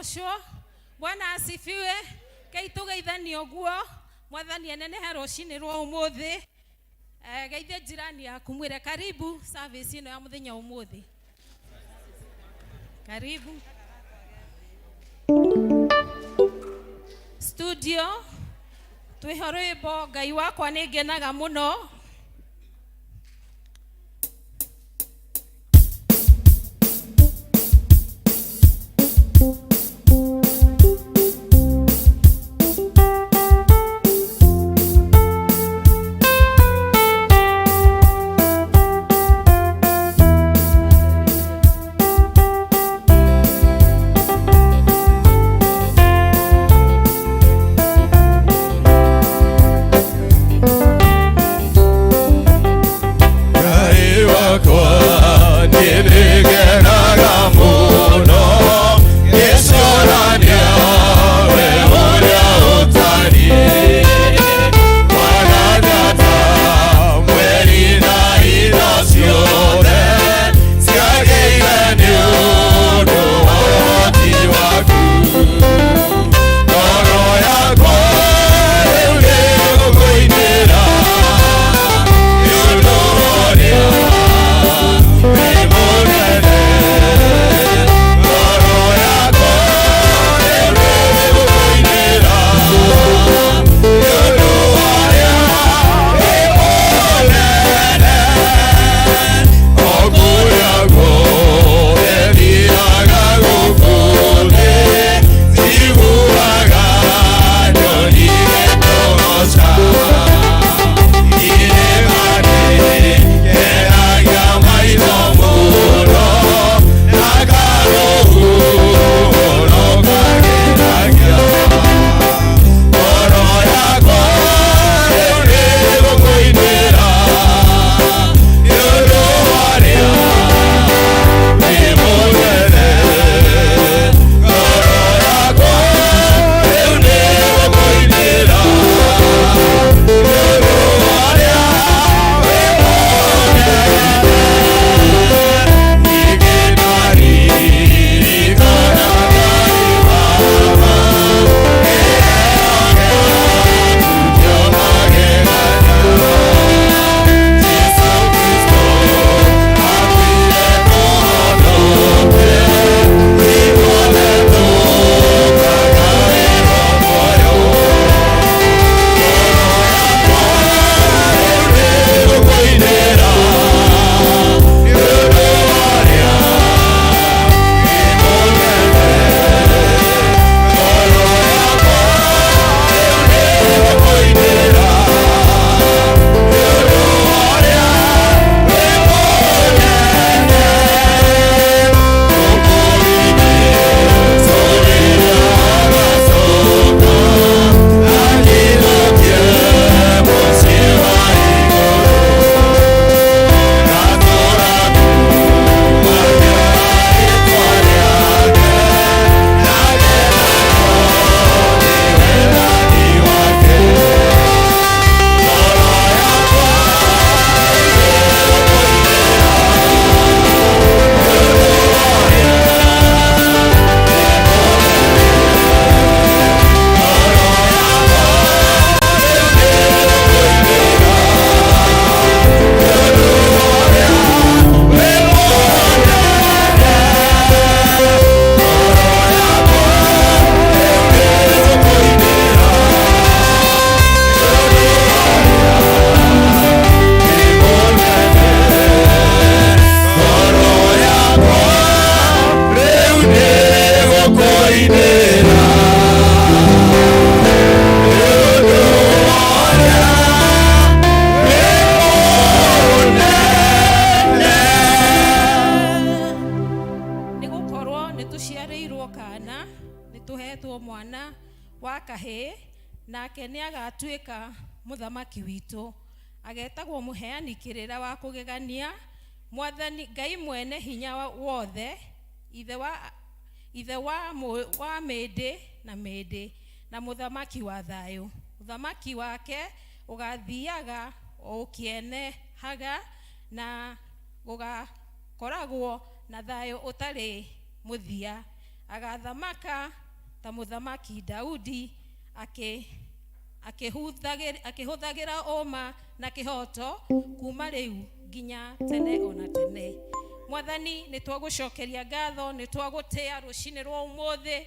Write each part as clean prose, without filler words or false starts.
Agocwo. Bwana asifiwe. Kei tũgeithanie ũguo. Mwathani anenehe rũcinĩ rwa ũmũthĩ. Eh, geithie jirani yaku mwĩre karibu service ĩno ya mũthenya ũmũthĩ. Karibu. Studio twĩho rwĩmbo Ngai wakwa nĩ ngenaga mũno. Ngai wakwa nĩngenaga mũno ngĩcũrania we ũrĩa ũtariĩ. Mwanatata mweri na indo ciothe ciagĩire nĩ ũndũ wa ũhoti waku. Ngoro yakwa rĩu nĩĩgũkũinĩra nĩ ũndũ wa ũrĩa wĩ mũnene. Ngoro yakwa rĩu nĩĩgũkũinĩra nĩ ũndũ wa ũrĩa wĩ mũnene. O kũrĩa guothe thiaga gũkũ thĩ, njiguaga nyoni igĩkũgooca. Irĩma nĩngenagia maitho mũno, na karũhuho no kagenagia. Ngoro yakwa rĩu nĩĩgũkũinĩra nĩ ũndũ wa ũrĩa wĩ mũnene. Ngoro yakwa rĩu nĩĩgũkũinĩra nĩ ũndũ wa ũrĩa wĩ mũnene. Ningĩ ndaririkana Ngai Baba, kĩheo gĩaku kĩa magegania. Jesũ Kristo akuire tũhonoke, ithuothe tũkagaĩrwo muoyo. Ngoro yakwa rĩu nĩĩgũkũinĩra nĩ ũndũ wa ũrĩa wĩ mũnene. Ngoro yakwa rĩu nĩĩgũkũinĩra nĩ ũndũ wa ũrĩa wĩ mũnene. Gũkũ-inĩ rĩrĩa agacoka akinyũkie mũciĩ wa igũrũ. Ngatũũra ngumagia rĩĩtwa rĩake, na ngenagio nĩ wendani wake. Ngoro yakwa nĩĩgũkũinĩra nĩ ũndũ wa ũrĩa wĩ mũnene. Ngoro yakwa rĩu nĩĩgũkũinĩra nĩ ũndũ wa ũrĩa wĩ mũnene. Ngoro yakwa rĩu nĩĩgũkũinĩra nĩ ũndũ wa ũrĩa wĩ mũnene. Ngoro yakwa rĩu nĩĩgũkũinĩra nĩ ũndũ wa ũrĩa wĩ mũnene. Nĩ gũkorwo nĩ tũciarĩirwo kana, nĩ tũhetwo mwana wa kahĩĩ, nake nĩ agatuĩka mũthamaki witũ. Agetagwo mũheani kĩrĩra wa kũgegania, Mwathani Ngai mwene hinya wothe, ithe wa mĩndĩ na mĩndĩ, na mũthamaki wa thayũ. Ũthamaki wake ũgathiaga o ũkĩenehaga na gũgakoragwo na thayũ ũtarĩ mũthia. Agathamaka ta mũthamaki Daudi akĩ akĩhũthagĩra ũma na kĩhoto kuma rĩu nginya tene ona tene. Mwathani, nĩ twagũcokeria ngatho, nĩ twagũtĩa rũcinĩ rwa ũmũthĩ,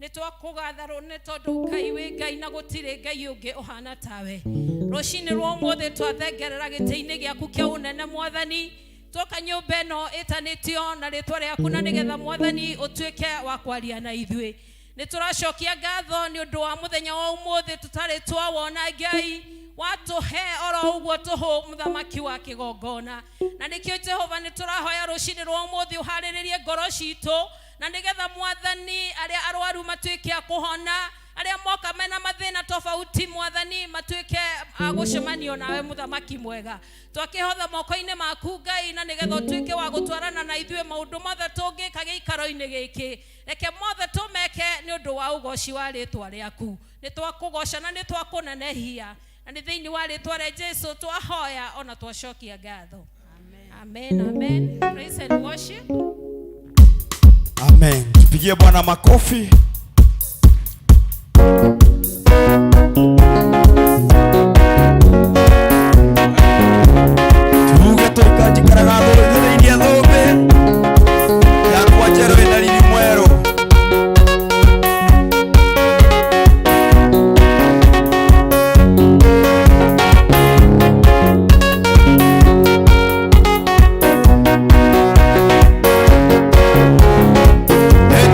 nĩ twakũgatha nĩ tondũ Ngai wĩ Ngai na gũtirĩ Ngai ũngĩ ũhana tawe. Rũcinĩ rwa ũmũthĩ twathengerera gĩtĩ-inĩ gĩaku kĩa ũnene, Mwathani, twoka nyũmba ĩno ĩtanĩtio na rĩtwa rĩaku, na nĩgetha, Mwathani, ũtuĩke wa kwaria na ithuĩ. Nĩ tũracokia ngatho nĩ ũndũ wa mũthenya wa ũmũthĩ tũtarĩ twawona. Ngai watũhe oro ũguo tũhũ, mũthamaki wa kĩgongona, na nĩkĩo, Jehova, nĩ tũrahoya rũcinĩ rwa ũmũthĩ ũharĩrĩrie ngoro citũ, na nĩgetha, Mwathani, arĩa arwaru matuĩke a kũhona, arĩa moka mena mathĩna tofauti, Mwathani, matuĩke a gũcemanio nawe. Mũthamaki mwega, twakĩhotha moko-inĩ maku, Ngai, na nĩgetha ũtuĩke wa gũtwarana na ithuĩ maũndũ mothe tũngĩka gĩikaro-inĩ gĩkĩ. Reke mothe tũmeke nĩ ũndũ wa ũgoci wa rĩtwa rĩaku. Nĩ twakũgoca na nĩ twakũnenehia, na nĩ thĩinĩ wa rĩtwa rĩa Jesu twahoya ona twacokia ngatho. Amen, amen. Praise and worship. Amen. Tupigie Bwana makofi. Tuge tũikanjikaraga thũithĩrĩirie thũmbĩ yakwa njerũ ĩna riri mwerũ.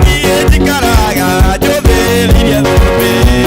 Niĩ njikaraga njũthĩrĩirie thũmbĩ.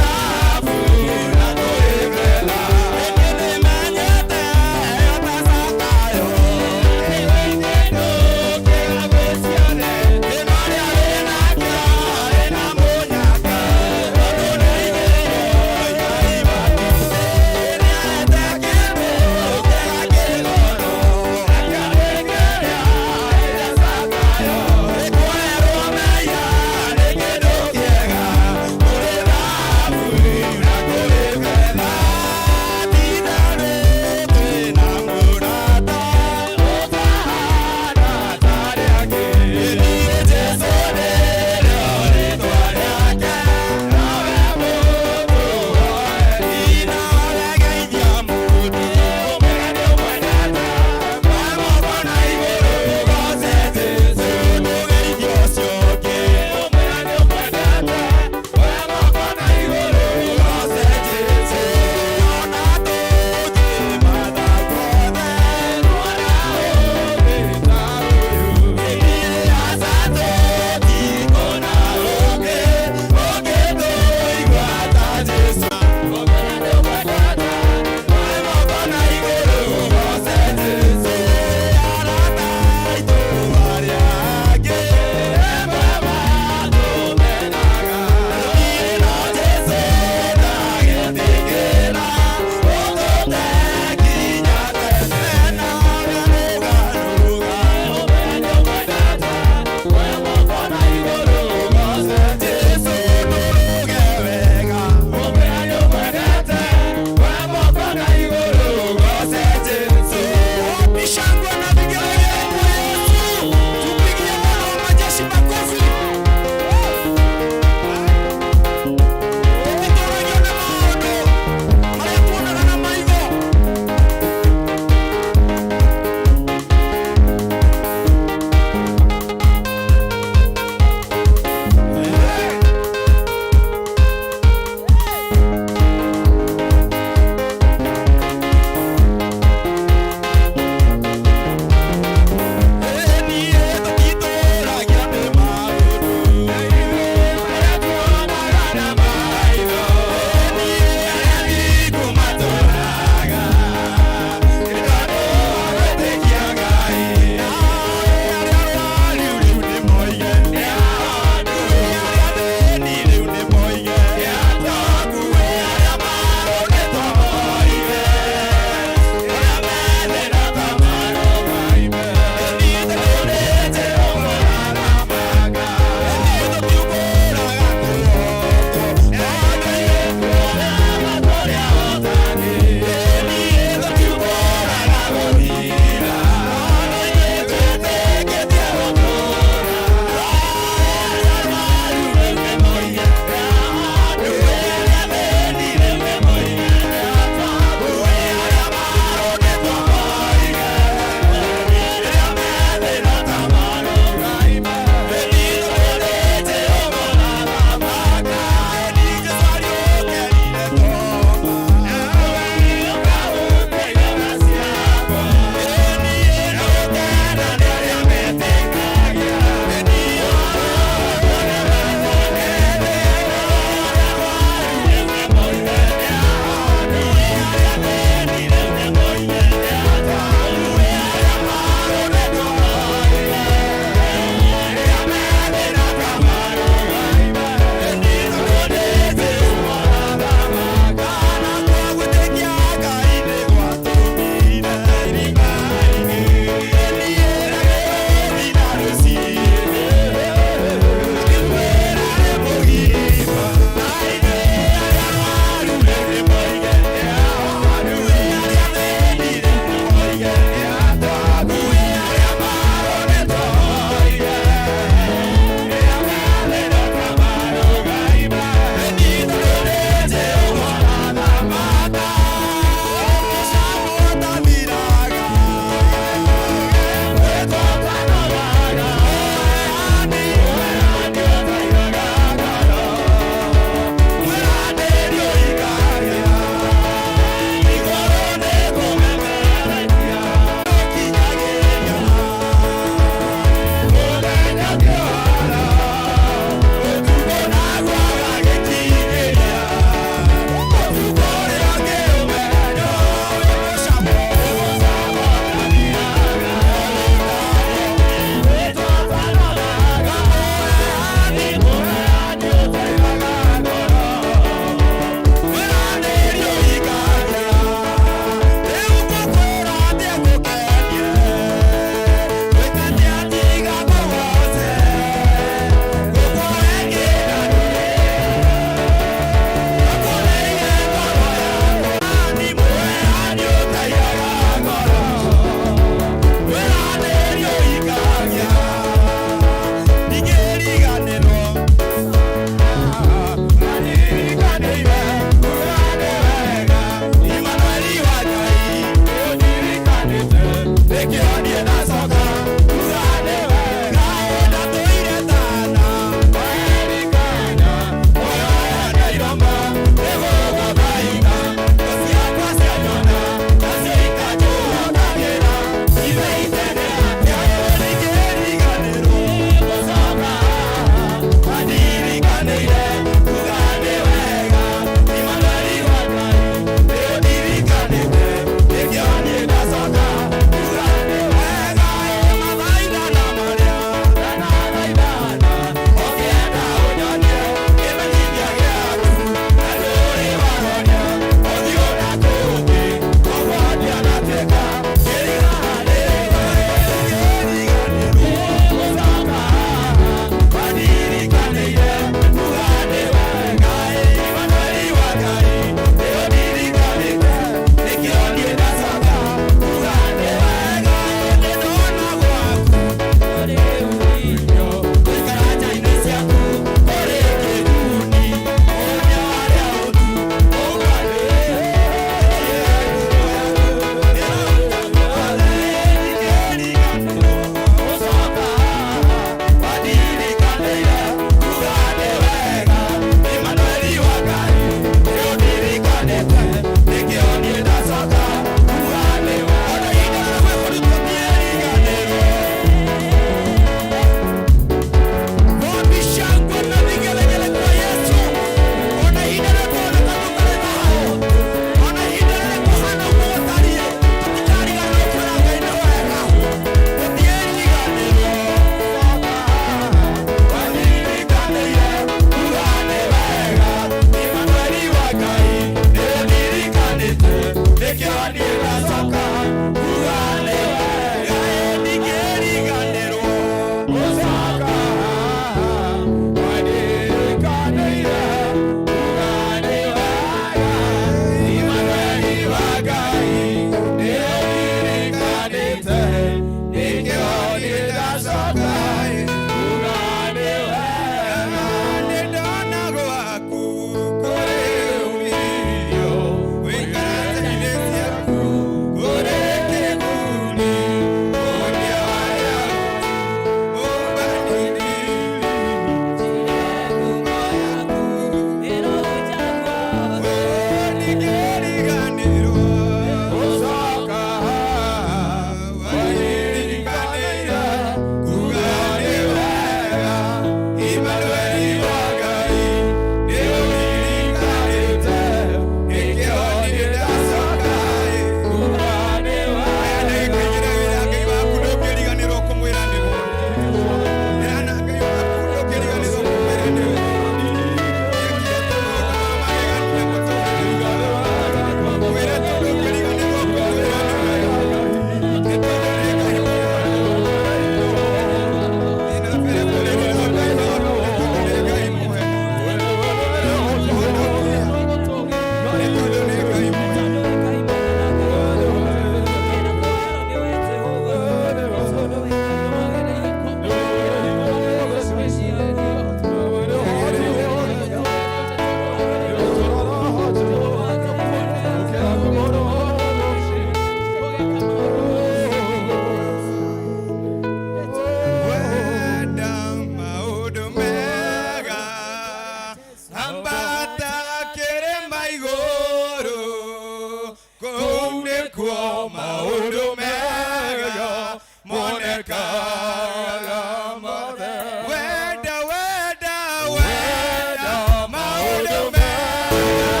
Monekaga mothe. Wenda, wenda, wenda, maũndũ mega.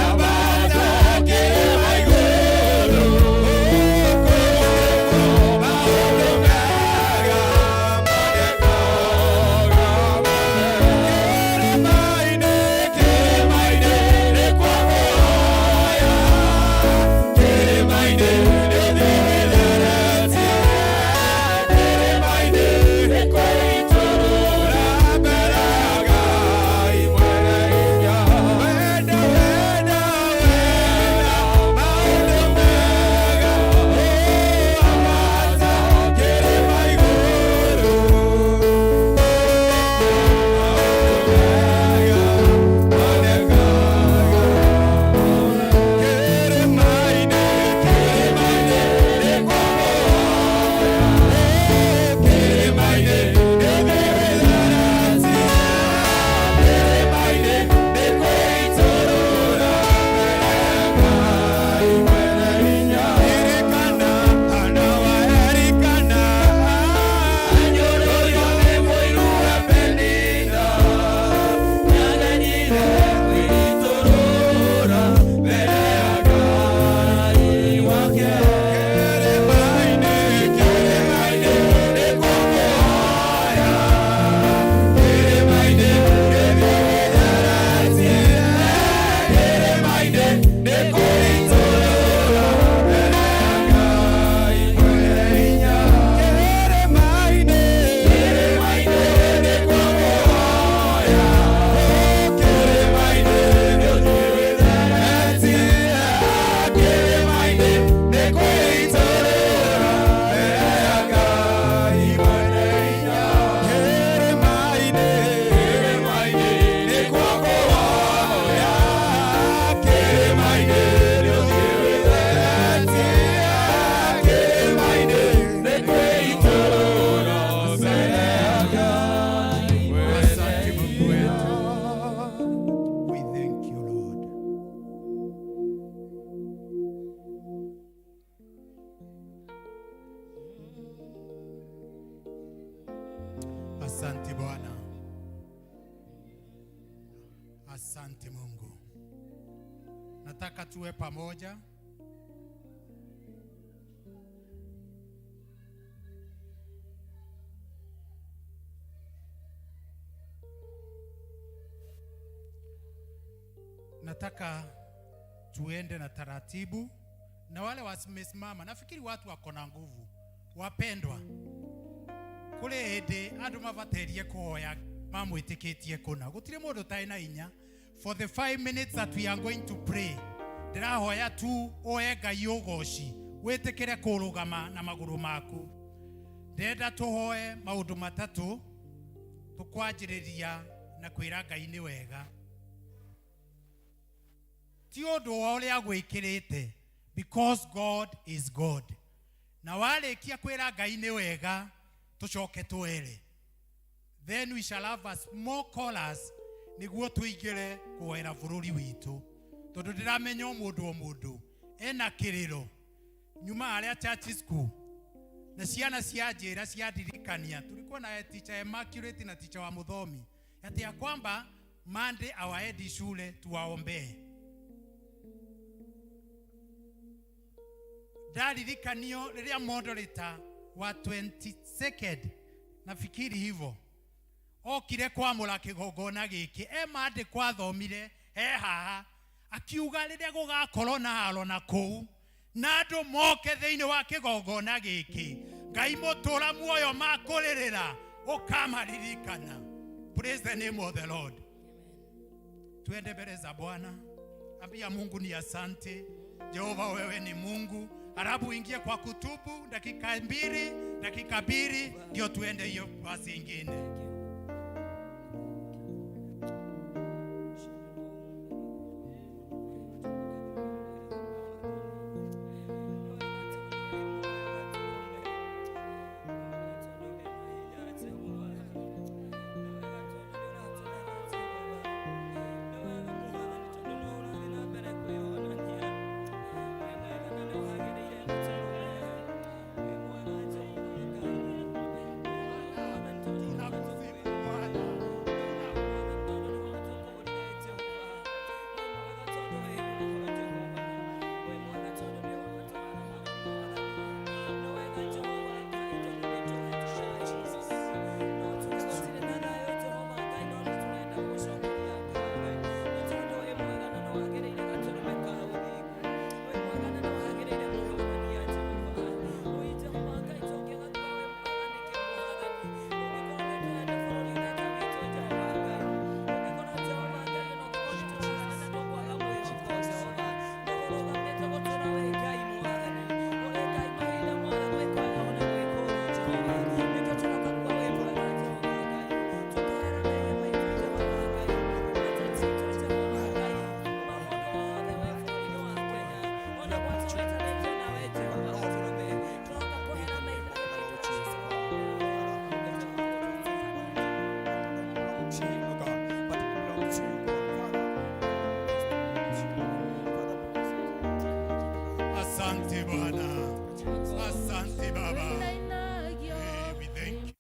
Ambata kĩrĩma igũrũ. Maũndũ mega monekaga mothe. Kĩrĩma-inĩ, kĩrĩma-inĩ nĩkuo kũhoya. Kĩrĩma-inĩ nĩthĩrĩtie. Kĩrĩma-inĩ nĩkwĩitũrũra mbere ya Ngai mwene hinya. Wenda, wenda, wenda, maũndũ mega. Ambata kĩrĩma igũrũ. Maũndũ mega monekaga. Kĩrĩma-inĩ, kĩrĩma-inĩ nĩkuo kũhoya. Kĩrĩma-inĩ nĩthĩrĩtie. Kĩrĩma-inĩ nĩkwĩitũrũra mbere ya Ngai mwene hinya. Elikana, Hana wa Elikana, anyũrũrio nĩ mũiru wa Penina. Nĩageririe kwĩitũrũra mbere ya Ngai wake. Kĩrĩma-inĩ, kĩrĩma-inĩ nĩkuo kũhoya. Kĩrĩma-inĩ nĩthĩrĩtie. Kĩrĩma-inĩ nĩkwĩitũrũra mbere ya Ngai mwene hinya. Kĩrĩma-inĩ, kĩrĩma-inĩ nĩkuo kũhoya. Kĩrĩma-inĩ nĩthĩrĩtie. Kĩrĩma-inĩ nĩkwĩitũrũra mbere ya Ngai mwene hinya. Kĩrĩma-inĩ, kĩrĩma-inĩ nĩkuo kũhoya. Kĩrĩma-inĩ nĩthĩrĩtie. Kĩrĩma-inĩ nĩkwĩitũrũra mbere ya Ngai mwene Asante Mungu hinya. wetu. We thank you, Lord. Asante Bwana. Asante Mungu. Nataka tuwe pamoja. Nataka tuende na taratibu, na wale wamesimama, nafikiri watu wako na nguvu. Wapendwa, kũrĩ hĩndĩ andũ mabataire kũhoya mamwĩtĩkĩtie kũna. Gũtirĩ mũndũ ũtarĩ na hinya. For the 5 minutes that we are going to pray, ndĩrahoya tu ũhe Ngai ũgoci, wĩtĩkĩre kũrũgama na magũrũ maku. Ndĩrenda tũhoe maũndũ matatũ, tũkwanjĩrĩria na kwĩra Ngai nĩ wega, ti ũndũ wa ũrĩa gwĩkĩrĩte, because God is God. Na warĩkia kwĩra Ngai nĩ wega, tũcoke twere, then we shall have a small chorus nĩguo tũingĩre kũhoera bũrũri witũ, tondũ ndĩramenya o mũndũ o mũndũ ena kĩrĩro nyuma harĩa church school na ciana cia njĩra ciandirikania. Tulikuwa na teacher Immaculate na teacher wa Muthomi ati ya kwamba Monday hawaendi shule, tuwaombee. Ndaririkanio rĩrĩa moderator wa 22nd, nafikiri hivyo, okire kwamũra kĩgongona gĩkĩ, e mandĩko athomire he haha, akiuga rĩrĩa gũgakorwo na haro na kũu na andũ moke thĩinĩ wa kĩgongona gĩkĩ, Ngai mũtũra muoyo makũrĩrĩra ũkamaririkana. Praise the name of the Lord. Tuende mbele za Bwana, ambia Mungu ni asante Jehova, wewe ni Mungu. Halafu ingie kwa kutubu dakika 2, dakika 2 ndio tuende hiyo basi ingine. Bwana, asante Baba. Hey, we thank you.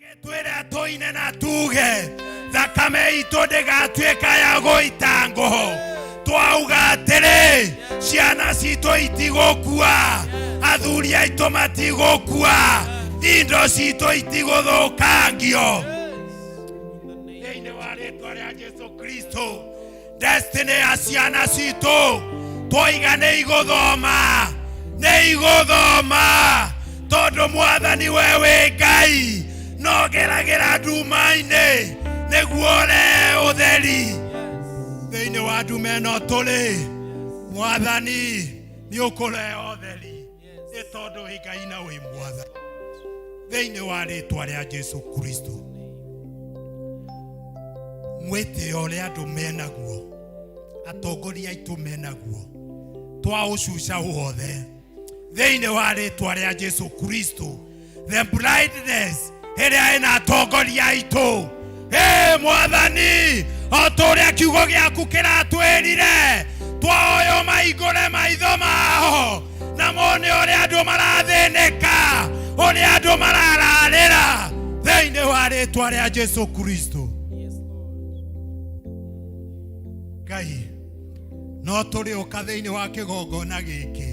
Agĩtwĩra tũine na tuge thakame itũ ndĩgatuĩka ya gũita ngũhũ. Twauga atĩrĩ, ciana citũ itigũkua, athuri aitũ matigũkua, indo citũ itigũthũkangio thĩinĩ wa rĩtwa rĩa Jesu Kristo. Destiny ya ciana citũ twoiga nĩ igũthoma, nĩ igũthoma, tondũ Mwathani we wĩ Ngai no geragĩra nduma-inĩ nĩguo ũrehe ũtheri thĩinĩ wa nduma ĩno tũrĩ. Mwathani, nĩ ũkũrehe ũtheri nĩ tondũ wĩ Ngai na wĩ Mwathani thĩinĩ wa rĩtwa rĩa Jesu Kristo. Mwĩtĩo ũrĩa andũ menaguo, atongoria aitũ menaguo, twaũcuca wothe thĩinĩ wa rĩtwa rĩa Jesu Kristo. The blindness ĩrĩa ĩna atongoria aitũ, ĩ Mwathani, o ta ũrĩa kiugo gĩaku kĩratwĩrire, twaoywo maingũre maitho mao na mone ũrĩa andũ marathĩnĩka, ũrĩa andũ marararĩra thĩinĩ wa rĩtwa rĩa Jesu Kristo. Ngai, no tũrĩũka thĩinĩ wa kĩgongona gĩkĩ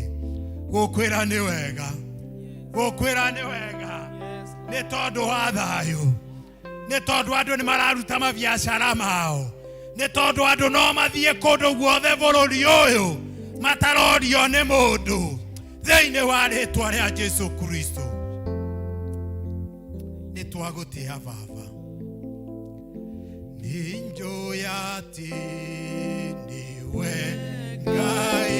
gũkwĩra nĩ wega, gũkwĩra nĩ wega, nĩ tondũ wa thayũ, nĩ tondũ andũ nĩ mararuta mabiacara mao, nĩ tondũ andũ no mathiĩ kũndũ guothe bũrũri ũyũ matarorio nĩ mũndũ thĩinĩ wa rĩtwa rĩa Jesu Kristo. Nĩ twagũtĩa Baba, nĩ njũĩ atĩ nĩwe Ngai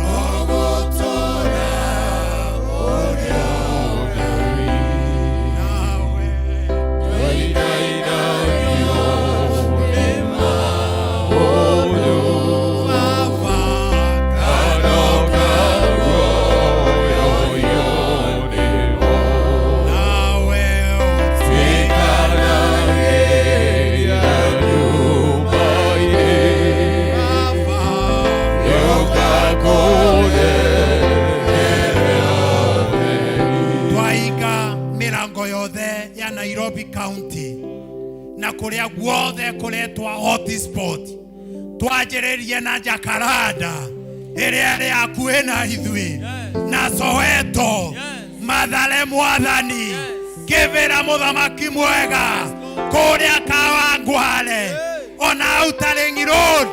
no gũtũra ũrĩa nawe. Baba, nawe. Baba, twaiga mirango yothe ya Nairobi County na kuria guothe kuretwa hotspot, twanjĩrĩrie na Jacaranda ĩrĩa ĩrĩ hakuhĩ na ithuĩ, na Soweto, Mathare, Mwathani, Kĩbĩra, mũthamaki mwega, kũrĩa Kawangware, ona Outer Ring Road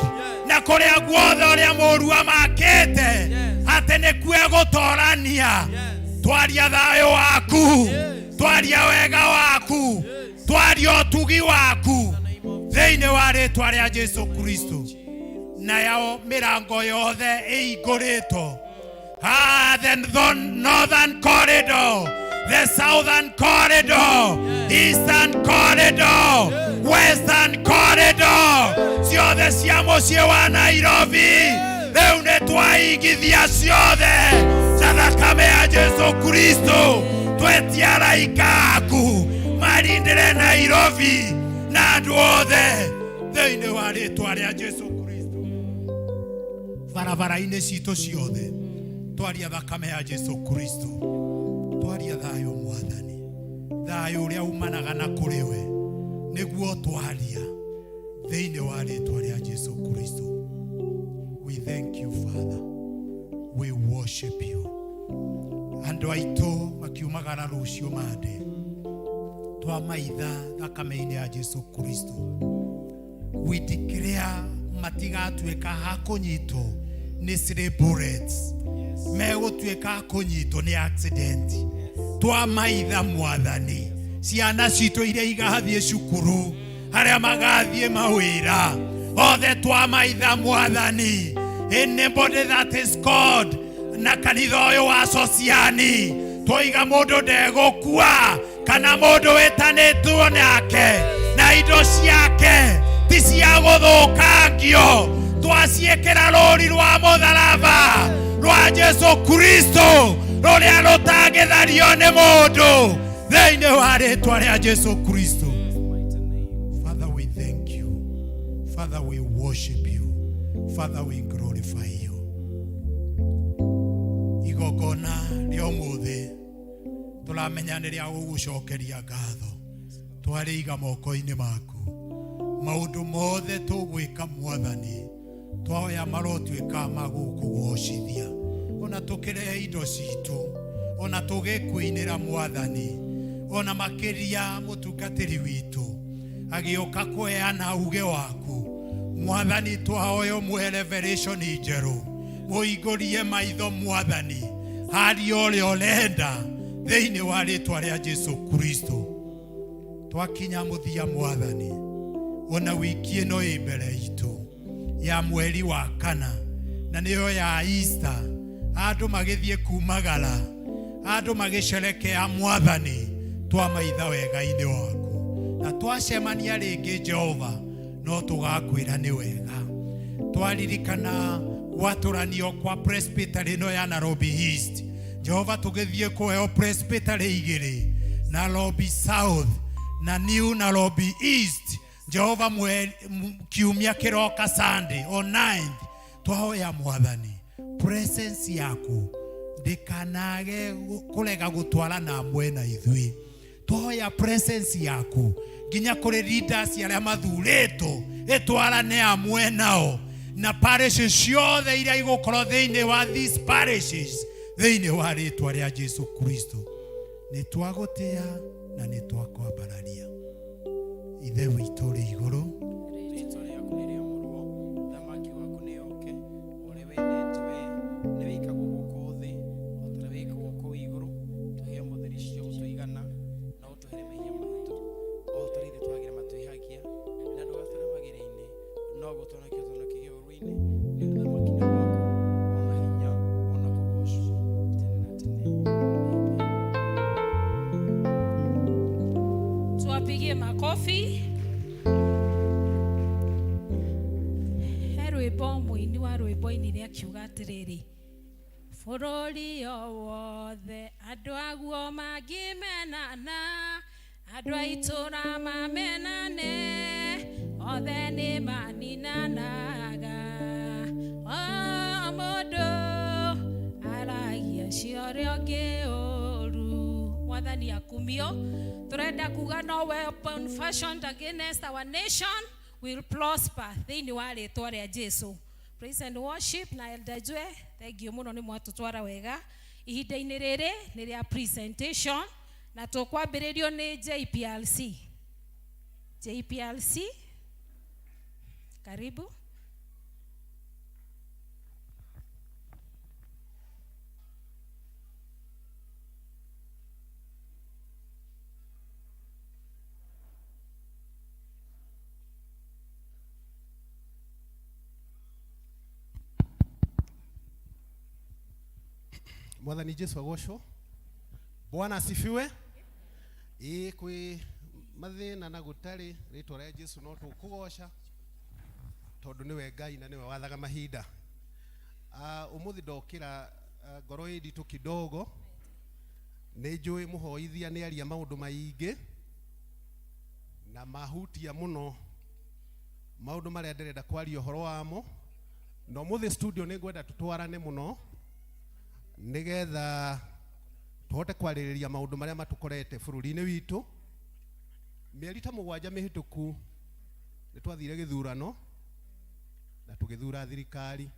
na kũrĩa guothe ũrĩa mũru amakĩte atĩ nĩkuo egũtorania. Twaria thayũ waku, twaria wega waku, twaria ũtugi waku thĩinĩ wa rĩtwa rĩa Jesu Kristo. Nayo mĩrango yothe ĩhingũrĩtwo. Ah, the northern corridor, the southern corridor, eastern corridor, western corridor, ciothe cia mũciĩ wa Nairobi rĩu nĩ twaigithia ciothe na thakame ya Jesu Kristo. Twetia araika aku marindĩre Nairobi na andũ othe thĩinĩ wa rĩtwa rĩa Jesu Kristo. Barabara-inĩ citũ ciothe twaria thakame ya Jesu Kristo, twaria thayũ, Mwathani, thayũ ũrĩa umanaga na kũrĩ we nĩguo twaria thĩinĩ wa rĩtwa rĩa Jesu Kristo. We thank you, Father. We worship you. Andũ aitũ makiumagara rũciũ mande, twamaitha thakame-inĩ ya Jesu Kristo. We declare matigatuĩka ha kũnyitwo nĩ stray bullets, megũtuĩka a kũnyitwo nĩ accident. Twamaitha, Mwathani, ciana citũ iria igathiĩ cukuru, arĩa magathiĩ mawĩra othe, twamaitha, Mwathani. Anybody that is called na kanitha ũyũ wa Sociani, twoiga mũndũ ndegũkua kana mũndũ wĩtanĩtwo nake na indo ciake ti cia gũthũkangio. Twaciĩkĩra rũri rwa mũtharaba rwa Jesu Kristo rũrĩa rũtangĩthario nĩ mũndũ thĩinĩ wa rĩtwa rĩa Jesu Kristo. Father, we thank you. Father, we worship you. Father, we glorify you. Igongona rĩa ũmũthĩ. Tũramenya nĩ rĩa gũgũcokeria ngatho. Twarĩiga moko-inĩ maku. Maũndũ mothe tũgwĩka Mwathani, twahoya marotuĩka ma gũkũgocithia. Ona tũkĩrehe indo citũ, ona tũgĩkũinĩra Mwathani, ona makĩria mũtungatĩri witũ agĩũka kũheana uge waku. Mwathani, twahoya ũmũhe revelation njerũ, mũhingũrie maitho Mwathani harĩa ũrĩa ũrenda thĩinĩ wa rĩtwa rĩa Jesu Kristo. Twakinya mũthia Mwathani, ona wiki ĩno ĩ mbere itũ ya mweri wa kana na nĩyo ya Easter, andũ magĩthiĩ kumagara, andũ magĩcerekea Mwathani, twamaitha wega-inĩ waku na twacemania rĩngĩ Jehova no tũgakwĩra nĩ wega. Twaririkana gwatũranio kwa presbytery ĩno ya Nairobi East, Jehova tũgĩthiĩ kũheo presbytery igĩrĩ, Nairobi South na New Nairobi East. Jehova kiumia kĩroka Sunday on 9th, twahoya Mwathani presence yaku ndĩkanage kũrega gũtwarana mwena ithuĩ. Twahoya presence yaku nginya kũrĩ leaders arĩa mathurĩtwo ĩtwarane amwe nao na parishes ciothe iria igũkorwo thĩinĩ wa these parishes thĩinĩ wa rĩtwa rĩa Jesu Kristo. Nĩ twagũtĩa na nĩ twakwambararia. Ithe witũ ũrĩ igũrũ, Rĩĩtwa rĩaku nĩ rĩamũrwo, ũthamaki waku nĩ ũũke, ũrĩa wendete we nĩ wĩkagwo gũkũ thĩ o ta ũrĩa wĩkagwo kũu igũrũ. Tũhe ũmũthĩ irio cia gũtũigana, na ũtũhere mehia maitũ o ta ũrĩa ithuĩ twagĩra matwĩhagia, na ndũgatũre magerio-inĩ, no gũtũhonokia ũtũhonokie ũũru-inĩ, nĩ ũndũ ũthamaki nĩ waku, ona hinya, ona kũgoocwo tene na tene. Amen. Tuwapigie makofi. He rwĩmbo mũini wa rwĩmbo ainire akiuga atĩrĩrĩ, bũrũri o wothe andũ aguo mangĩmenana, andũ a itũũra mamenane, othe nĩ maninanaga. O mũndũ aragia cia ũrĩa ũngĩ ũru. Mwathani akumio. Tũrenda kuga no weapon fashioned against our nation will prosper thĩinĩ wa rĩtwa rĩa Jesu. Praise and worship na Elder Jue, thank you mũno nĩ mwatũtwara wega. Ihinda-inĩ rĩrĩ nĩ rĩa presentation na tũkwambĩrĩrio nĩ JPLC. JPLC, karibu. Mwathani Jesu agocwo. Bwana asifiwe. Ĩĩ kwĩ mathĩna na gũtarĩ rĩtwa rĩa Jesu no tũkũgoca tondũ nĩwe Ngai na nĩwe wathaga mahinda. Ũmũthĩ ndokĩra ngoro ĩ nditũ kidogo. Nĩ njũĩ mũhoithia nĩ aria maũndũ maingĩ na mahutia mũno maũndũ marĩa ndĩrenda kwaria ũhoro wamo, na ũmũthĩ studio nĩ ngwenda tũtwarane mũno nĩgetha tũhote kwarĩrĩria maũndũ marĩa matũkorete bũrũri-inĩ witũ. Mĩeri ta 7 mĩhĩtũku nĩ twathire gĩthurano na tũgĩthura thirikari,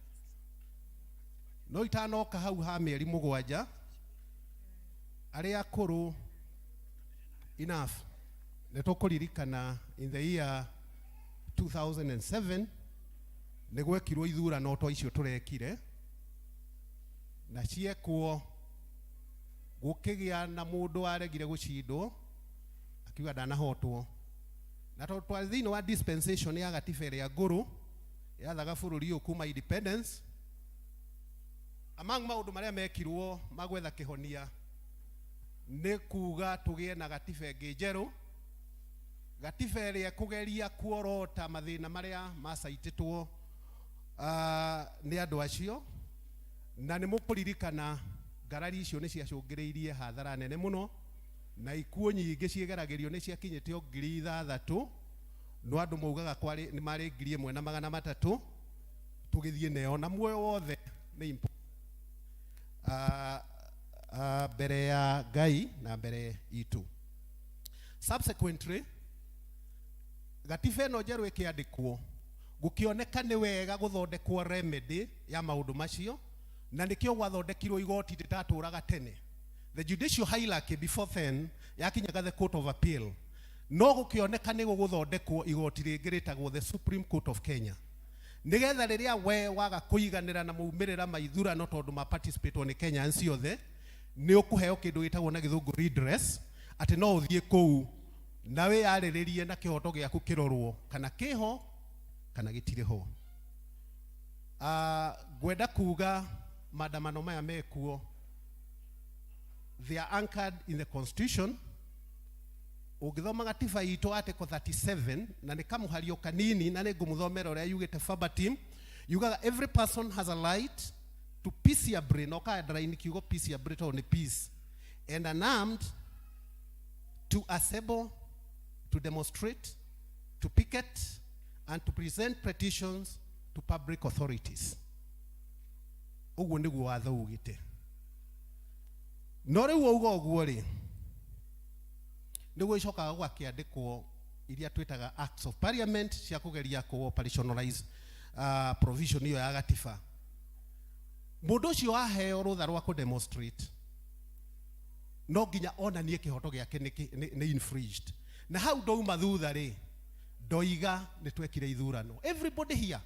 no itanoka hau ha mĩeri 7 arĩa akũrũ enough nĩ tũkũririkana in the year 2007 nĩ gwekirwo ithurano to icio tũrekire, na ciekwo gũkĩgĩa na mũndũ waregire gũcindwo akiuga ndanahotwo, na tondũ twarĩ thĩinĩ wa dispensation ya gatiba ĩrĩa ngũrũ yathaga bũrũri ũyũ kuma independence, among maũndũ marĩa mekirwo ma gwetha kĩhonia nĩ kuga tũgĩe na gatiba ĩngĩ njerũ, gatiba ĩrĩa ĩkũgeria kuorota mathĩna marĩa macaitĩtwo nĩ andũ acio, na nĩ mũkũririkana ngarari icio nĩ ciacũngĩrĩirie hathara nene mũno na ikuũ nyingĩ ciĩgeragĩrio nĩ ciakinyĩte o 6,000, no andũ maugaga kwarĩ nĩ marĩ 1,300 tũgĩthiĩ neo na muoyo wothe nĩ Mbere ya Ngai na mbere itũ. Subsequently, gatiba ĩno njerũ ĩkĩandĩkwo, gũkĩoneka nĩ wega gũthondekwo remedy ya maũndũ macio, na nĩkĩo gwathondekirwo igoti rĩtatũraga tene. The judicial hierarchy before then yakinyaga the Court of Appeal, no gũkĩoneka nĩ gũgũthondekwo igoti rĩngĩ rĩtagwo the Supreme Court of Kenya, nĩgetha rĩrĩa we waga kũiganĩra na maumĩrĩra ma ithurano, tondũ ma participate nĩ Kenyans ciothe, nĩ ũkũheo kĩndũ gĩtagwo na Gĩthũngũ redress, atĩ no ũthiĩ kũu na wĩyarĩrĩrie na kĩhoto gĩaku kĩrorwo kana kĩho kana gĩtirĩ ho. Ngwenda kuga maandamano maya mekuo, they are anchored in the constitution. Ũngĩthoma gatiba itũ, article 37, na nĩ kamũhario kanini, na nĩ ngũmũthomera ũrĩa yugĩte verbatim. Yugaga every person has a right to peaceably, na ũka underline kiugo peaceably tondũ nĩ peace, and unarmed to assemble, to demonstrate, to picket and to present petitions to public authorities. Ũguo nĩguo watho ugĩte. No rĩu wauga ũguo rĩ, nĩguo icokaga gũgakĩandĩkwo iria twĩtaga acts of parliament cia kũgeria kũ operationalize provision ĩyo ya gatiba. Mũndũ ũcio waheo rũtha rwa kũ demonstrate no nginya onanie kĩhoto gĩake nĩ infringed, na hau ndouma thutha rĩ, ndoiga nĩ twekire ithurano, everybody here,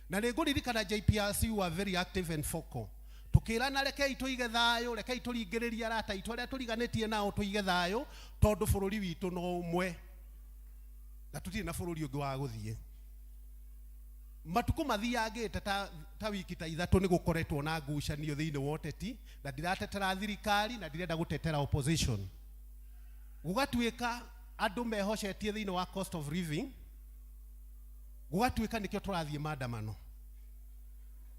na nĩ ngũririkana JPRC were very active and vocal, tukĩrana rekei tũige thayũ, rekei tũringĩrĩrie arata aitũ arĩa tũriganĩtie nao tũige thayũ, tondũ bũrũri witũ no ũmwe na tũtirĩ na bũrũri ũngĩ wa gũthiĩ. Matukũ mathiangĩte ta wiki ta 3, nĩ gũkoretwo na ngucanio thĩinĩ wa ũteti, na ndiratetera thirikari na ndirenda gũtetera opposition. Gũgatuĩka andũ mehocetie thĩinĩ wa cost of living, gũgatuĩka nĩkĩo tũrathiĩ maandamano.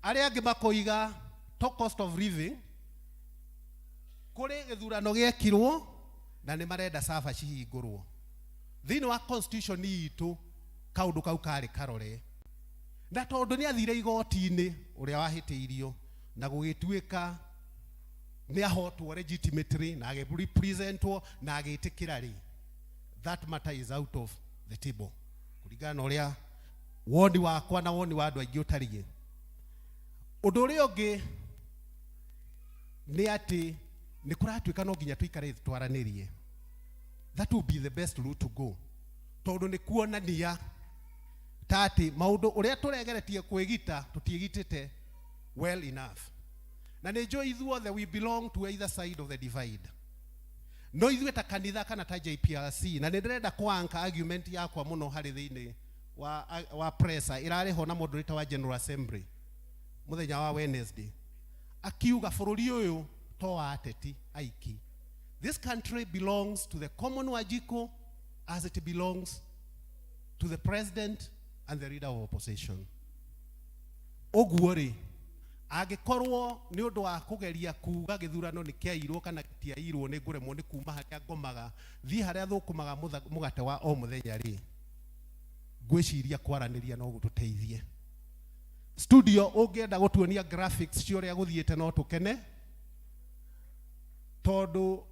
Arĩa angĩ makoiga to cost of living, kũrĩ gĩthurano gĩekirwo na nĩ marenda saba cihingũrwo. Thĩinĩ wa constitution itũ kaũndũ kau karĩ karore, na tondũ nĩ athire igoti-inĩ ũrĩa wahĩtĩirio na gũgĩtuĩka nĩ ahotwo legitimately na agĩrepresentwo na agĩtĩkĩra rĩ, that matter is out of the table kũringana na ũrĩa woni wakwa na woni wa andũ aingĩ ũtariĩ. Ũndũ ũrĩa ũngĩ nĩ atĩ nĩ kũratuĩka no nginya tũikare thĩ twaranĩrie. That will be the best route to go, tondũ nĩ kuonania ta atĩ maũndũ ũrĩa tũregeretie kwĩgita tũtiĩgitĩte well enough. Na nĩ njũĩ ithuothe we belong to either side of the divide, no ithuĩ ta kanitha kana ta JPRC, na nĩ ndĩrenda kwanka argument yakwa mũno harĩ thĩinĩ wa presa ĩrarĩ ho na moderator wa General Assembly mũthenya wa Wednesday, akiuga bũrũri ũyũ to wa ateti aiki. This country belongs to the common Wanjikũ as it belongs to the president and the leader of opposition. Ũguo rĩ, angĩkorwo nĩ ũndũ wa kũgeria kuga gĩthurano nĩ kĩairwo kana gĩtiairwo, nĩ ngũremwo nĩ kuma harĩa ngomaga thiĩ harĩa thũkũmaga mũgate wa o mũthenya rĩ, ngwĩciria kwaranĩria no gũtũteithie. Studio, ũngĩenda gũtuonia graphics cia ũrĩa gũthiĩte no tũkene, tondũ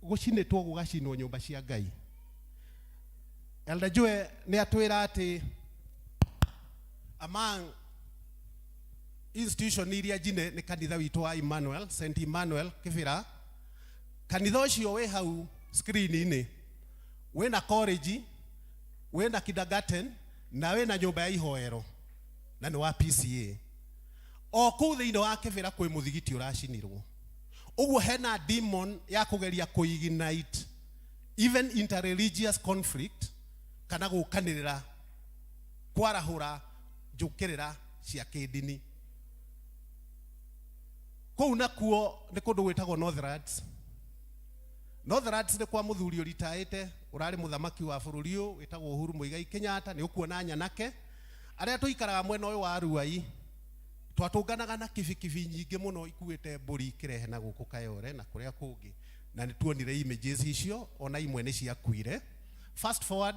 gũcinĩtwo gũgacinwo nyũmba cia Ngai. Elder Joe nĩ atwĩra atĩ among institution iria njine nĩ kanitha witũ wa Emmanuel, St Emmanuel Kibera. Kanitha ũcio wĩ hau screen-inĩ, wĩna college, wĩna kindergarten na wĩna nyũmba ya ihoero, na nĩ wa PCA. O kũu thĩinĩ wa Kibera kwĩ mũthigiti ũracinirwo. Ũguo hena demon ya kũgeria kũignite even interreligious conflict kana gũkanĩrĩra kwarahũra njũkĩrĩra cia kĩndini. Kũu nakuo nĩ kũndũ gwĩtagwo Northlands. Northlands nĩ kwa mũthuri ũritaĩte ũrarĩ mũthamaki wa bũrũri ũyũ wĩtagwo Uhuru Muigai Kenyatta. Nĩ ũkuona nyanake arĩa tũikaraga mwena ũyũ wa Ruai twatũnganaga na kibikibi nyingĩ mũno ikuĩte mbũri ikĩrehe na gũkũ Kayore na kũrĩa kũngĩ, na nĩ tuonire images icio, ona imwe nĩ ciakuire. Fast forward,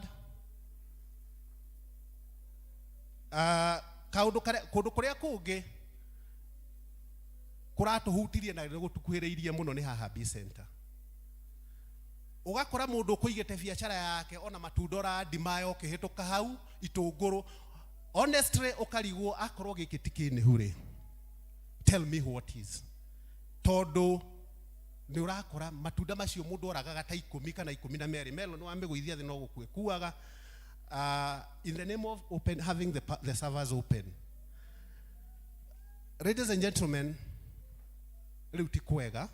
kaũndũ karĩa kũndũ kũrĩa kũngĩ Kũratũhutirie na nĩgũtukuhĩrĩirie mũno nĩ haha B Center. Ũgakora mũndũ ũkũigĩte biacara yake ona matunda ũrandima ũkĩhĩtũka hau itũngũrũ, honestly ũkarigwo akorwo gĩkĩ ti kĩnĩhu rĩ, tell me what is. Tondũ nĩ ũrakora matunda macio mũndũ oragaga ta 10 kana 12, melon wamĩgũithia thĩ no gũkua ĩkuaga. In the name of open, having the servers open. Ladies and gentlemen, rĩu ti kwega.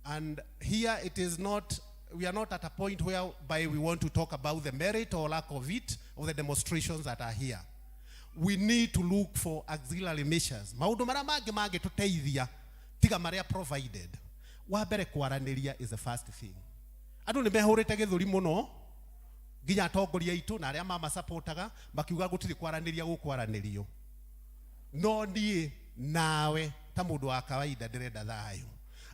And here it is not, we are not at a point whereby we want to talk about the merit or lack of it of the demonstrations that are here. We need to look for auxiliary measures. Maũndũ marĩa mangĩ mangĩtũteithia tiga marĩa provided. Wa mbere, kwaranĩria is the first thing. Andũ nĩ mehũrĩte gĩthũri mũno nginya atongoria aitũ na arĩa mamasapotaga makiuga gũtirĩ kwaranĩria gũkwaranĩrio. No niĩ nawe ta mũndũ wa kawaida ndĩrenda thayũ.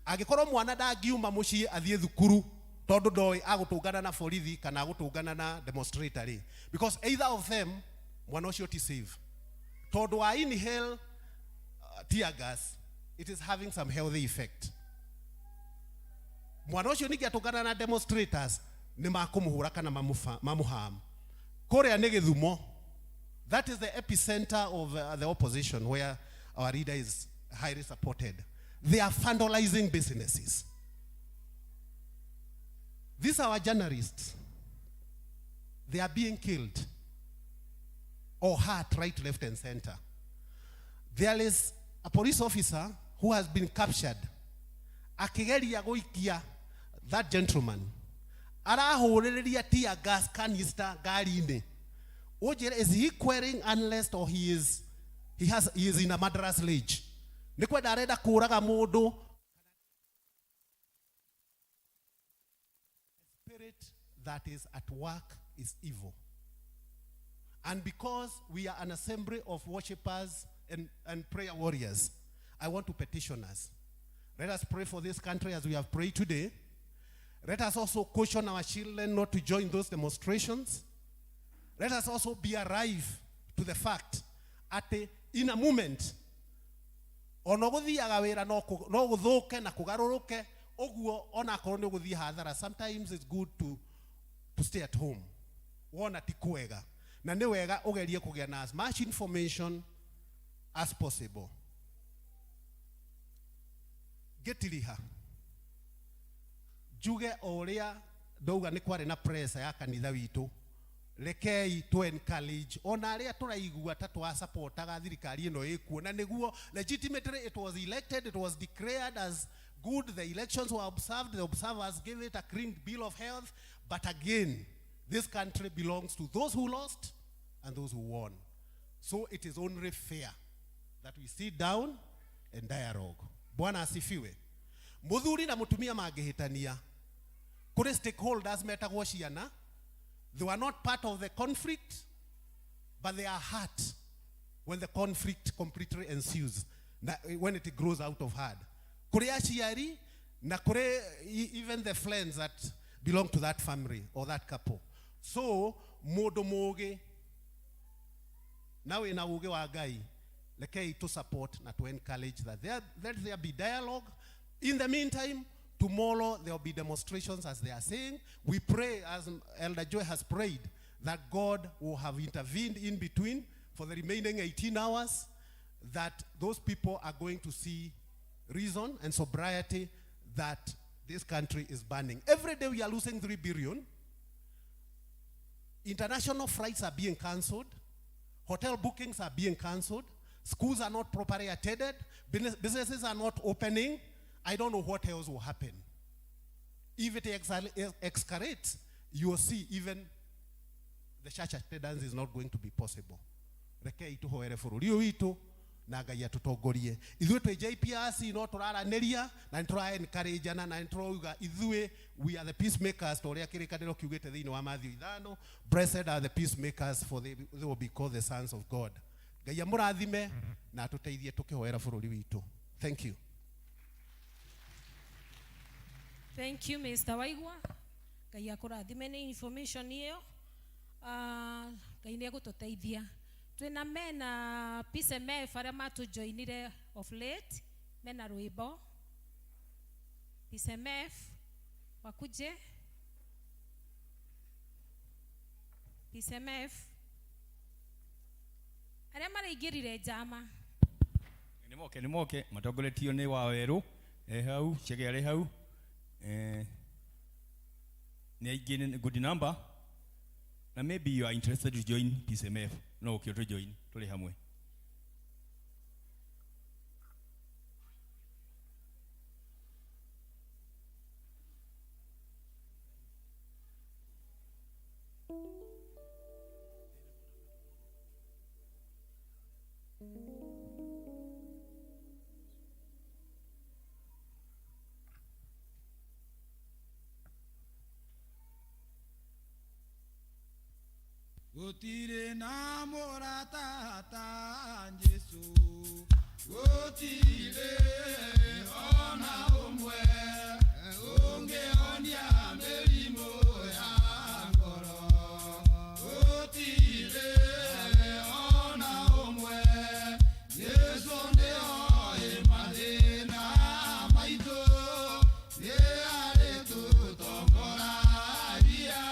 Angĩkorwo mwana ndangiuma mũciĩ athiĩ thukuru tondũ ndoĩ agũtũngana na borithi kana agũtũngana na demonstrator rĩ, because either of them mwana ũcio ti safe. Tondũ wa inhale tear gas, it is having some healthy effect. Mwana ũcio ningĩ atũngana na demonstrators nĩ makũmũhũra kana mamũharm. Kũrĩa nĩ Gĩthumo. That is the epicenter of the opposition where our leader is highly supported. They are vandalizing businesses. These are our journalists. They are being killed or hurt right, left, and center. There is a police officer who has been captured. Akigeria gũikia that gentleman. Arahũrĩrĩria tear gas canister ngari-inĩ. Ũnjĩre, is he quelling unrest or he is in a murderous rage? Nĩ kwenda arenda kũraga mũndũ. Spirit that is at work is evil. And because we are an assembly of worshippers and prayer warriors, I want to petition us. Let us pray for this country as we have prayed today. Let us also caution our children not to join those demonstrations. Let us also be alive to the fact at in a moment, ona gũthiaga wĩra no gũthũke na kũgarũrũke ũguo, ona akorwo nĩ ũgũthiĩ hathara, sometimes it's good to stay at home wona ti kwega, na nĩ wega ũgerie kũgĩa na as much information as possible. Ngĩtiriha njuge o ũrĩa ndauga, nĩ kwarĩ na pressure ya kanitha witũ. Rekei tu encourage ona arĩa tũraigua ta twasapotaga thirikari ĩno ĩkuo, na nĩguo legitimately it was elected, it was declared as good, the elections were observed, the observers gave it a clean bill of health. But again, this country belongs to those who lost and those who won, so it is only fair that we sit down and dialogue. Bwana asifiwe. Muthuri na mutumia mangĩhĩtania, kũrĩ stakeholders metagwo ciana. They were not part of the conflict, but they are hurt when the conflict completely ensues, na when it grows out of hand. Kũrĩ aciari na kũrĩ even the friends that belong to that family or that couple. So mũndũ mũgĩ na wĩna ũgĩ wa Ngai, rekei to support na to encourage that let there be dialogue. In the meantime, tomorrow there will be demonstrations, as they are saying. We pray, as Elder Joy has prayed, that God will have intervened in between for the remaining 18 hours, that those people are going to see reason and sobriety, that this country is burning. Every day we are losing 3 billion. International flights are being cancelled. Hotel bookings are being cancelled. Schools are not properly attended. Businesses are not opening. I don't know what else will happen. If it escalates, you will see even the church attendance is not going to be possible. Rekei tuhoere bũrũri ũyũ witũ na Ngai atũtongorie. Ithuĩ twĩ JPRC no tũraranĩria na nĩ tũra encourage na nĩ tũrauga ithuĩ we are the peacemakers, ta ũrĩa kĩrĩkanĩro kiugĩte thĩinĩ wa Matthew 5, "Blessed are the peacemakers, for they will be called the sons of God." Ngai amũrathime na atũteithie tũkĩhoera bũrũri witũ. Thank you. Thank you, Mr. Waigwa. Ngai akũrathime nĩ information ĩyo. Ngai nĩ egũtũteithia. Twĩna mena Peace MF arĩa matũjoinire of late. Mena rwĩmbo. PCMF wakuje. PCMF arĩa maraingĩrire njama. Nĩ moke, nĩ moke matongoretio nĩ Wawerũ e hau, Chege arĩ hau, nĩ aingĩ, nĩ good number. Na maybe you are interested to join PCMF, no ũkĩ ũtũ join tũrĩ hamwe. Gũtirĩ na mũrata ta Jesũ, gũtirĩ ona ũmwe ũngĩhonia mĩrimũ ya ngoro. Gũtirĩ ona ũmwe, Jesũ nĩoĩ mathĩna maitũ, nĩ arĩtũtongoragia.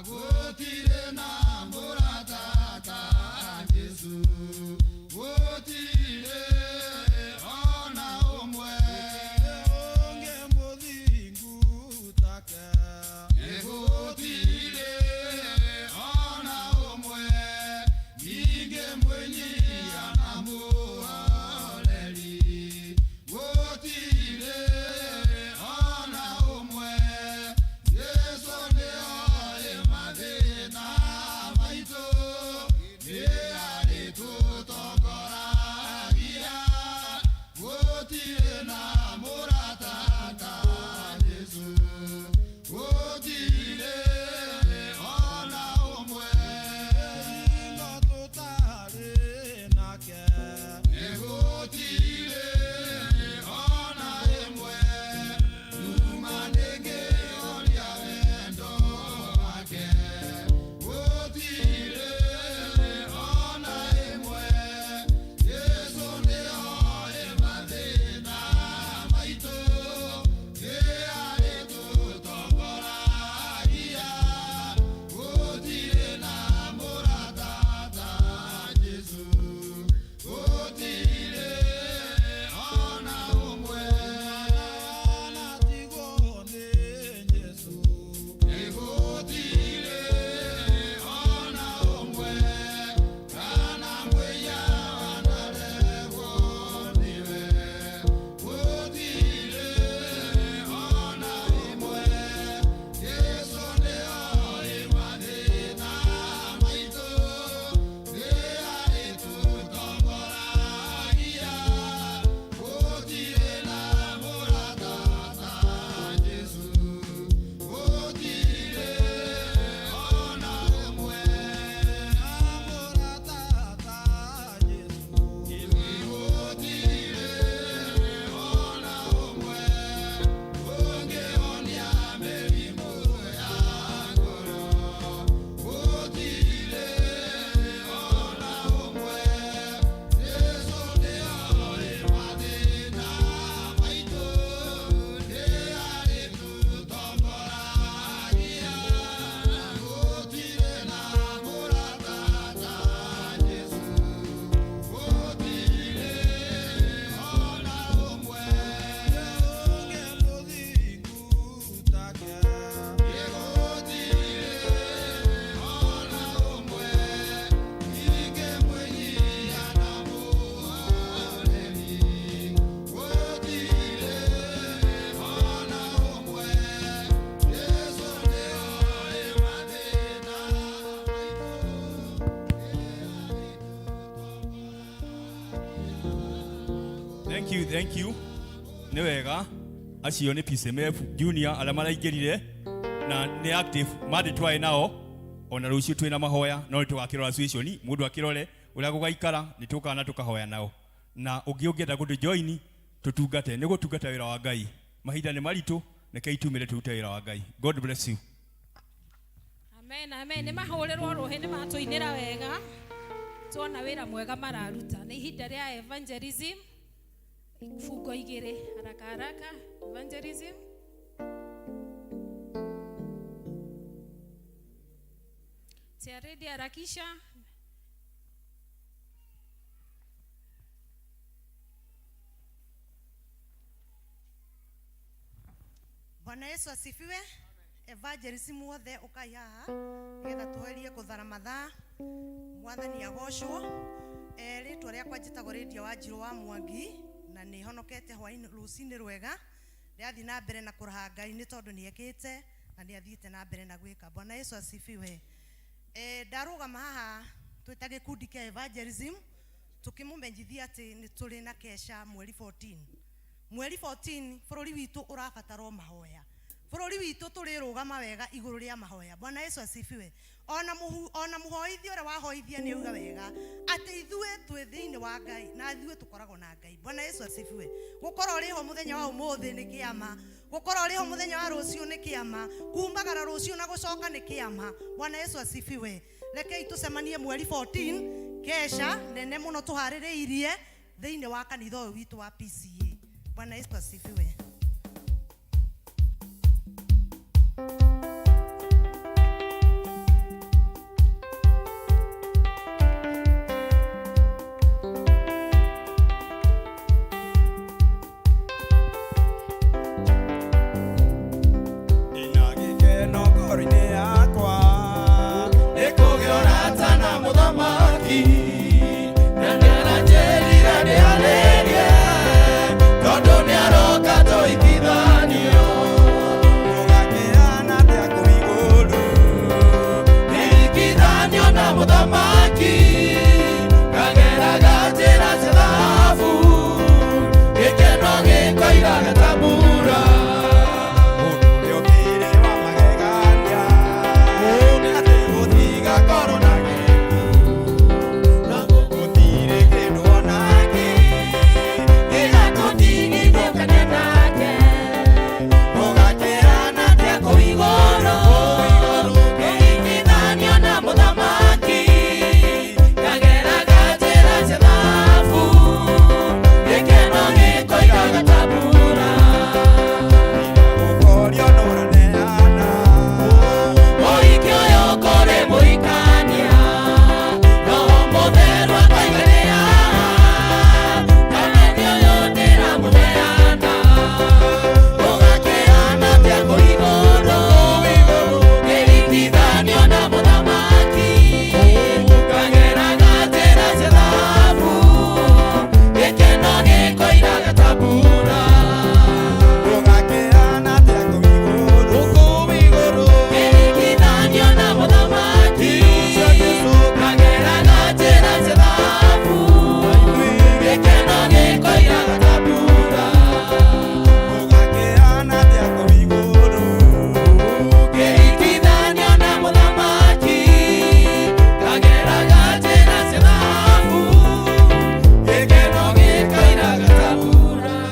Gũtirĩ na mũrata ta Jesũ, gũtirĩ ona ũmwe ũngĩ mũthingu take. Gũtirĩ ona ũmwe ningĩ mwĩnyihia na mũhoreri. Gũtirĩ ona ũmwe, Jesũ nĩoĩ mathĩna maitũ, nĩ arĩtũtongoragia. Gũtirĩ na mũrata ta Jesũ, gũtirĩ ona ũmwe hingo tũtarĩ nake. Gũtirĩ ona ĩmwe nduma ndĩngĩhoria wendo wake. Gũtirĩ ona ĩmwe, Jesũ nĩoĩ mathĩna maitũ, nĩ arĩtũtongoragia. Gũtirĩ na mũrata ta Jesũ, gũtirĩ ona ũmwe. Anatigwo nĩ Jesũ, gũtirĩ ona ũmwe, kana mwĩya wanaregwo nĩwe. Gũtirĩ ona ĩmwe, Jesũ nĩoĩ mathĩna maitũ, nĩ arĩtũtongoragia. Gũtirĩ na mũrata ta Jesũ, gũtirĩ ona ũmwe. Mũrata ta Jesũ, gũtirĩ ona ũmwe ũngĩhonia mĩrimũ ya ngoro. Gũtirĩ ona ũmwe, Jesũ nĩoĩ mathĩna maitũ, nĩ arĩtũtongoragia. Gũtirĩ na mũrata ta Jesũ, gũtirĩ ona ũmwe ũngĩ mũthingu take. Gũtirĩ ona ũmwe ningĩ mwĩnyihia na mũhoreri. Gũtirĩ ona ũmwe, Jesũ nĩoĩ mathĩna maitũ. Thank you, thank you. Nĩ wega. Acio nĩ PCMF Junior arĩa maraingĩrire na nĩ active mande twarĩ nao ona rũciũ twĩna mahoya, no nĩ tũgakĩrora situation, mũndũ akĩrore ũrĩa gũgaikara, nĩ tũkaga na tũkahoya nao. Na ũngĩ ũngĩenda gũtũ join tũtungate, nĩ gũtungata wĩra wa Ngai. Mahinda nĩ maritũ, rekei tumĩre tũrute wĩra wa Ngai. God bless you. Amen, amen. Nĩ mahũrĩrwo rũhĩ, nĩ matũinĩra wega, tuona wĩra mwega mararuta. Nĩ ihinda rĩa evangelism. Ibungo igĩrĩ haraka haraka evangelism. Tiaredi harakisha. Bwana Yesu asifiwe. Evangelism wothe ukai haha nigetha tuherie kuthara mathaa. Mwathani agocwo. Ritwa riakwa njitagwo Lydia Wanjiru wa Mwangi na nĩ honokete hwainĩ rũcinĩ rwega. Ndĩrathiĩ na mbere na kũraha Ngai nĩ tondũ nĩ ekĩte na nĩ athiĩte na mbere na gwĩka. Bwana Yesu asifiwe. Ndarũgama haha twĩ ta gĩkundi kĩa evangelism tũkĩmũmenyithia atĩ nĩ tũrĩ na kesha mweri 14. Mweri 14 bũrũri witũ ũrabatarwo mahoya. Bũrũri witũ tũrĩrũgama wega igũrũ rĩa mahoya. Bwana Yesu asifiwe. Ona mũhu ona mũhoithia ũrĩa wahoithia nĩ auga wega atĩ ithuĩ twĩ thĩinĩ wa Ngai na ithuĩ tũkoragwo na Ngai. Bwana Yesu asifiwe. Gũkorwo ũrĩ ho mũthenya wa ũmũthĩ nĩ kĩama, gũkorwo ũrĩ ho mũthenya wa rũciũ nĩ kĩama, kumagara rũciũ na gũcoka nĩ kĩama. Bwana Yesu asifiwe. Rekei tũcemanie mweri 14 kesha nene mũno tũharĩrĩirie thĩinĩ wa kanitha ũyũ witũ wa PCA. Bwana Yesu asifiwe. Ndĩna gĩkeno ngoro-inĩ yakwa nĩ kũgĩa ũrata na mũthamaki na nĩaranjĩrire ndĩarĩrie tondũ nĩaroka tũhikithanio mũgakĩhana atĩa kũu igũrũ kĩhikithanio na mũthamaki kageraga njĩra cia thahabu gĩkeno gĩkoiraga ta mbura.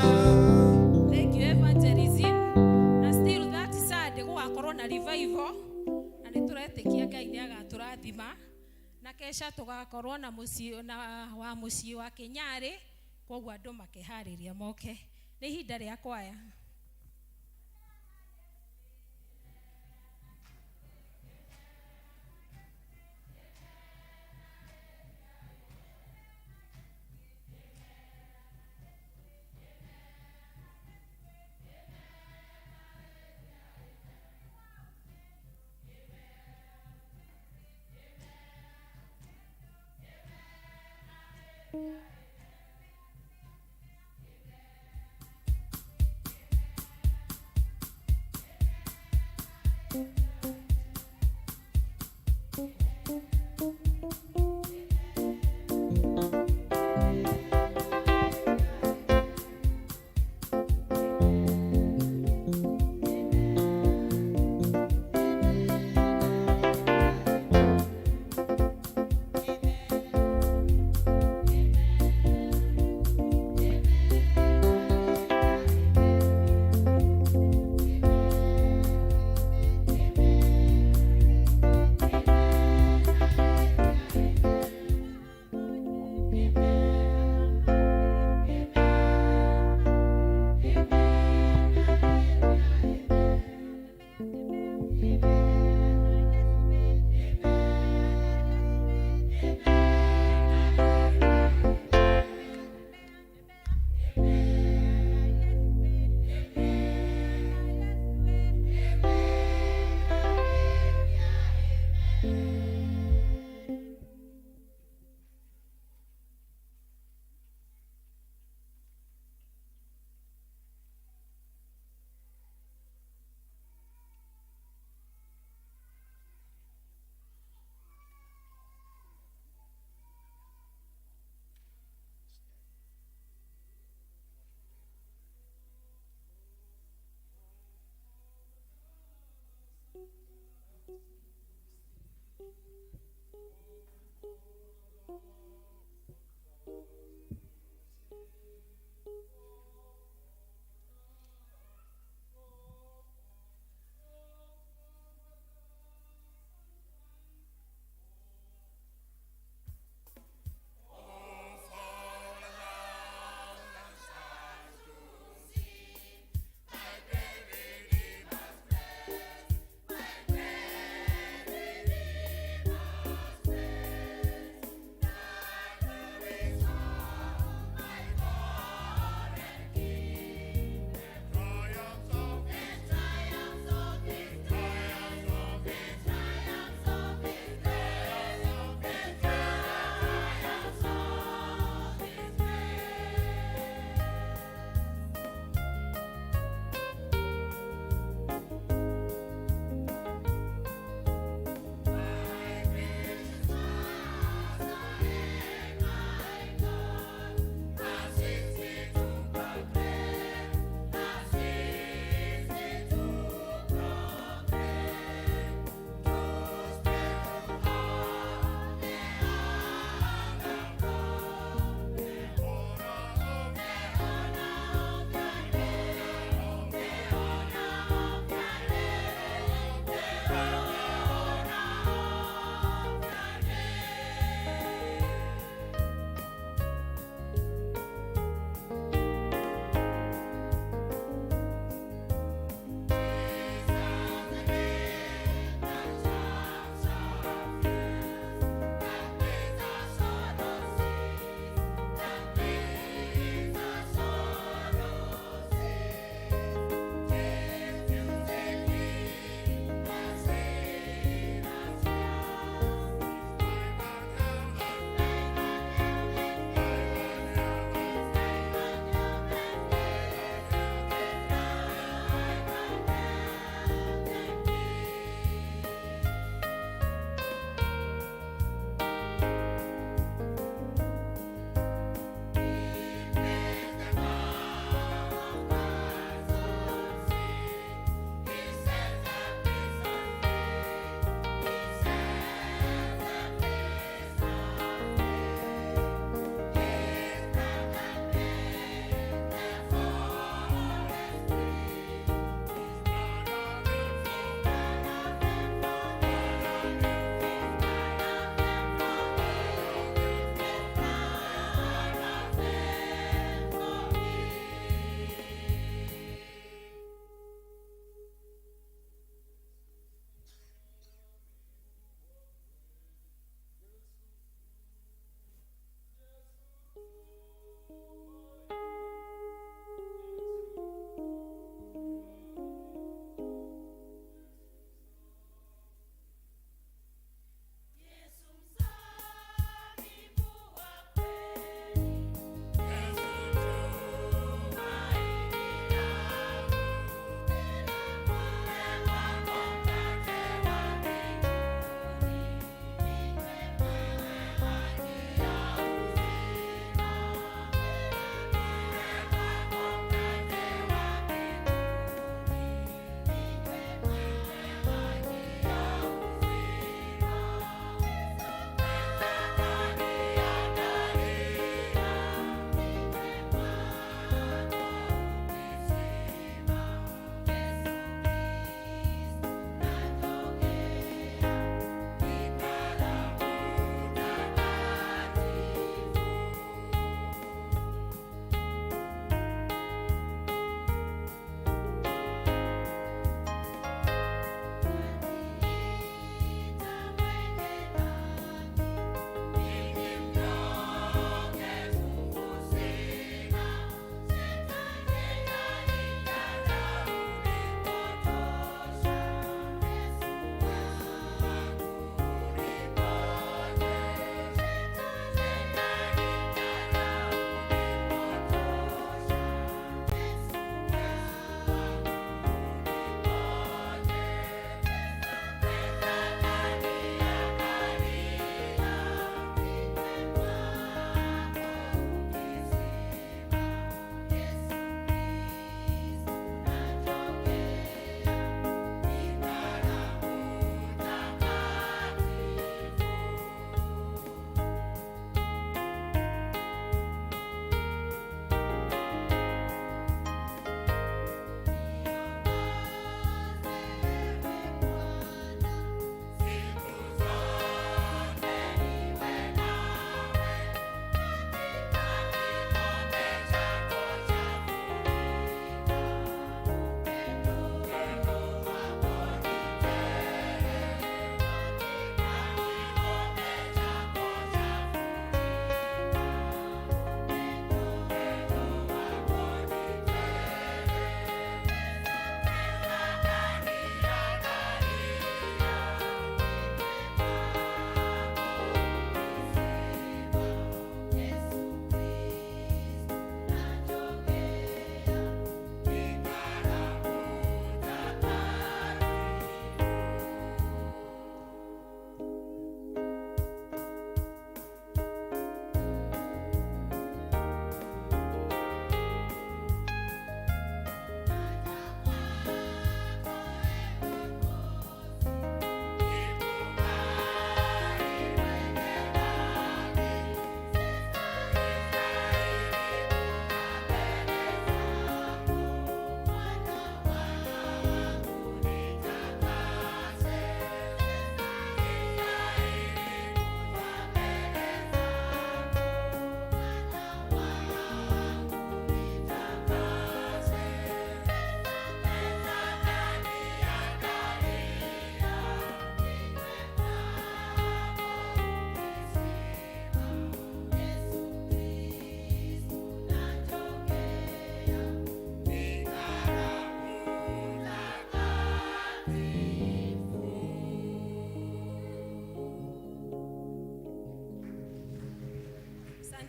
Thank you evangelism. Na still that Sunday gũgakorwo na revival na nĩ tũretĩkia Ngai nĩ agatũrathima na kesha tũgakorwo na mũciĩ na wa mũciĩ wa Kĩnyarĩ, koguo andũ makeharĩria moke. Nĩ ihinda rĩa kwaya. Amen.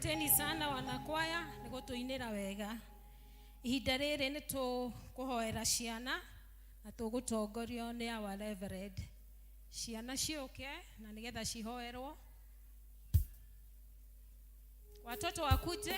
Asanteni sana wanakwaya nĩ gũtũinĩra wega. Ihinda rĩrĩ nĩ tũkũhoera ciana na tũgũtongorio nĩ our reverend. Ciana ciũke na nĩgetha cihoerwo. Watoto wakuje.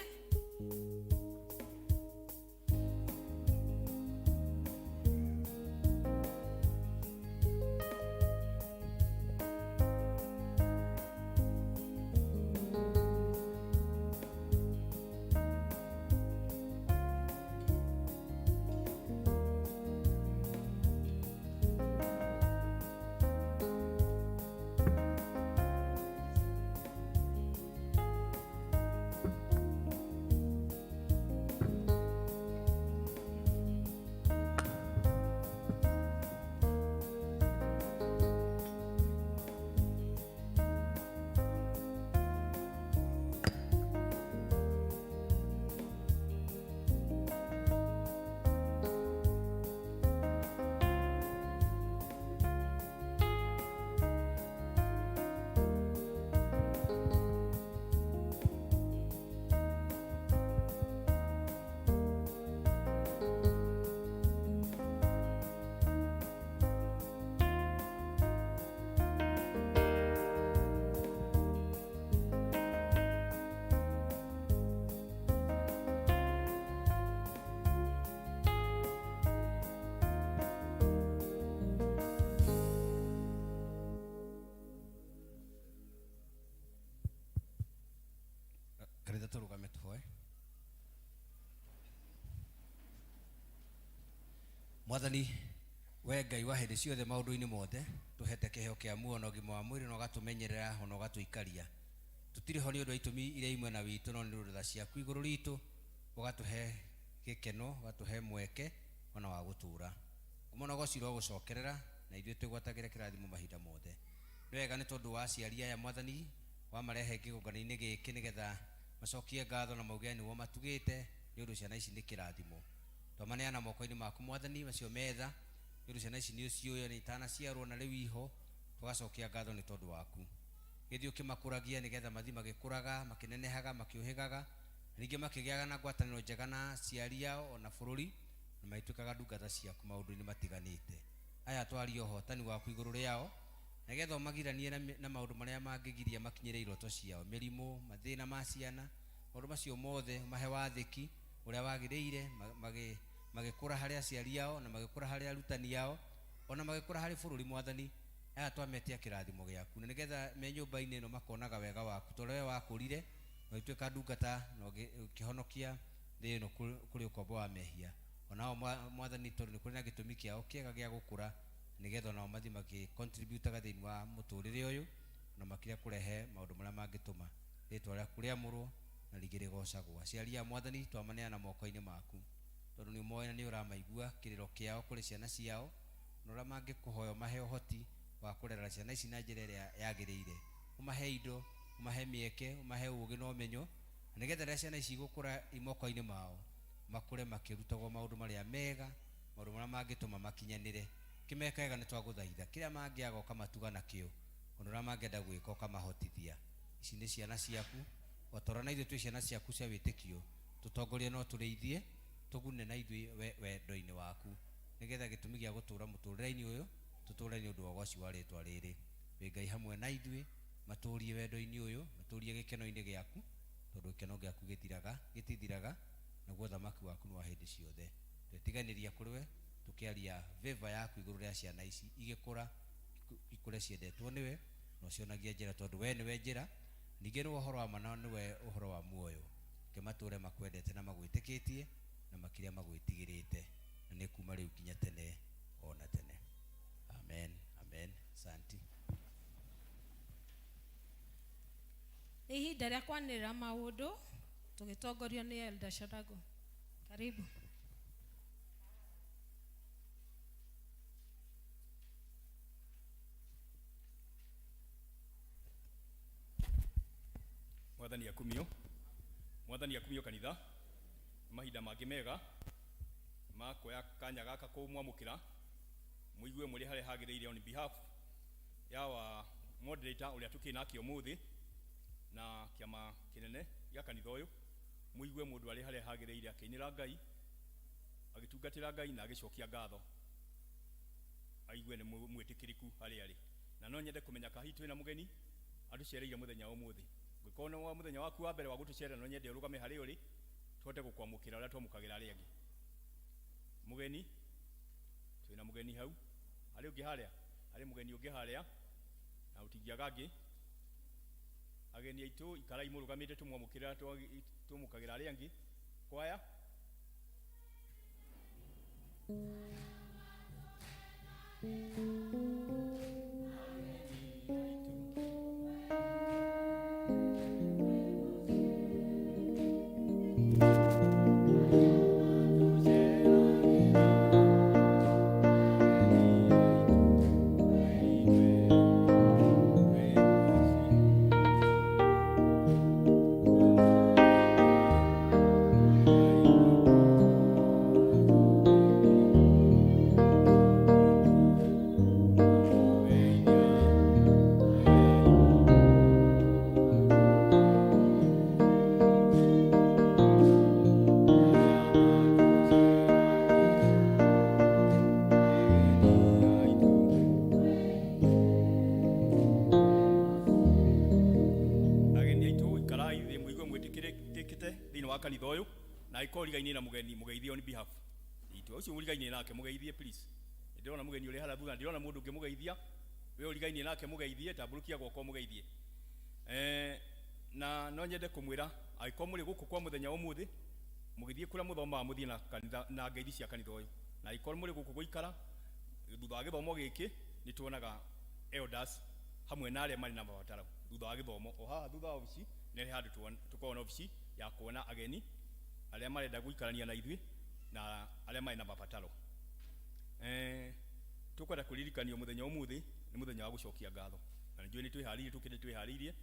Kanitha tũrũgame tũhoe. Mwathani, we Ngai wa hĩndĩ ciothe maũndũ-inĩ mothe, tũhete kĩheo kĩa muoyo na ũgima wa mwĩrĩ na ũgatũmenyerera ona ũgatũikaria. Tũtirĩ ho nĩ ũndũ wa itũmi iria imwe na witũ, no nĩ ũndũ tha ciaku igũrũ ritũ, ũgatũhe gĩkeno, ũgatũhe mweke ona wa gũtũũra. Ngumo na ũgoci irogũcokerera, na ithuĩ twĩgwatagĩre kĩrathimo mahinda mothe. Nĩ wega nĩ tondũ wa aciari aya Mwathani, wamarehe kĩgongona-inĩ gĩkĩ nĩgetha macokie ngatho na mauge nĩwe ũmatugĩte, nĩ ũndũ ciana ici nĩ kĩrathimo. Twamaneana moko-inĩ maku Mwathani, macio metha, nĩ ũndũ ciana ici nĩ ũciũĩ nĩ itanaciarwo na rĩu iho, tũgacokia ngatho nĩ tondũ waku. Gĩthiĩ ũkĩmakũragia nĩgetha mathiĩ magĩkũraga, makĩnenehaga, makĩũhĩgaga, na ningĩ makĩgĩaga na ngwatanĩro njega na aciari ao ona bũrũri, na magĩtuĩkaga ndungata ciaku maũndũ-inĩ matiganĩte. Aya twaria ũhotani waku igũrũ rĩao, nĩgetha ũmagiranie na maũndũ marĩa mangĩgiria makinyĩre iroto ciao, mĩrimũ, mathĩna ma ciana, maũndũ macio mothe, ũmahe wathĩki ũrĩa wagĩrĩire, magĩkũra harĩ aciari ao, na magĩkũra harĩ arutani ao, ona magĩkũra harĩ bũrũri Mwathani. Aya twametia kĩrathimo gĩaku, na nĩgetha me nyũmba-inĩ ĩno makonaga wega waku, tondũ we wakũrire na ũgĩtuĩka ndungata na ũkĩhonokia thĩ ĩno kũrĩ ũkombo wa mehia. Onao Mwathani, tondũ nĩ kũrĩ na gĩtũmi kĩao kĩega gĩa gũkũra, nĩgetha onao mathiĩ magĩcontributaga thĩinĩ wa mũtũrĩre ũyũ, na makĩria kũrehe maũndũ marĩa mangĩtũma rĩtwa rĩaku rĩamũrwo na rĩngĩ rĩgocagwo. Aciari a Mwathani, twamaneana moko-inĩ maku, tondũ nĩ ũmoĩ na nĩ ũramaigua kĩrĩro kĩao kũrĩ ciana ciao, na ũrĩa mangĩkũhoya ũmahe ũhoti wa kũrera ciana ici na njĩra ĩrĩa yagĩrĩire. Ũmahe indo, ũmahe mĩeke, ũmahe ũũgĩ na ũmenyo, na nĩgetha rĩrĩa ciana ici igũkũra i moko-inĩ mao, makũre makĩrutagwo maũndũ marĩa mega, maũndũ marĩa mangĩtũma makinyanĩre. Kĩmeka wega nĩ twagũthaitha, kĩrĩa mangĩaga ũkamatuga nakĩo, ona ũrĩa mangĩenda gwĩka ũkamahotithia. Ici nĩ ciana ciaku, o ta ũrĩa na ithuĩ twĩ ciana ciaku cia wĩtĩkio, tũtongorie na ũtũrĩithie, tũgune na ithuĩ wendo-inĩ waku, nĩgetha gĩtũmi gĩa gũtũũra mũtũũrĩre-inĩ ũyũ, tũtũũre nĩ ũndũ wa ũgoci wa rĩtwa rĩrĩ. Wĩ Ngai hamwe na ithuĩ, matũũrie wendo-inĩ ũyũ, matũũrie gĩkeno-inĩ gĩaku, tondũ gĩkeno gĩaku gĩtithiraga, naguo ũthamaki waku nĩ wa hĩndĩ ciothe. Twetiganĩria kũrĩ we, tũkĩaria favor yaku igũrũ rĩa ciana ici igĩkũra, ikũre ciendetwo nĩwe, na ũcionagie njĩra, tondũ we nĩwe njĩra, ningĩ nĩwe ũhoro wa ma na nĩwe ũhoro wa muoyo. Reke matũũre makwendete na magwĩtĩkĩtie, na makĩria magwĩtigĩrĩte, na nĩ kuma rĩu nginya tene o na tene. Amen, amen. Asante. Nĩ ihinda rĩa kwanĩrĩra maũndũ tũgĩtongorio nĩ Elder Sharago. Karibu. Mwathani akumio, Mwathani akumio kanitha. Mahinda mangĩ mega ma kuoya kanya gaka kũmwamũkĩra, mũigue mũrĩ harĩa hagĩrĩire on behalf ya wa moderator ũrĩa tũkĩrĩ nake ũmũthĩ na kĩama kĩnene Gĩa kanitha ũyũ, mũigue mũndũ arĩ harĩa hagĩrĩire akĩinĩra Ngai, agĩtungatĩra Ngai na agĩcokia ngatho, aigue nĩ mwĩtĩkĩrĩku harĩa arĩ. Na no nyende kũmenya kana hihi twĩna mũgeni atũcereire mũthenya wa ũmũthĩ. Ũngĩkorwo nĩ wa mũthenya waku wa mbere wa gũtũcerera, no nyende ũrũgame harĩa ũrĩ tũhote gũkwamũkĩra ũrĩa twamũkagĩra arĩa angĩ. Mũgeni, twĩna mũgeni hau. Harĩ ũngĩ harĩa? Harĩ mũgeni ũngĩ harĩa, na gũtingĩaga angĩ. Ageni aitũ, ikarai mũrũgamĩte tũmwamũkĩre ũrĩa twamũkagĩra arĩa angĩ. Kwaya. Ageni aitũ, ikarai thĩ mũigue mwĩtĩkĩrĩkĩte thĩinĩ wa kanitha ũyũ, na angĩkorwo ũrigainie na mũgeni, mũgeithie on behalf itũ. Ũcio ũrigainie nake mũgeithie please. Nĩndĩrona mũgeni ũrĩa harĩa thutha, ndirona mũndũ ũngĩ mũgeithia. We ũrigainie nake mũgeithie, tambũrũkia guoko mũgeithie. Na no nyende kũmwĩra angĩkorwo mũrĩ gũkũ kwa mũthenya wa ũmũthĩ, mũgĩthiĩ kũrĩa mũthomaga mũthiĩ na kanitha na ngeithi cia kanitha ũyũ. Na angĩkorwo mũrĩ gũkũ gũikara thutha wa gĩthomo gĩkĩ, nĩ tuonaga elders hamwe na arĩa marĩ na mabataro thutha wa gĩthomo. O haha thutha wa obici nĩ harĩ handũ tũkoragwo na obici ya kuona ageni arĩa marenda gũikarania na ithuĩ na arĩa marĩ na mabataro. Tũkwenda kũririkanio mũthenya ũmũthĩ nĩ mũthenya wa gũcokia ngatho, na nĩ njũĩ nĩ twĩharĩirie, tũkĩte twĩharĩirie.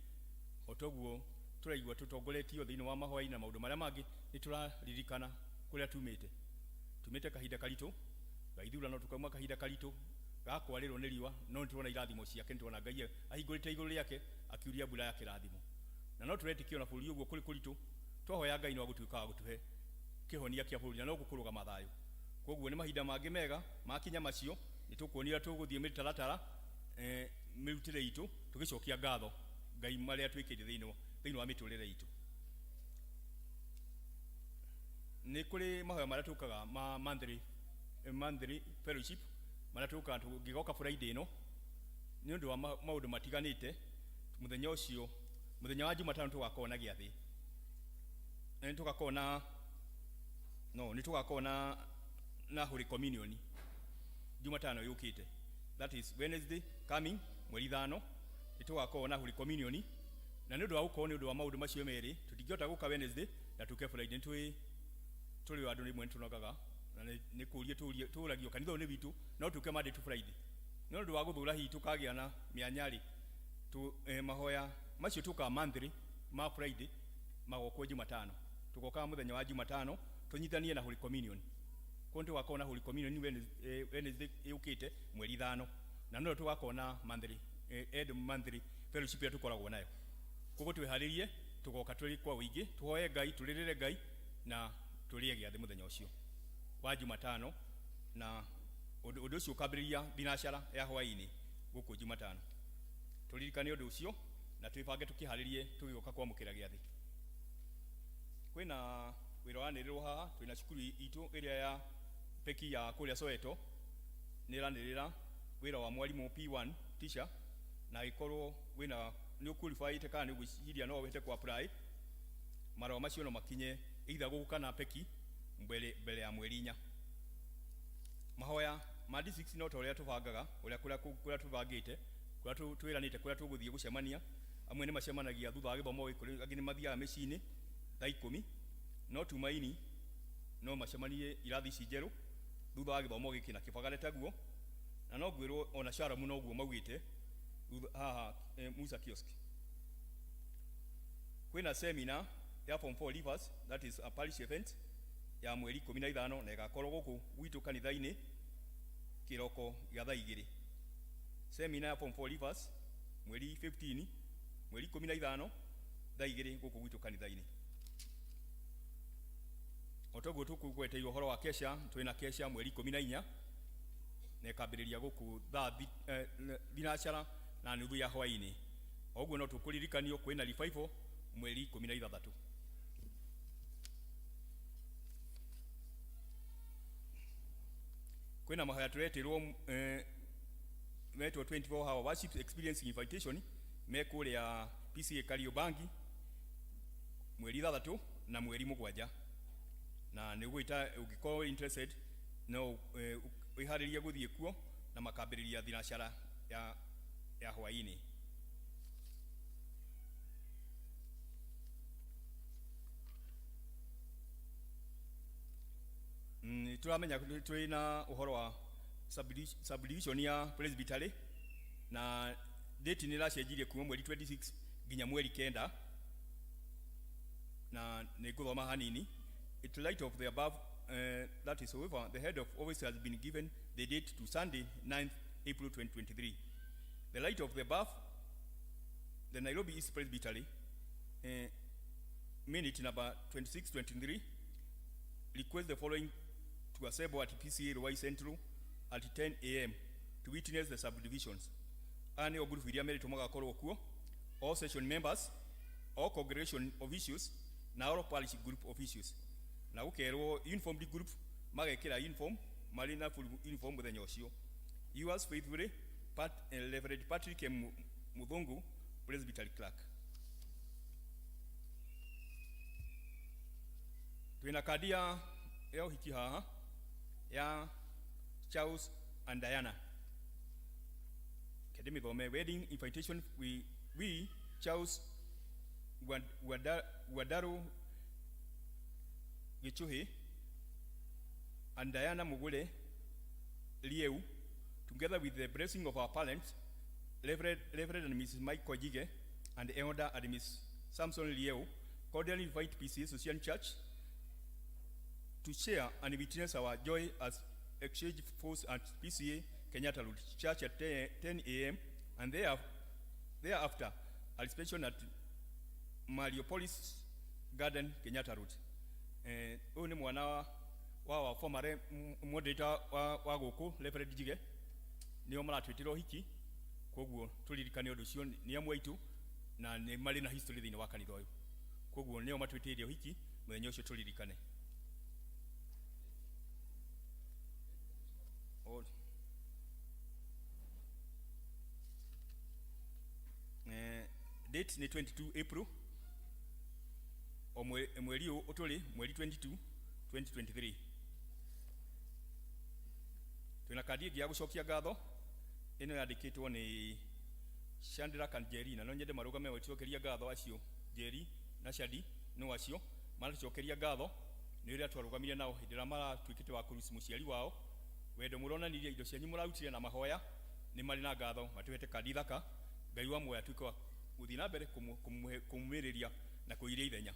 O toguo tũraigua tũtongoretio thĩinĩ wa mahoya-inĩ na maũndũ marĩa mangĩ, nĩ tũraririkana kũrĩa tumĩte. Tumĩte kahinda karitũ gaithurano, tũkauma kahinda karitũ ga kwarĩrwo nĩ riũa, no nĩ tũrona irathimo ciake, nĩ tũrona Ngai ahingũrĩte igũrũ rĩake akiuria mbura ya kĩrathimo. Na no tũretĩkia ona bũrũri ũguo kũrĩ kũritũ, twahoya Ngai no agũtuĩka wa gũtũhe kĩhonia kĩa bũrũri na no gũkũrũgama thayũ. Koguo nĩ mahinda mangĩ mega makinya macio, nĩ tũkuonia ũrĩa tũgũthiĩ mĩtaratara mĩrutĩre itũ tũgĩcokia ngatho Ngai marĩa twĩkĩte thĩinĩ wa mĩtũrĩre itũ. Nĩ kũrĩ mahoya marĩa tũkaga ma monthly fellowship marĩa tũkaga tũngĩgoka Friday ĩno nĩ ũndũ wa maũndũ matiganĩte. Mũthenya ũcio, mũthenya wa Jumatano tũgakorwo na gĩathĩ. Nĩ tũgakorwo na no nĩ tũgakorwo na Holy Communion Jumatano yũkĩte, that is Wednesday coming, mweri 5, nĩ tũgakorwo na Holy Communion. Na nĩ ũndũ wa gũkorwo nĩ ũndũ wa maũndũ macio merĩ, tũtingĩhota gũka Wednesday na tũke Friday. Nĩ tũrĩ andũ rĩmwe nĩ tũnogaga na nĩ kũria tũragio kanitha ũyũ nĩ witũ, no tũke Monday to Friday. Nĩ ũndũ wa gũthũra hihi tũkagĩa na mĩanya rĩ, mahoya macio tũkaga monthly ma Friday magokwo Jumatano. Tũgokaga mũthenya wa Jumatano tũnyitanie na Holy Communion. Koguo nĩ tũgakorwo na Holy Communion Wednesday yũkĩte mweri 5, na no tũgakorwo na monthly end monthly fellowship ĩrĩa tũkoragwo nayo. Koguo twĩharĩrie, tũgoka tũrĩ kwa ũingĩ, tũhoye Ngai, tũrĩrĩre Ngai na tũrĩe gĩathĩ mũthenya ũcio wa Jumatano, na ũndũ ũcio ũkambĩrĩria thinacara ya hwaĩ-inĩ gũkũ Jumatano. Tũririkane ũndũ ũcio na twĩbange tũkĩharĩrie tũgĩũka kwamũkĩra gĩathĩ. Kwĩna wĩra ũranĩrĩrwo haha, twĩna cukuru itũ ĩrĩa ya peki ya kũrĩa Soweto nĩ ĩranĩrĩra wĩra wa mwarimũ P1 teacher, na angĩkorwo wĩna nĩ ũqualifyĩte kana nĩ ũgwĩciria no ũhote kũ apply, marũa macio no makinye either gũkũ kana peki mbere ya mweri 4. Mahoya ma D6 no ta ũrĩa tũbangaga, ũrĩa kũrĩa tũbangĩte, kũrĩa twĩranĩte kũrĩa tũgũthiĩ gũcemania. Amwe nĩ macemanagia thutha wa gĩthomo gĩkĩ, angĩ nĩ mathiaga mĩciĩ-inĩ thaa 10, no Tumaini no macemanie irathi ici njerũ thutha wa gĩthomo gĩkĩ na kĩbagare taguo, na no ngwĩrwo ona Sharamu noguo maugĩte thutha haha Musa kiosk. Kwĩna seminar ya form 4 leavers, that is a parish event ya mweri 15, na ĩgakorwo gũkũ gwitũ kanitha-inĩ kĩroko gĩa thaa 2. Seminar ya form 4 leavers mweri 15, mweri 15, thaa 2 gũkũ gwitũ kanitha-inĩ. O toguo tũkũgweteirwo ũhoro wa kesha, twĩna kesha mweri 14 na ĩkambĩrĩria gũkũ thaa thinacara na nuthu ya hwaĩ-inĩ. O ũguo no tũkũririkanio kwĩna revival mweri 16. Kwĩna mahoya tũretĩrwo metwo 24 hour worship experience invitation me kũrĩa PCA Kariobangi mweri 6 na mweri 7, na nĩ ũgwĩta ũngĩkorwo interested no wĩharĩrie gũthiĩ kuo, na makambĩrĩria thinacara ya hwaĩ-inĩ. Nĩ tũramenya twĩ na ũhoro wa subdivision ya presbytery, na date nĩ ĩracenjirie kuma mweri 26 nginya mweri 9, na nĩ ngũthoma hanini. In light of the above, that is, however, the head of office has been given the date to Sunday 9th April 2023. The light of the above, the Nairobi East Presbytery, minute number 2623, request the following to assemble at PCA Ruai Central at 10 a.m. to witness the subdivisions. Aya nĩo ngurubu iria merĩtwo magakorwo kuo: all session members, all congregation officials na all parish group officials, na gũkerwo uniformed group magekĩra uniform, marĩ na full uniform mũthenya ũcio. Yours faithfully, Reverend Patrick M. Muthungu, Presbytery Clerk. Twĩna kandi ya ũhiki haha ya Charles and Diana. Kende mĩthome: wedding invitation. We Charles Guadaro Gichuhi and Diana Mugure Lieu, together with the blessing of our parents, Reverend and Mrs. Mike Kojige and Elder and Miss Samson Lieu, cordially invite PCA Social Church to share and witness our joy as exchange vows at PCA Kenyatta Road Church at 10 a.m. and thereafter a reception at Mariopolis Garden, Kenyatta Road. Ũyũ nĩ mwana wa former moderator wa gũkũ, Reverend Njige, nĩo maratwĩtĩra ũhiki, koguo tũririkane ũndũ ũcio. Nĩ amwe aitũ na nĩ marĩ na history thĩinĩ wa kanitha ũyũ, koguo nĩo matwĩtĩire ũhiki mũthenya ũcio, tũririkane. Date nĩ 22 April, o mweri ũyũ ũtũrĩ, mweri 22 2023. Twĩna kandi ĩngĩ ya gũcokia ngatho, ĩno yandĩkĩtwo nĩ Chandra Kanjeri, na no nyende marũgame gũcokeria ngatho acio. Njeri na Shadi no acio maratũcokeria ngatho nĩ ũrĩa twarũgamire nao hĩndĩ ĩrĩa maratuĩkĩte wa kũruci mũciari wao. Wendo mũronanirie, indo cianyu mũrarutire na mahoya, nĩ marĩ na ngatho. Matũhete kandi thaka. Ngai wa muoyo atuĩke wa gũthiĩ na mbere kũmũmĩrĩria na kũiria ithenya.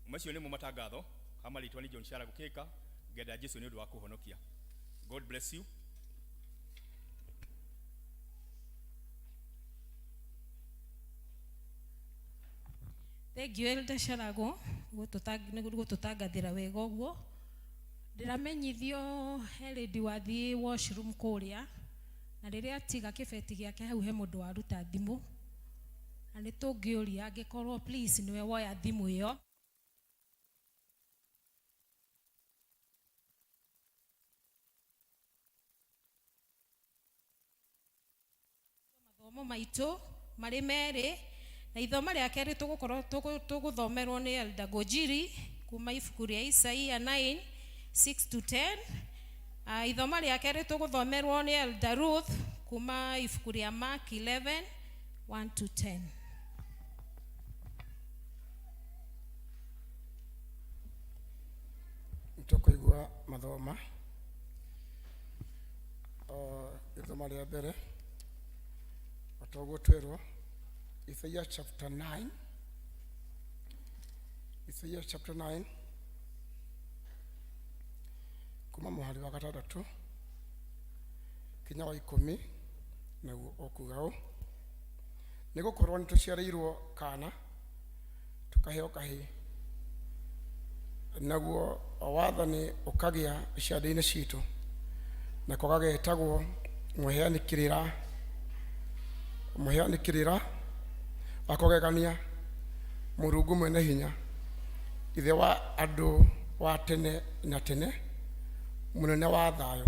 Macio nĩmo matangatho. Hama rĩtwa nĩ John Shara gũkĩka ngenda Jesu nĩ ũndũ wa kũhonokia. God bless you. Thank you, Elder Sharago, nĩ gũtũtangathĩra wega ũguo. Ndĩramenyithio he lady wathiĩ washroom kũrĩa, na rĩrĩa atiga kĩbeti gĩake hau, he mũndũ waruta thimũ, na nĩ tũngĩũria angĩkorwo please nĩwe woya thimũ ĩyo. Mathomo maitũ marĩ merĩ, na ithoma rĩa kerĩ tũgũkorwo tũgũthomerwo nĩ Elder Gojiri kuma ibuku rĩa Isaia 9 6 to 10. Ithoma rĩa kerĩ tũgũthomerwo nĩ Elder Ruth kuma ibuku rĩa Mark 11 1 to 10. Nĩtũkũigua mathoma. Ithoma rĩa mbere, o ta ũguo twĩrwo, Isaiah chapter 9, Isaiah chapter 9, kuma mũhari wa gatandatũ kinya wa 10, naguo ũkuga ũũ: nĩ gũkorwo nĩ tũciarĩirwo kana, tũkaheo kahĩĩ. Naguo wathani ũkagĩa ciande-inĩ citũ, nako gagetagwo mũheani kĩrĩra, mũheani kĩrĩra wa kũgegania, Mũrungu mwene hinya, Ithe wa andũ wa tene na tene, mũnene wa thayũ.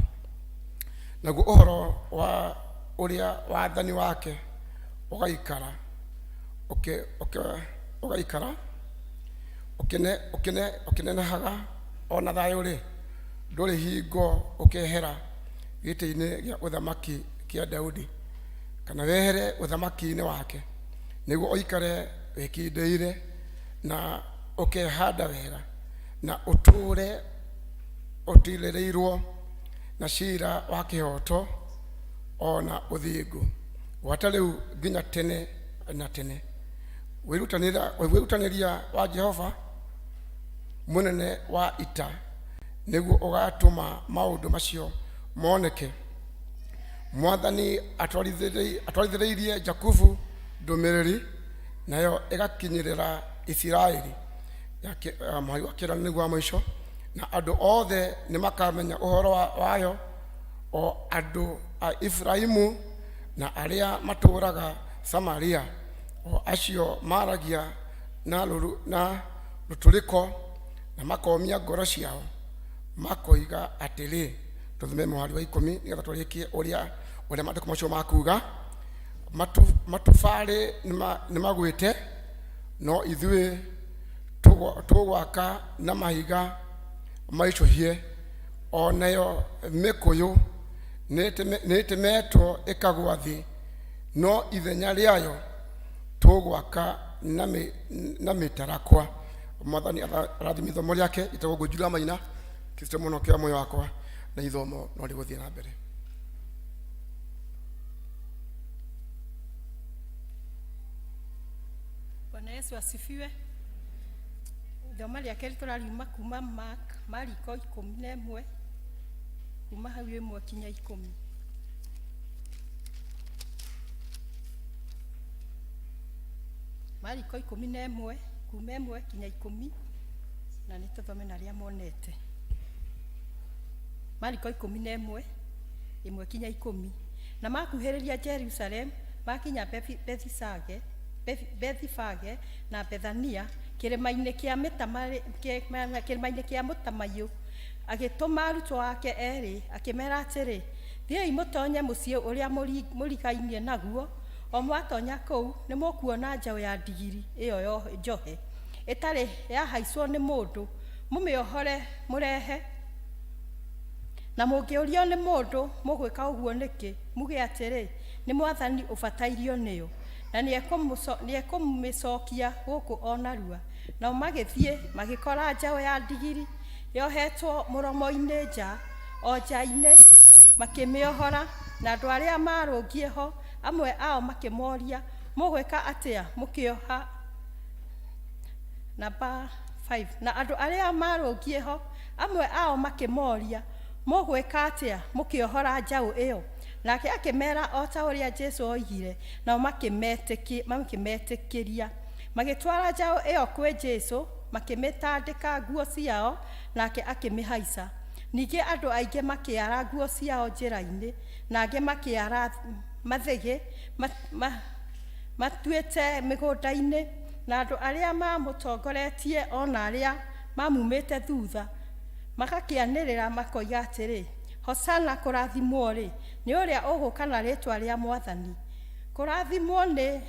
Naguo ũhoro wa ũrĩa wathani wake ũgaikara ũgaikara ũkĩnenehaga o na thayũ-rĩ, ndũrĩ hingo ũkehera gĩtĩ-inĩ gĩa ũthamaki kĩa Daudi, kana wehere ũthamaki-inĩ wake, nĩguo ũikare wĩkindĩire na ũkehanda wega, na ũtũũre ũtiirĩrĩirwo na cira wa kĩhooto o na ũthingu, gwata rĩu nginya tene na tene. Wĩrutanĩria wa Jehova mũnene wa ita nĩguo ũgatũma maũndũ macio moneke. Mwathani atwarithĩrĩirie Jakubu ndũmĩrĩri, nayo ĩgakinyĩrĩra Isiraeli. Mũhari wa kenda nĩguo wa mũico. Na andũ othe nĩ makamenya ũhoro wayo, o andũ a Efiraimu na arĩa matũũraga Samaria, o acio maragia na rũtũrĩko na makomia ngoro ciao, makoiga atĩrĩ, tũthome mũhari wa 10 nĩgetha tũrĩkie ũrĩa maandĩko macio makuga. Matubarĩ nĩmagwĩte, no ithuĩ tũgwaka na mahiga maicũhie, o nayo mĩkũyũ nĩĩtemetwo ĩkagũa thĩ, no ithenya rĩayo tũgwaka na mĩtarakwa. Mwathani arathime ithomo rĩake. Ĩtagwo Ngũnjiri wa Maina, Kristo mũno kĩa muoyo wakwa, na ithomo no rĩgũthiĩ na mbere. Bwana Yesu asifiwe. Ithoma rĩa kerĩ tũrariuma kuma Mark, Mariko 11, kuma hau 1 kinya 10. Mariko 11, kuma 1 kinya 10, na nĩ tũthome na arĩa monete. Mariko 11, 1 kinya 10. Na makuhĩrĩria Jerusalem, makinya Bethifage na Bethania, kĩrĩma-inĩ kĩa mũtamaiyũ, agĩtũma arutwo ake erĩ, akĩmera atĩrĩ, thiĩi mũtonye mũciĩ ũrĩa mũrigainie naguo, o mwatonya kũu nĩmũkuona njaũ ya ndigiri ĩyo njohe, ĩtarĩ yahaicwo nĩ mũndũ, mũmĩohore mũrehe. Na mũngĩũrio nĩ mũndũ mũgwĩka ũguo nĩkĩ, muge atĩrĩ, nĩ Mwathani ũbatairio nĩyo, na nĩekũmĩcokia gũkũ o narua. Nao magĩthiĩ magĩkora njaũ ya ndigiri yohetwo mũromo-inĩ nja, o nja-inĩ, makĩmĩohora. Na andũ arĩa maarũngiĩ ho, amwe ao makĩmoria, mũgwĩka atĩa mũkĩoha? Namba 5. Na andũ arĩa maarũngiĩ ho, amwe ao makĩmoria, mũgwĩka atĩa mũkĩohora njaũ ĩyo? Nake akĩmera o ta ũrĩa Jesũ oigire, nao makĩmetĩkĩria. Magĩtwara njaũ ĩyo kwĩ Jesũ, makĩmĩtandĩka nguo ciao, nake akĩmĩhaica. Ningĩ andũ aingĩ makĩara nguo ciao njĩra-inĩ, na angĩ makĩara mathĩgĩ matuĩte mĩgũnda-inĩ, na andũ arĩa maamũtongoretie o na arĩa maamumĩte thutha magakĩanĩrĩra makoiga atĩrĩ, Hosana, kũrathimwo-rĩ, nĩ ũrĩa ũgũka na rĩĩtwa rĩa Mwathani. Kũrathimwo-rĩ,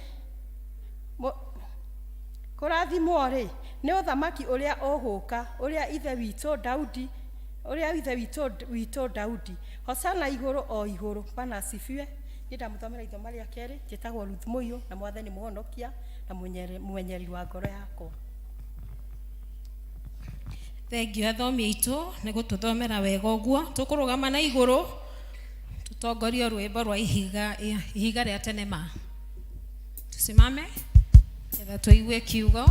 nĩ ũthamaki ũrĩa ũgũka, ũrĩa Ithe witũ Daudi. Hosana igũrũ o igũrũ. Bwana asifiwe. Niĩ ndamũthomera ithoma rĩa kerĩ, njĩtagwo Ruth Mũiyũ, na Mwathani mũhonokia na mũmenyereri wa ngoro yakwa. Thengiũ athomi aitũ nĩ gũtũthomera wega ũguo. Tũkũrũgama na igũrũ tũtongorio rwĩmbo rwa ihiga rĩa tene ma. Tusimame getha tũigue kiugo.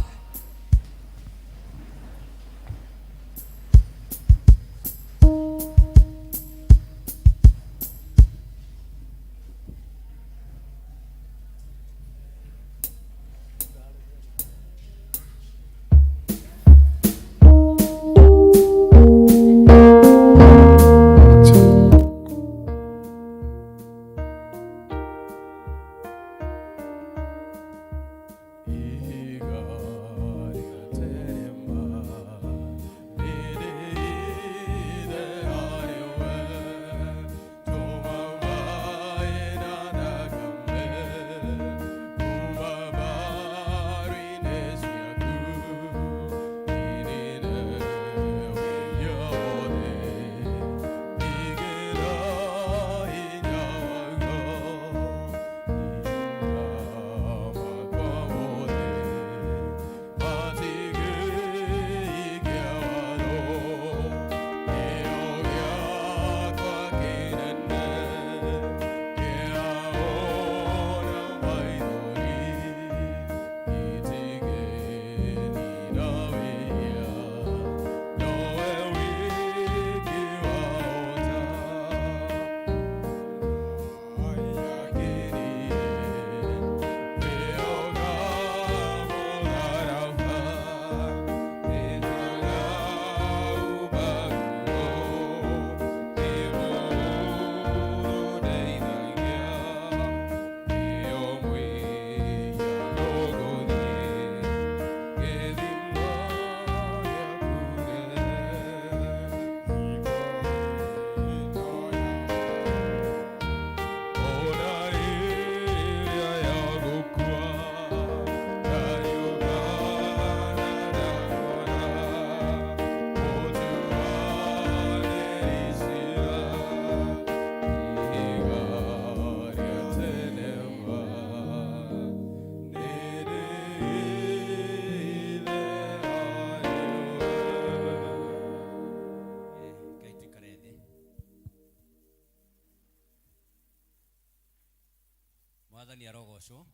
Mwathani arogocwo.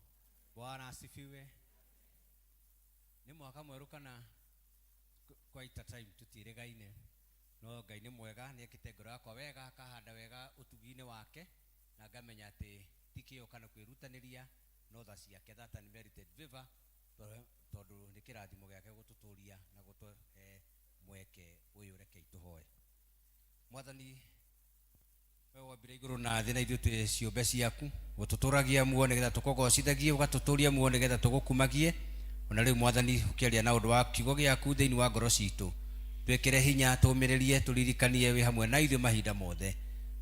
Bwana asifiwe. Nĩ mwaka mwerũ kana quite a time tũtiĩrĩgaine, no Ngai nĩ mwega, nĩ ekĩte ngoro yakwa wega, akahanda wega ũtugi-inĩ wake, na ngamenya atĩ ti kĩo kana kwĩrutanĩria, no tha ciake, that unmerited favor, tondũ nĩ kĩrathimo gĩake gũtũtũria na gũtũhe mweke ũyũ. Rekei tũhoe. Mwathani, we wombire igũrũ na thĩ, na ithuĩ twĩ ciũmbe ciaku. Ũtũtũragia muoyo nĩgetha tũkũgocithagie, ũgatũtũria muoyo nĩgetha tũgũkumagie. Ona rĩu, Mwathani, ũkĩaria na ũndũ wa kiugo gĩaku thĩinĩ wa ngoro citũ, twĩkĩre hinya, tũmĩrĩrie, tũririkanie wĩ hamwe na ithuĩ mahinda mothe,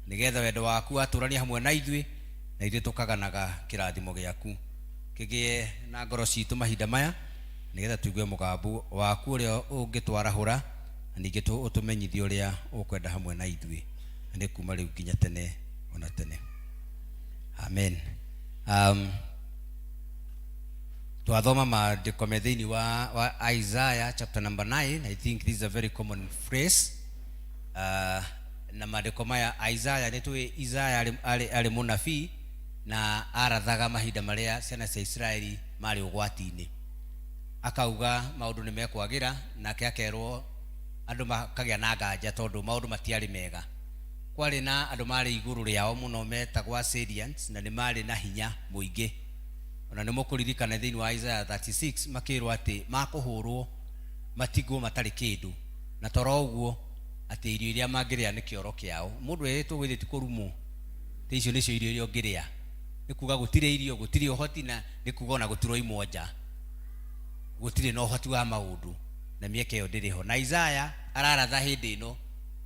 nĩgetha wendo waku watũrania hamwe na ithuĩ, na ithuĩ tũkaganaga kĩrathimo gĩaku kĩgĩe na ngoro citũ mahinda maya, nĩgetha tũigue mũgambo waku ũrĩa ũngĩtwarahũra, na ningĩ ũtũmenyithie ũrĩa ũkwenda hamwe na ithuĩ, na nĩ kuma rĩu nginya tene ona tene. Amen. Twathoma maandĩko me thĩinĩ wa Isaiah chapter number 9. I think this is a very common phrase. Na maandĩko maya, Isaiah, nĩ tũĩ Isaiah arĩ mũnabii na arathaga mahinda marĩa ciana cia Isiraeli marĩ ũgwati-inĩ, akauga maũndũ nĩ mekwagĩra, nake akerwo andũ makagĩa na nganja tondũ maũndũ matiarĩ mega. Kwarĩ na andũ marĩ igũrũ rĩao mũno metagwo Assyrians, na nĩ marĩ na hinya mũingĩ. Ona nĩ mũkũririkana thĩinĩ wa Isaiah 36 makĩrwo atĩ makũhũrwo matigwo matarĩ kĩndũ, na toro ũguo atĩ irio iria mangĩrĩa nĩ kĩoro kĩao. Mũndũ erĩtwo gwĩthĩ ti kũrumwo, atĩ icio nĩcio irio iria ũngĩrĩa, nĩ kuga gũtirĩ irio, gũtirĩ ũhoti, na nĩ kuga ona gũtiroimwo nja, gũtirĩ na ũhoti wa maũndũ, na mĩeke ĩyo ndĩrĩ ho. Na Isaiah araratha hĩndĩ ĩno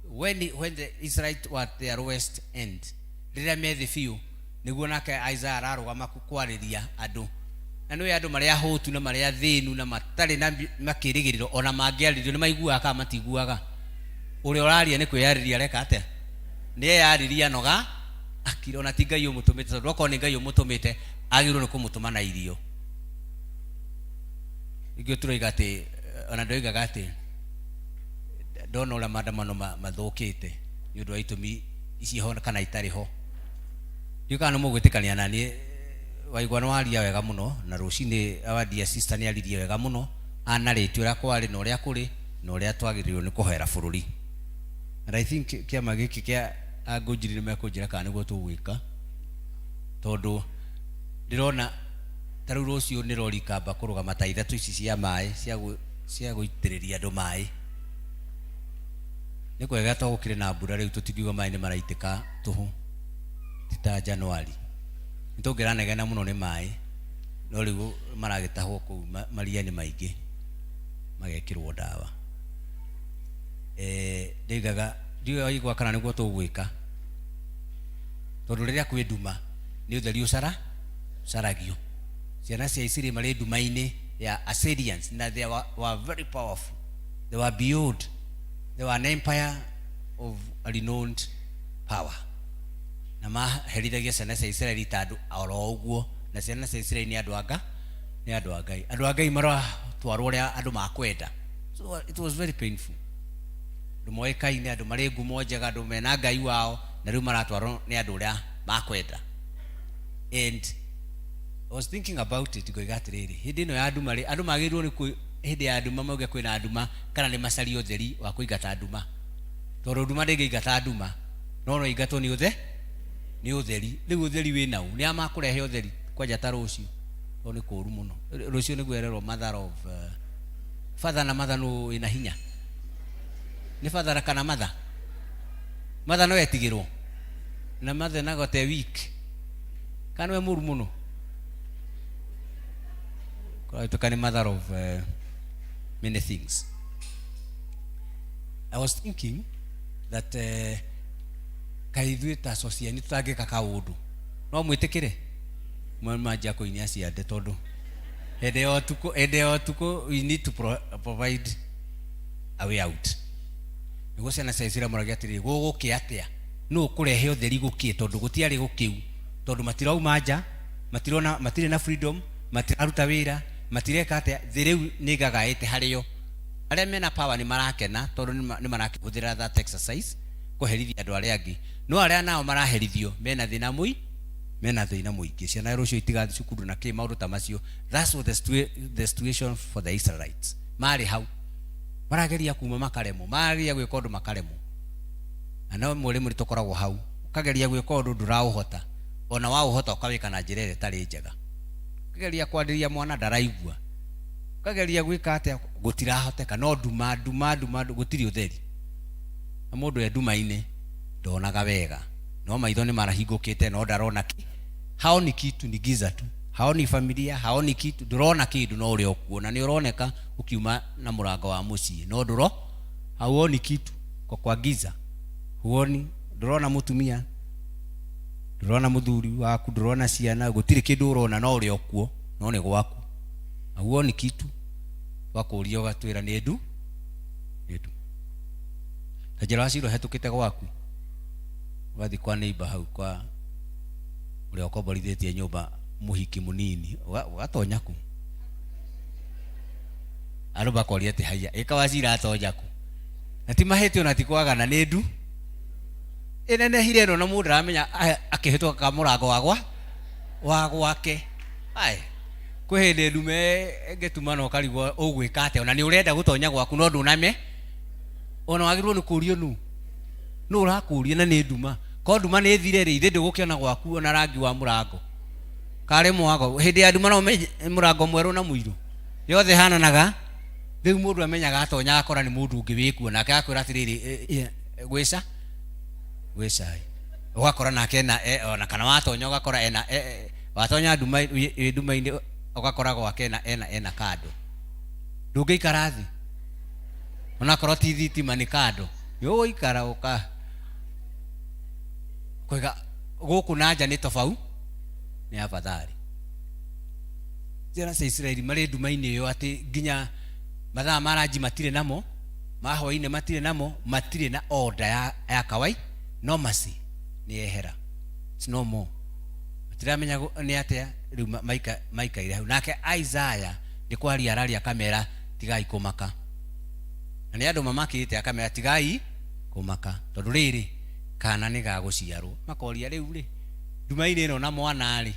when the Israelites were at their lowest end, rĩrĩa methĩ biũ, nĩguo nake Isaiah ararũgama kwarĩria andũ. Na nĩwe andũ marĩa ahũtu na marĩa athĩnu na matarĩ na makĩrĩgĩrĩro, ona mangĩarĩrio nĩ maiguaga kana matiguaga. Ũrĩa ũraria nĩ kwĩyarĩria areka atĩa? Nĩ eyarĩria noga akira. Ona ti Ngai ũmũtũmĩte, tondũ okorwo nĩ Ngai ũmũtũmĩte, agĩrĩirwo nĩ kũmũtũma na irio. Ningĩ tũroiga atĩ ona ndoigaga atĩ ndona ũrĩa maandamano mathũkĩte nĩ ũndũ wa itũmi ici ho kana itarĩ ho, ndiũ kana nĩ mũgwĩtĩkania na niĩ. Waigua nĩ waria wega mũno, na rũcinĩ our dear sister nĩ aririe wega mũno, anarĩtie ũrĩa kwarĩ na ũrĩa kũrĩ na ũrĩa twagĩrĩirwo nĩ kũhoera bũrũri. And I think kĩama gĩkĩ kĩa angũnjiri nĩ mekũnjĩra kana nĩguo tũgwĩka, tondũ ndĩrona ta rĩu rũciũ nĩ rori kamba kũrũgama ta ithatũ ici cia maĩ cia gũitĩrĩria andũ maĩ. Nĩ kwega to gũkĩrĩ na mbura rĩu, tũtingiuga maĩ nĩ maraitĩka tũhũ, ti ta Januari nĩ tũngĩranegena mũno nĩ maĩ, no rĩu maragĩtahwo kũu maria nĩ maingĩ, magekĩrwo ndawa. Ndĩigaga ndiũĩ waigua kana nĩguo tũgwĩka, tondũ rĩrĩa kwĩ nduma nĩ ũtheri ũcaragio. Ciana cia Isiraeli marĩ nduma-inĩ ya Assyrians, na they were very powerful, they were beyond, they were an empire of a renowned power, na maherithagia ciana cia Isiraeli ta andũ oro ũguo. Na ciana cia Isiraeli nĩ andũ anga nĩ andũ a Ngai, andũ a Ngai maratwarwo ũrĩa andũ makwenda. So it was very painful. Andũ moĩkaine, andũ marĩ ngumo njega, andũ mena Ngai wao, na rĩu maratwarwo nĩ andũ ũrĩa makwenda. And I was thinking about it, ngoiga atĩrĩrĩ, hĩndĩ ĩno ya nduma rĩ, andũ magĩrĩirwo nĩ hĩndĩ ya nduma mauge kwĩna nduma, kana nĩ macarie ũtheri wa kũingata nduma? Tondũ nduma ndĩngĩingata nduma, no ĩingatwo nĩ ũtheri. Rĩu ũtheri wĩ nau? Nĩ a makũrehe ũtheri kwanja ta rũciũ? Tondũ nĩ kũũru mũno. Rũciũ nĩguo ererwo mother of father na mother, nũ wĩna hinya? Nĩ father kana mother? Mother no etigĩrwo na mother nago te weak, kana nĩwe mũru mũno? Kũratuĩka nĩ mother of many things. I was thinking that kaĩ ithuĩ ta sociani tũtangĩka kaũndũ, no mwĩtĩkĩre manjia kũinia ciande, tondũ hĩndĩ ya ũtukũ we need to provide a way out, nĩguo ciana cia Isiraeli moragia atĩrĩrĩ, gũgũkĩa atĩa? Nũ ũkũrehe ũtheri gũkĩe? Tondũ gũtiarĩ gũkĩu, tondũ matirauma nja, matirona, matirĩ na freedom, matiraruta wĩra, matireka atĩa. Thĩ rĩu nĩ gagaĩte harĩo. Arĩa mena power nĩ marakena, tondũ nĩ marakĩhũthĩra that exercise kũherithia andũ arĩa angĩ, no arĩa nao maraherithio mena thĩna Mena thĩna mũingĩ, ciana rũciũ itigathiĩ cukuru na kĩ maũndũ ta macio. That's what the situation for the Israelites. Marĩ hau marageria kuma makaremwo, marageria gwĩka ũndũ makaremwo. Na no rĩmwe nĩ tũkoragwo hau, ũkageria gwĩka ũndũ ndũraũhota, ona waũhota ũkawĩka na njĩra ĩrĩa ĩtarĩ njega. Ũkageria kwarĩria mwana ndaraigua, ũkageria gwĩka atĩa gũtirahoteka, no nduma nduma nduma, gũtirĩ ũtheri. Na mũndũ e nduma-inĩ ndonaga wega, no maitho nĩ marahingũkĩte no ndarona ki, haoni kitu, ni giza tu, haoni familia, haoni kitu, ndũrona kĩndũ no ũrĩa ũkuona nĩ ũroneka ũkiuma na mũrango wa mũciĩ, no ndũro hauoni kitu kwa giza, huoni, ndũrona mũtumia, ndũrona mũthuri waku, ndũrona ciana, gũtirĩ kĩndũ ũrona no ũrĩa ũkuo, no nĩ gwaku, hauoni kitu. Twakũria ũgatwĩra nĩ ndu, nĩ ndu. Ta njĩra wa Ciro hetũkĩte gwaku, ũgathiĩ kwa neighbor hau kwa ũrĩa ũkomborithĩtie nyũmba mũhiki mũnini, ũgatonya ku, andũ makoria atĩ haiya ĩka wa Cira atonya ku, na ti mahĩtia ona ti kwagana, nĩ ndu ĩnenehire ĩno na mũndũ aramenya akĩhĩtũka ka mũrango wa gwake. Ai, kwĩ hĩndĩ ndume ĩngĩtuma na ũkarigwo ũgwĩka atĩa, ona nĩ ũrenda gũtonya gwaku no ndũname, ona wagĩrĩirwo nĩ kũrio nũ nũ ũrakũria, na nĩ nduma. Ko nduma nĩ thire rĩ, ithe ndũgũkĩona gwaku ona rangi wa mũrango karĩ mwago. Hĩndĩ ya nduma no ũmenye mũrango mwerũ na mũirũ yothe hananaga. Rĩu mũndũ amenyaga atonya akora nĩ mũndũ ũngĩ wĩkuo, nake akwĩra atĩrĩrĩ, gwĩca gwĩ cai, ũgakora nake ena ona kana watonya ũgakora ena watonya nduma wĩ nduma-inĩ ũgakora gwake ena kando. Ndũngĩikara thĩ onakorwo ti thitima nĩ kando, nĩ ũgũikara ũka kwega gũkũ na nja nĩ tofau nĩ afadhali. Ciana cia Isiraeli marĩ nduma-inĩ ĩyo atĩ nginya mathaa ma ranji matirĩ namo, ma hwaĩ-inĩ matirĩ namo, matirĩ na order ya kawai no mercy nĩ yehera, it's no more. Matiramenya nĩ atĩa rĩu maikaire hau. Nake Isaiah nĩ kwaria araria akamera tigai kũmaka, na nĩ andũ mamakĩte, akamera tigai kũmaka tondũ rĩrĩ kana nĩ gagũciarwo. Makoria rĩu rĩ nduma-inĩ ĩno na mwana rĩ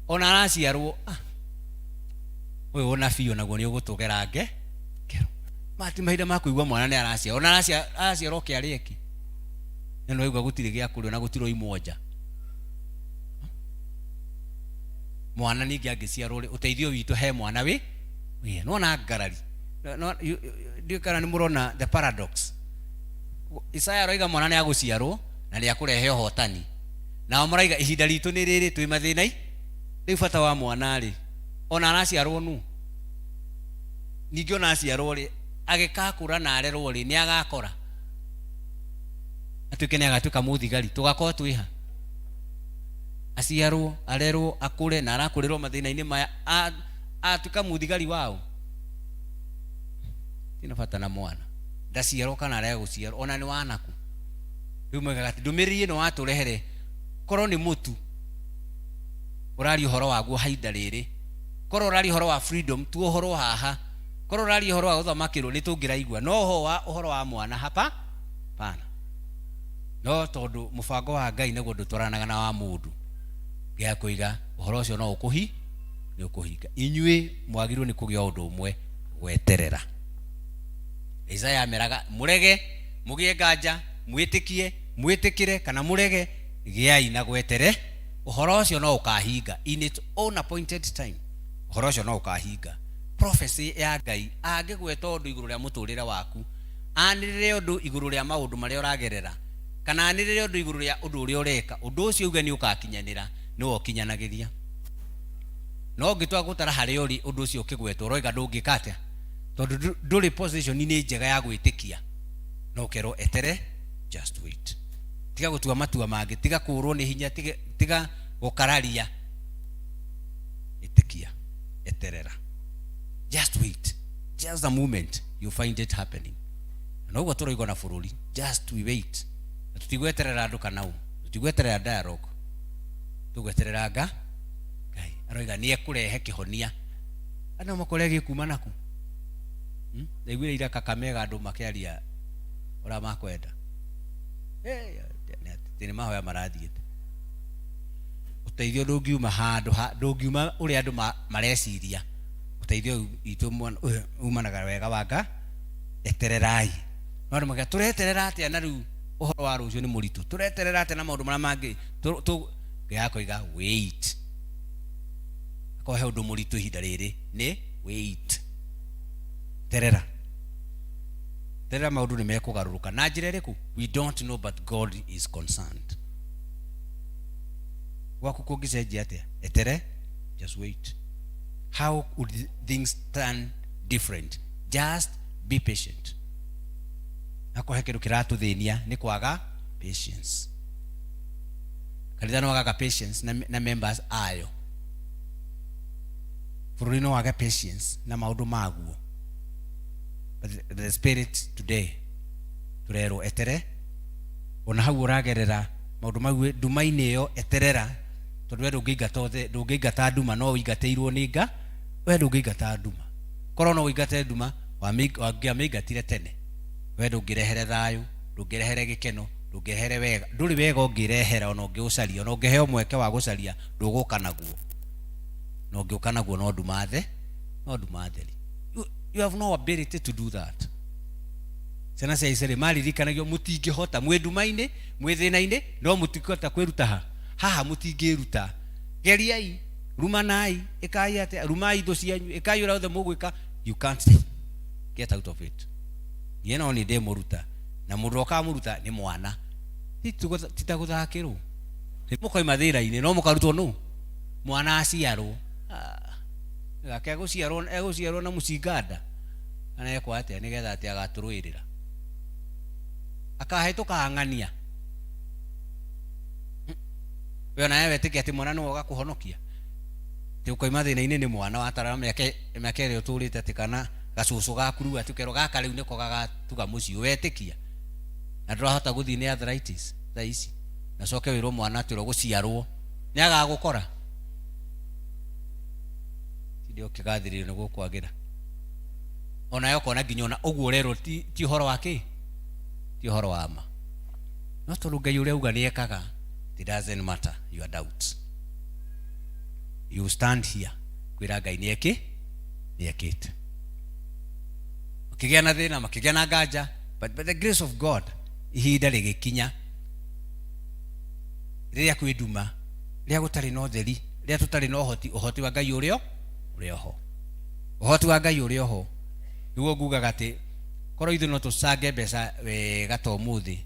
ona araciarwo, ũyũ ũnabii onaguo nĩ ũgũtũgera ngero. Mati mahinda ma kũigua mwana nĩ araciarwo, ona araciarwo kĩarĩ eki, na nĩ waigua gũtirĩ gĩa kũrĩa na gũtirĩ oimwo nja. Mwana ningĩ angĩciarwo rĩ, ũteithio witũ he mwana wĩ wĩ nĩwona ngarari. Ndiũĩ kana nĩ mũrona the paradox. Isaya aroiga mwana nĩ agũciarwo na nĩ akũrehe ũhotani, nao maraiga ihinda ritũ nĩ rĩrĩ twĩ mathĩna-i. Rĩu bata wa mwana rĩ, ona araciarwo nũ? Ningĩ ona aciarwo rĩ, agĩkakũra na arerwo rĩ, nĩ agakora atuĩke nĩ agatuĩka mũthigari, tũgakorwo twĩ ha? Aciarwo, arerwo, akũre na arakũrĩrwo mathĩna-inĩ maya, atuĩka mũthigari wao. Tina bata na mwana ndaciarwo kana arega gũciarwo, ona nĩ wanaku. Rĩu moigaga atĩ ndũmĩrĩri ĩno watũrehere korwo nĩ mũtu ũraria ũhoro waguo hainda rĩrĩ, korwo ũraria ũhoro wa freedom tuohorwo haha, korwo ũraria ũhoro wa gũthamakĩrwo nĩ tũngĩraigua, no ũhoro wa mwana hapa pana. No tondũ mũbango wa Ngai naguo ndũtwaranaga na wa mũndũ, Ngai akũiga ũhoro ũcio no ũkũhi nĩ ũkũhinga. Inyuĩ mwagĩrĩirwo nĩ kũgĩa ũndũ ũmwe, gweterera. Isaya ameraga mũrege, mũgĩe nganja, mwĩtĩkie, mwĩtĩkĩre kana mũrege, gĩai na gwetere, ũhoro ũcio no ũkahinga in its own appointed time. Ũhoro ũcio no ũkahinga. Prophecy ya Ngai angĩgweta ũndũ igũrũ rĩa mũtũrĩre waku, anĩrĩre ũndũ igũrũ rĩa maũndũ marĩa ũragerera, kana anĩrĩre ũndũ igũrũ rĩa ũndũ ũrĩa ũreka, ũndũ ũcio uge nĩ ũgakinyanĩra, nĩwe ũkinyanagĩria. No ũngĩtua gũtara harĩa ũrĩ ũndũ ũcio ũkĩgwetwo, ũroiga ndũngĩka atĩa, tondũ ndũrĩ position-inĩ njega ya gwĩtĩkia, no ũkerwo etere, just wait, tiga gũtua matua mangĩ, tiga kũrwo nĩ hinya, tiga gũkararia, ĩtĩkia, eterera, just wait, just a moment you find it happening. Na noguo tũroigua na bũrũri, just we wait, na tũtigweterera andũ kana ũ, tũtigweterera dialogue, tũgweterera Ngai. Aroiga nĩ ekũrehe kĩhonia, andũ makore gĩkuma naku. Ndaiguire ira Kakamega andũ makĩaria ũrĩa makwenda, nĩ mahoya marathiĩte. Ũteithio ndũngiuma handũ ha ndũngiuma ũrĩa andũ mareciria. Ũteithio witũ umanaga wega wa Nga etererai. No andũ makiuga tũreterera atĩa na rĩu ũhoro wa rũciũ nĩ mũritũ, tũreterera atĩa na maũndũ marĩa mangĩ Ngai akoiga wait. Akorwo he ũndũ mũritũ ihinda rĩrĩ nĩ wait, terera terera, maũndũ nĩ mekũgarũrũka na njĩra ĩrĩkũ we don't know, but God is concerned. Gwaku kũngĩcenjia atĩa? Etere, just wait. How would things turn different? Just be patient. Akorwo he kĩndũ kĩratũthĩnia nĩ kwaga patience. Kanitha no wagaga patience na members ayo, bũrũri no wage patience na maũndũ maguo, but the spirit today tũrerwo etere. Ona hau ũragerera maũndũ mau nduma-inĩ ĩyo, eterera, tondũ we ndũngĩingata othe, ndũngĩingata nduma, no ũingatĩirwo nĩ nga. We ndũngĩingata nduma, korwo no ũingate nduma wangĩamĩingatire tene. We ndũngĩrehere thayũ, ndũngĩrehere gĩkeno, ndũngĩrehere wega, ndũrĩ wega ũngĩrehera. Ona ũngĩũcaria, ona ũngĩheo mweke wa gũcaria, ndũgũka naguo, na ũngĩũka naguo no nduma the no nduma theri. You have no ability to do that. Ciana cia Isiraeli maririkanagio mũtingĩhota, mwĩ nduma-inĩ, mwĩ thĩna-inĩ, no mũtingĩhota kwĩruta ha haha, mũtingĩruta. Geriai, rumanai, ĩkai atĩa, rumai thũ cianyu, ĩkai ũrĩa othe mũgwĩka, you can't get out of it. Niĩ no niĩ ndĩmũruta, na mũndũ ũkamũruta nĩ mwana. Ti ta gũthakĩrwo nĩ mũkoima thĩna-inĩ, no mũkarutwo nũ mwana aciarwo. Gake egũciarwo na mũcinga nda kana ekwo atĩa nĩgetha atĩ agatũrũĩrĩra, akahĩtũka ng'ania? We ona we wetĩkia atĩ mwana nĩwe ũgakũhonokia, atĩ ũkoima thĩna-inĩ nĩ mwana watara mĩaka ĩrĩa ũtũrĩte, atĩ kana gacũcũ gaku rĩu, atĩ ũkerwo gaka rĩu nĩko gagatuga mũciĩ, wetĩkia na ndũrahota gũthiĩ nĩ arthritis thaa ici, na coke wĩrwo mwana atĩ ũrĩa ũgũciarwo nĩ agagũkora? Tinde ũkĩgathĩrĩrio nĩ gũkwagĩra onawe ũkona nginya ona ũguo ũrerwo ti ũhoro wa kĩ, ti ũhoro wa ma, no tondũ Ngai ũrĩa auga nĩ ekaga. It doesn't matter your doubts, you stand here kwĩra Ngai nĩ eki nĩ ekĩte. Makĩgĩa na thĩna, makĩgĩa na nganja, but by the grace of God ihinda rĩgĩkinya rĩrĩa kwĩ nduma, rĩrĩa gũtarĩ na ũtheri, rĩrĩa tũtarĩ na ũhoti, ũhoti wa Ngai ũrĩa ũrĩ oho, ũhoti wa Ngai ũrĩ oho. Nĩguo ngugaga atĩ korwo ithuĩ no tũcange mbeca wega ta ũmũthĩ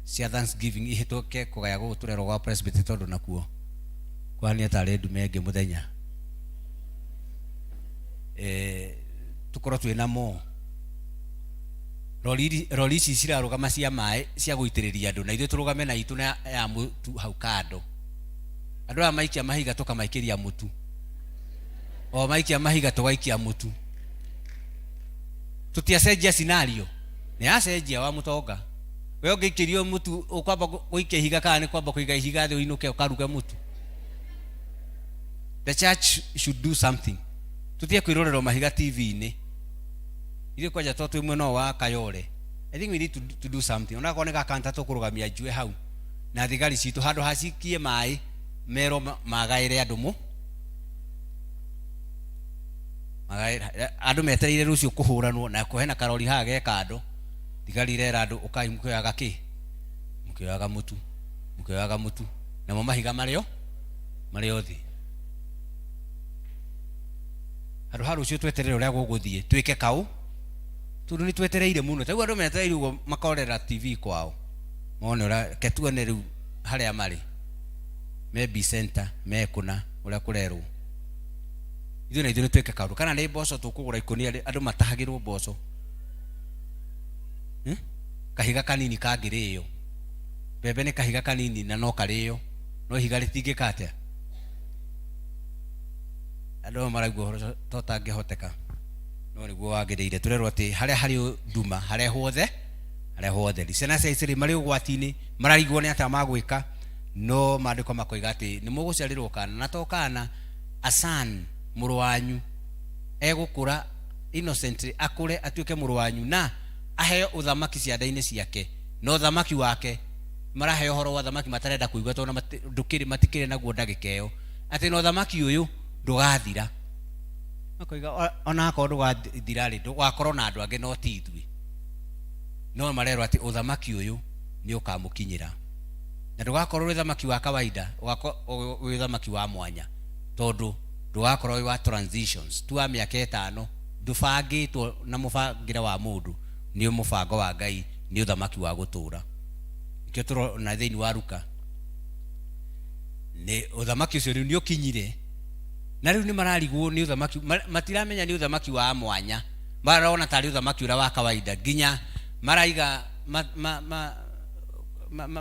cia Thanksgiving ihĩtũke kũgaya gũkũ tũrerwo gwa presbytery, tondũ nakuo kũhania tarĩ ndume ĩngĩ mũthenya, tũkorwo twĩ namo rori ici cirarũgama cia maĩ cia gũitĩrĩria andũ, na ithuĩ tũrũgame na itũ na ya mũtu hau kando. Andũ aya maikia mahiga, tũkamaikĩria mũtu, o maikia mahiga, tũgaikia mũtu. Tũtiacenjia scenario, nĩ yacenjia wa mũtonga. We ũngĩikĩrio mũtu, ũkwamba gũikia ihiga kana nĩ kwamba kũiga ihiga thĩ ũinũke ũkaruge mũtu? The church should do something. Tũtige kwĩrorerwo mahiga TV-inĩ ithuĩ kwanja to twĩ mwena ũyũ wa Kayole. I think we need to do something, onakorwo nĩ gakanta tũkũrũgamia njue hau na thigari citũ, handũ hacikie maĩ merwo magaĩre andũ mũ magaĩre andũ metereire rũciũ kũhũranwo na hena karori haha ge kando, thigari irera andũ, ũkai mũkĩoyaga kĩ, mũkĩoyaga mũtu, mũkĩoyaga mũtu, namo mahiga marĩo marĩ thĩ. Handũ ha rũciũ tweterere ũrĩa gũgũthiĩ, twĩke kaũ, tondũ nĩ twetereire mũno. Ta rĩu andũ metereire ũguo makorera TV kwao mone ũrĩa, reke tuone rĩu harĩa marĩ me B center me kũna ũrĩa kũrerwo. Ithuĩ na ithuĩ nĩ twĩke kaũndũ, kana nĩ mboco tũkũgũra ikũnia, andũ matahagĩrwo mboco. Kahiga kanini kangĩrĩo, mbembe nĩ kahiga kanini na no karĩo, no ihiga rĩtingĩka atĩa. Andũ amwe maraigua ũhoro to ũtangĩhoteka, no nĩguo wagĩrĩire. Tũrerwo atĩ harĩa harĩ nduma harehwo the harehwo ũtheri. Ciana cia Isiraeli marĩ ũgwati-inĩ, mararigwo nĩ atĩa magwĩka, no maandĩko makoiga atĩ nĩ mũgũciarĩrwo kana, na to kana, a son, mũrũ wanyu egũkũra innocently, akũre atuĩke mũrũ wanyu na aheo ũthamaki cianda-inĩ ciake, na ũthamaki wake. Maraheo ũhoro wa ũthamaki matarenda kũigua tondũ ndũkĩrĩ matikĩrĩ naguo ndagĩka ĩyo atĩ na ũthamaki ũyũ ndũgathira. Makoiga ona akorwo ndũgathira rĩ, ndũgakorwo na andũ angĩ no ti ithuĩ. No marerwo atĩ ũthamaki ũyũ nĩ ũkamũkinyĩra na ndũgakorwo wĩ ũthamaki wa kawaida, ũgakorwo wĩ ũthamaki wa mwanya tondũ ndũgakorwo wĩ wa transitions tu wa mĩaka ĩtano, ndũbangĩtwo na mũbangĩre wa mũndũ, nĩ mũbango wa Ngai, nĩ ũthamaki wa gũtũra. Nĩkĩo tũrona thĩinĩ wa Luka nĩ ũthamaki ũcio rĩu nĩ ũkinyire, na rĩu nĩ mararigwo nĩ ũthamaki, matiramenya nĩ ũthamaki wa mwanya, marona tarĩ ũthamaki ũrĩa wa kawaida, nginya maraiga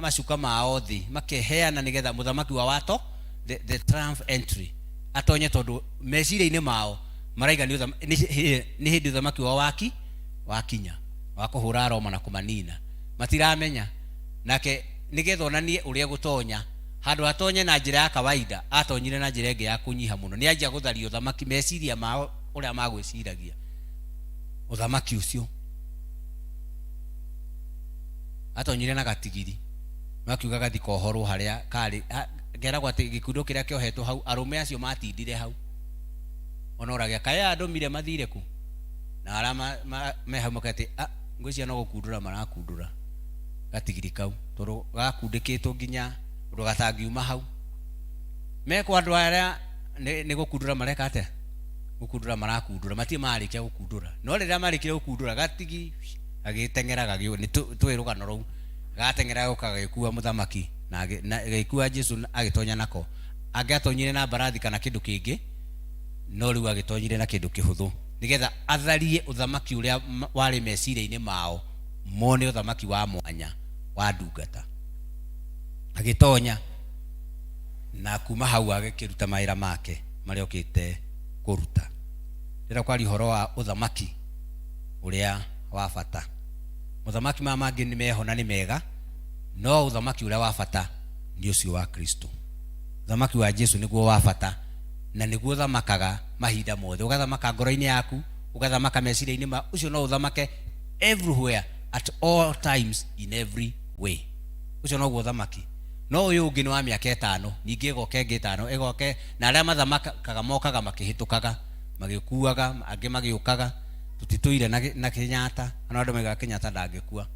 macuka mao thĩ makeheana nĩgetha mũthamaki wa wato the triumph entry atonye, tondũ meciria-inĩ mao maraiga nĩ hĩndĩ ũthamaki wao wakinya wa kũhũra Roma na kũmanina. Matiramenya nake nĩgetha onanie ũrĩa gũtonya handũ atonye na njĩra ya kawaida, atonyire na njĩra ĩngĩ ya kũnyiha mũno. Nĩ anjia gũtharia ũthamaki meciria mao ũrĩa magwĩciragia ũthamaki ũcio. Atonyire na gatigiri, makiuga gathi kohorwo harĩa karĩ, keragwo atĩ gĩkundo kĩrĩa kĩohetwo hau, arũme acio matindire hau ona ũragia kaĩ andũ mire mathire ku, na arĩa me hau makiuga atĩ ngwĩciria no gũkundũra marakundũra gatigiri kau tondũ gakundĩkĩtwo nginya ũndũ gatangiuma hau. Mekwo andũ arĩa nĩ gũkundũra mareka atĩa? Gũkundũra marakundũra, matirĩ marĩkia gũkundũra, no rĩrĩa marĩkire gũkundũra gatigi gagĩteng'era nĩ tũĩ rũgano rũu, gateng'era gũka gagĩkua mũthamaki na gagĩkua Jesu agĩtonya nako. Angĩatonyire na mbarathi kana kĩndũ kĩngĩ, no rĩu agĩtonyire na kĩndũ kĩhũthũ nĩgetha atharie ũthamaki ũrĩa warĩ meciria-inĩ mao, mone ũthamaki wa mwanya wa ndungata. Agĩtonya na kuma hau agĩkĩruta mawĩra make marĩa okĩte kũruta. Ndĩrenda kwaria ũhoro wa ũthamaki ũrĩa wa bata. Mothamaki maya mangĩ nĩ meho na nĩ mega, no ũthamaki ũrĩa wa bata nĩ ũcio wa Kristo. Ũthamaki wa Jesu nĩguo wa bata na nĩguo ũthamakaga mahinda mothe. Ũgathamaka ngoro-inĩ yaku, ũgathamaka meciria-inĩ ma ũcio, no ũthamake everywhere at all times in every way. Ũcio noguo ũthamaki. No ũyũ ũngĩ nĩ wa mĩaka ĩtano, ningĩ ĩgoka ĩngĩ ĩtano, ĩgoke, na arĩa mathamakaga mokaga makĩhĩtũkaga, magĩkuaga, angĩ magĩũkaga. Tũtitũire na Kenyatta, ona andũ maigaga Kenyatta ndangĩkua,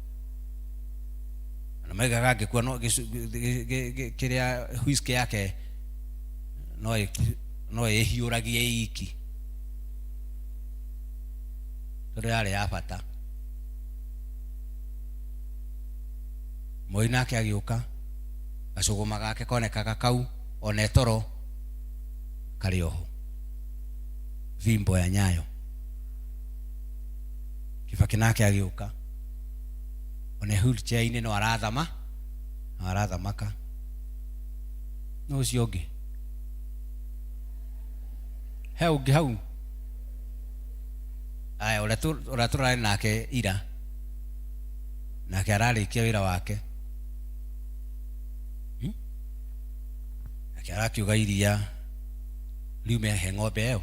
na maigaga angĩkua no kĩrĩa whisky yake no ĩhiũragie iki, tondũ yarĩ ya bata. Moi nake agĩũka, gacũgũma gake konekaga kau, ona etoro karĩ oho, fimbo ya Nyayo. Kibaki nake agĩũka, ona wheelchair-inĩ no arathama, no arathamaka. No ũcio ũngĩ he ũngĩ hau aya ũrĩa tũrarĩ nake ira, nake ararĩkia wĩra wake. Nake arakiuga iria riume he ng'ombe ĩyo,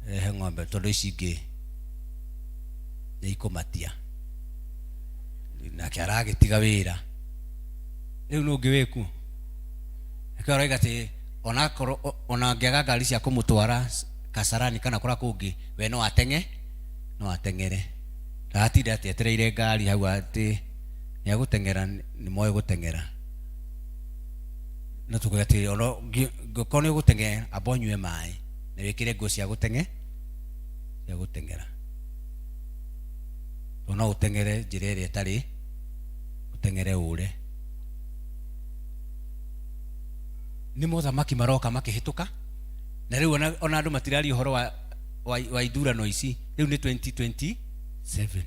he ng'ombe, tondũ ici ingĩ nĩ ikũmatia. Nake aragĩtiga wĩra. Rĩu nũ ũngĩ wĩkuo? Nĩkĩo arauga atĩ onakorwo ona angĩaga ngari cia kũmũtwara Kasarani kana kũrĩa kũngĩ, we no ateng'e, no ateng'ere, ndagatinda atĩ etereire ngari hau atĩ nĩ agũteng'era. Nĩ moĩ gũteng'era, no tuge atĩ ona ngĩkorwo nĩ ũgũteng'era, amba ũnyue maĩ na wĩkĩre nguo cia gũteng'era, tondũ no ũteng'ere njĩra ĩrĩa ĩtarĩ, ũteng'ere ũre. Nĩ mothamaki maroka makĩhĩtũka, na rĩu ona andũ matiraria ũhoro wa ithurano ici. Rĩu nĩ 2027,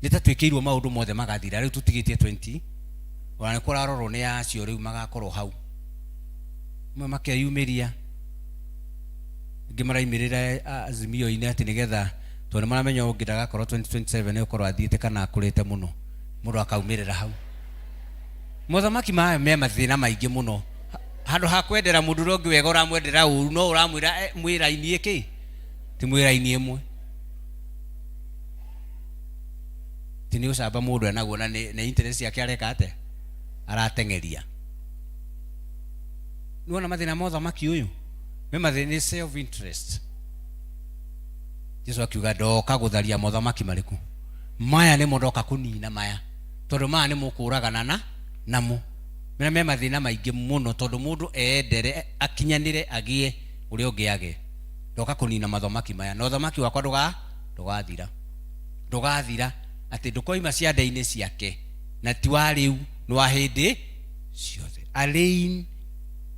nĩ ta twĩkĩirwo maũndũ mothe magathira. Rĩu tũtigĩtie 20, ona nĩ kũrarorwo nĩ acio rĩu magakorwo hau, amwe makeyumĩria, angĩ maraimĩrĩra Azimio-inĩ atĩ nĩgetha, tondũ nĩ maramenya ũngĩ ndagakorwo 2027 nĩ ũkorwo athiĩte kana akũrĩte mũno, mũndũ akaumĩrĩra hau. Mothamaki maya me mathĩna maingĩ mũno. Handũ ha kwendera mũndũ ũrĩa ũngĩ wega, ũramwendera ũru, no ũramwĩra mwĩ raini ĩkĩ, ti mwĩ raini ĩmwe. Ti nĩ ũcamba mũndũ enaguo, na nĩ interest yake areka atĩa. Arateng'eria. Nĩwona mathĩna ma ũthamaki ũyũ? Me mathĩna nĩ self interest. Jesu akiuga ndoka gũtharia mothamaki marĩkũ? Maya nĩmo ndoka kũnina maya. Tondũ maya nĩmo ũkũragana na namo. Mena me mathĩna maingĩ mũno tondũ mũndũ eendere akinyanĩre agĩe ũrĩa ũngĩ age. Ndoka kũnina mathamaki maya. Na ũthamaki wakwa ndũgathira. Ndũgathira atĩ ndũkoima ciande-inĩ ciake na ti wa rĩu nĩ wa hĩndĩ ciothe. A reign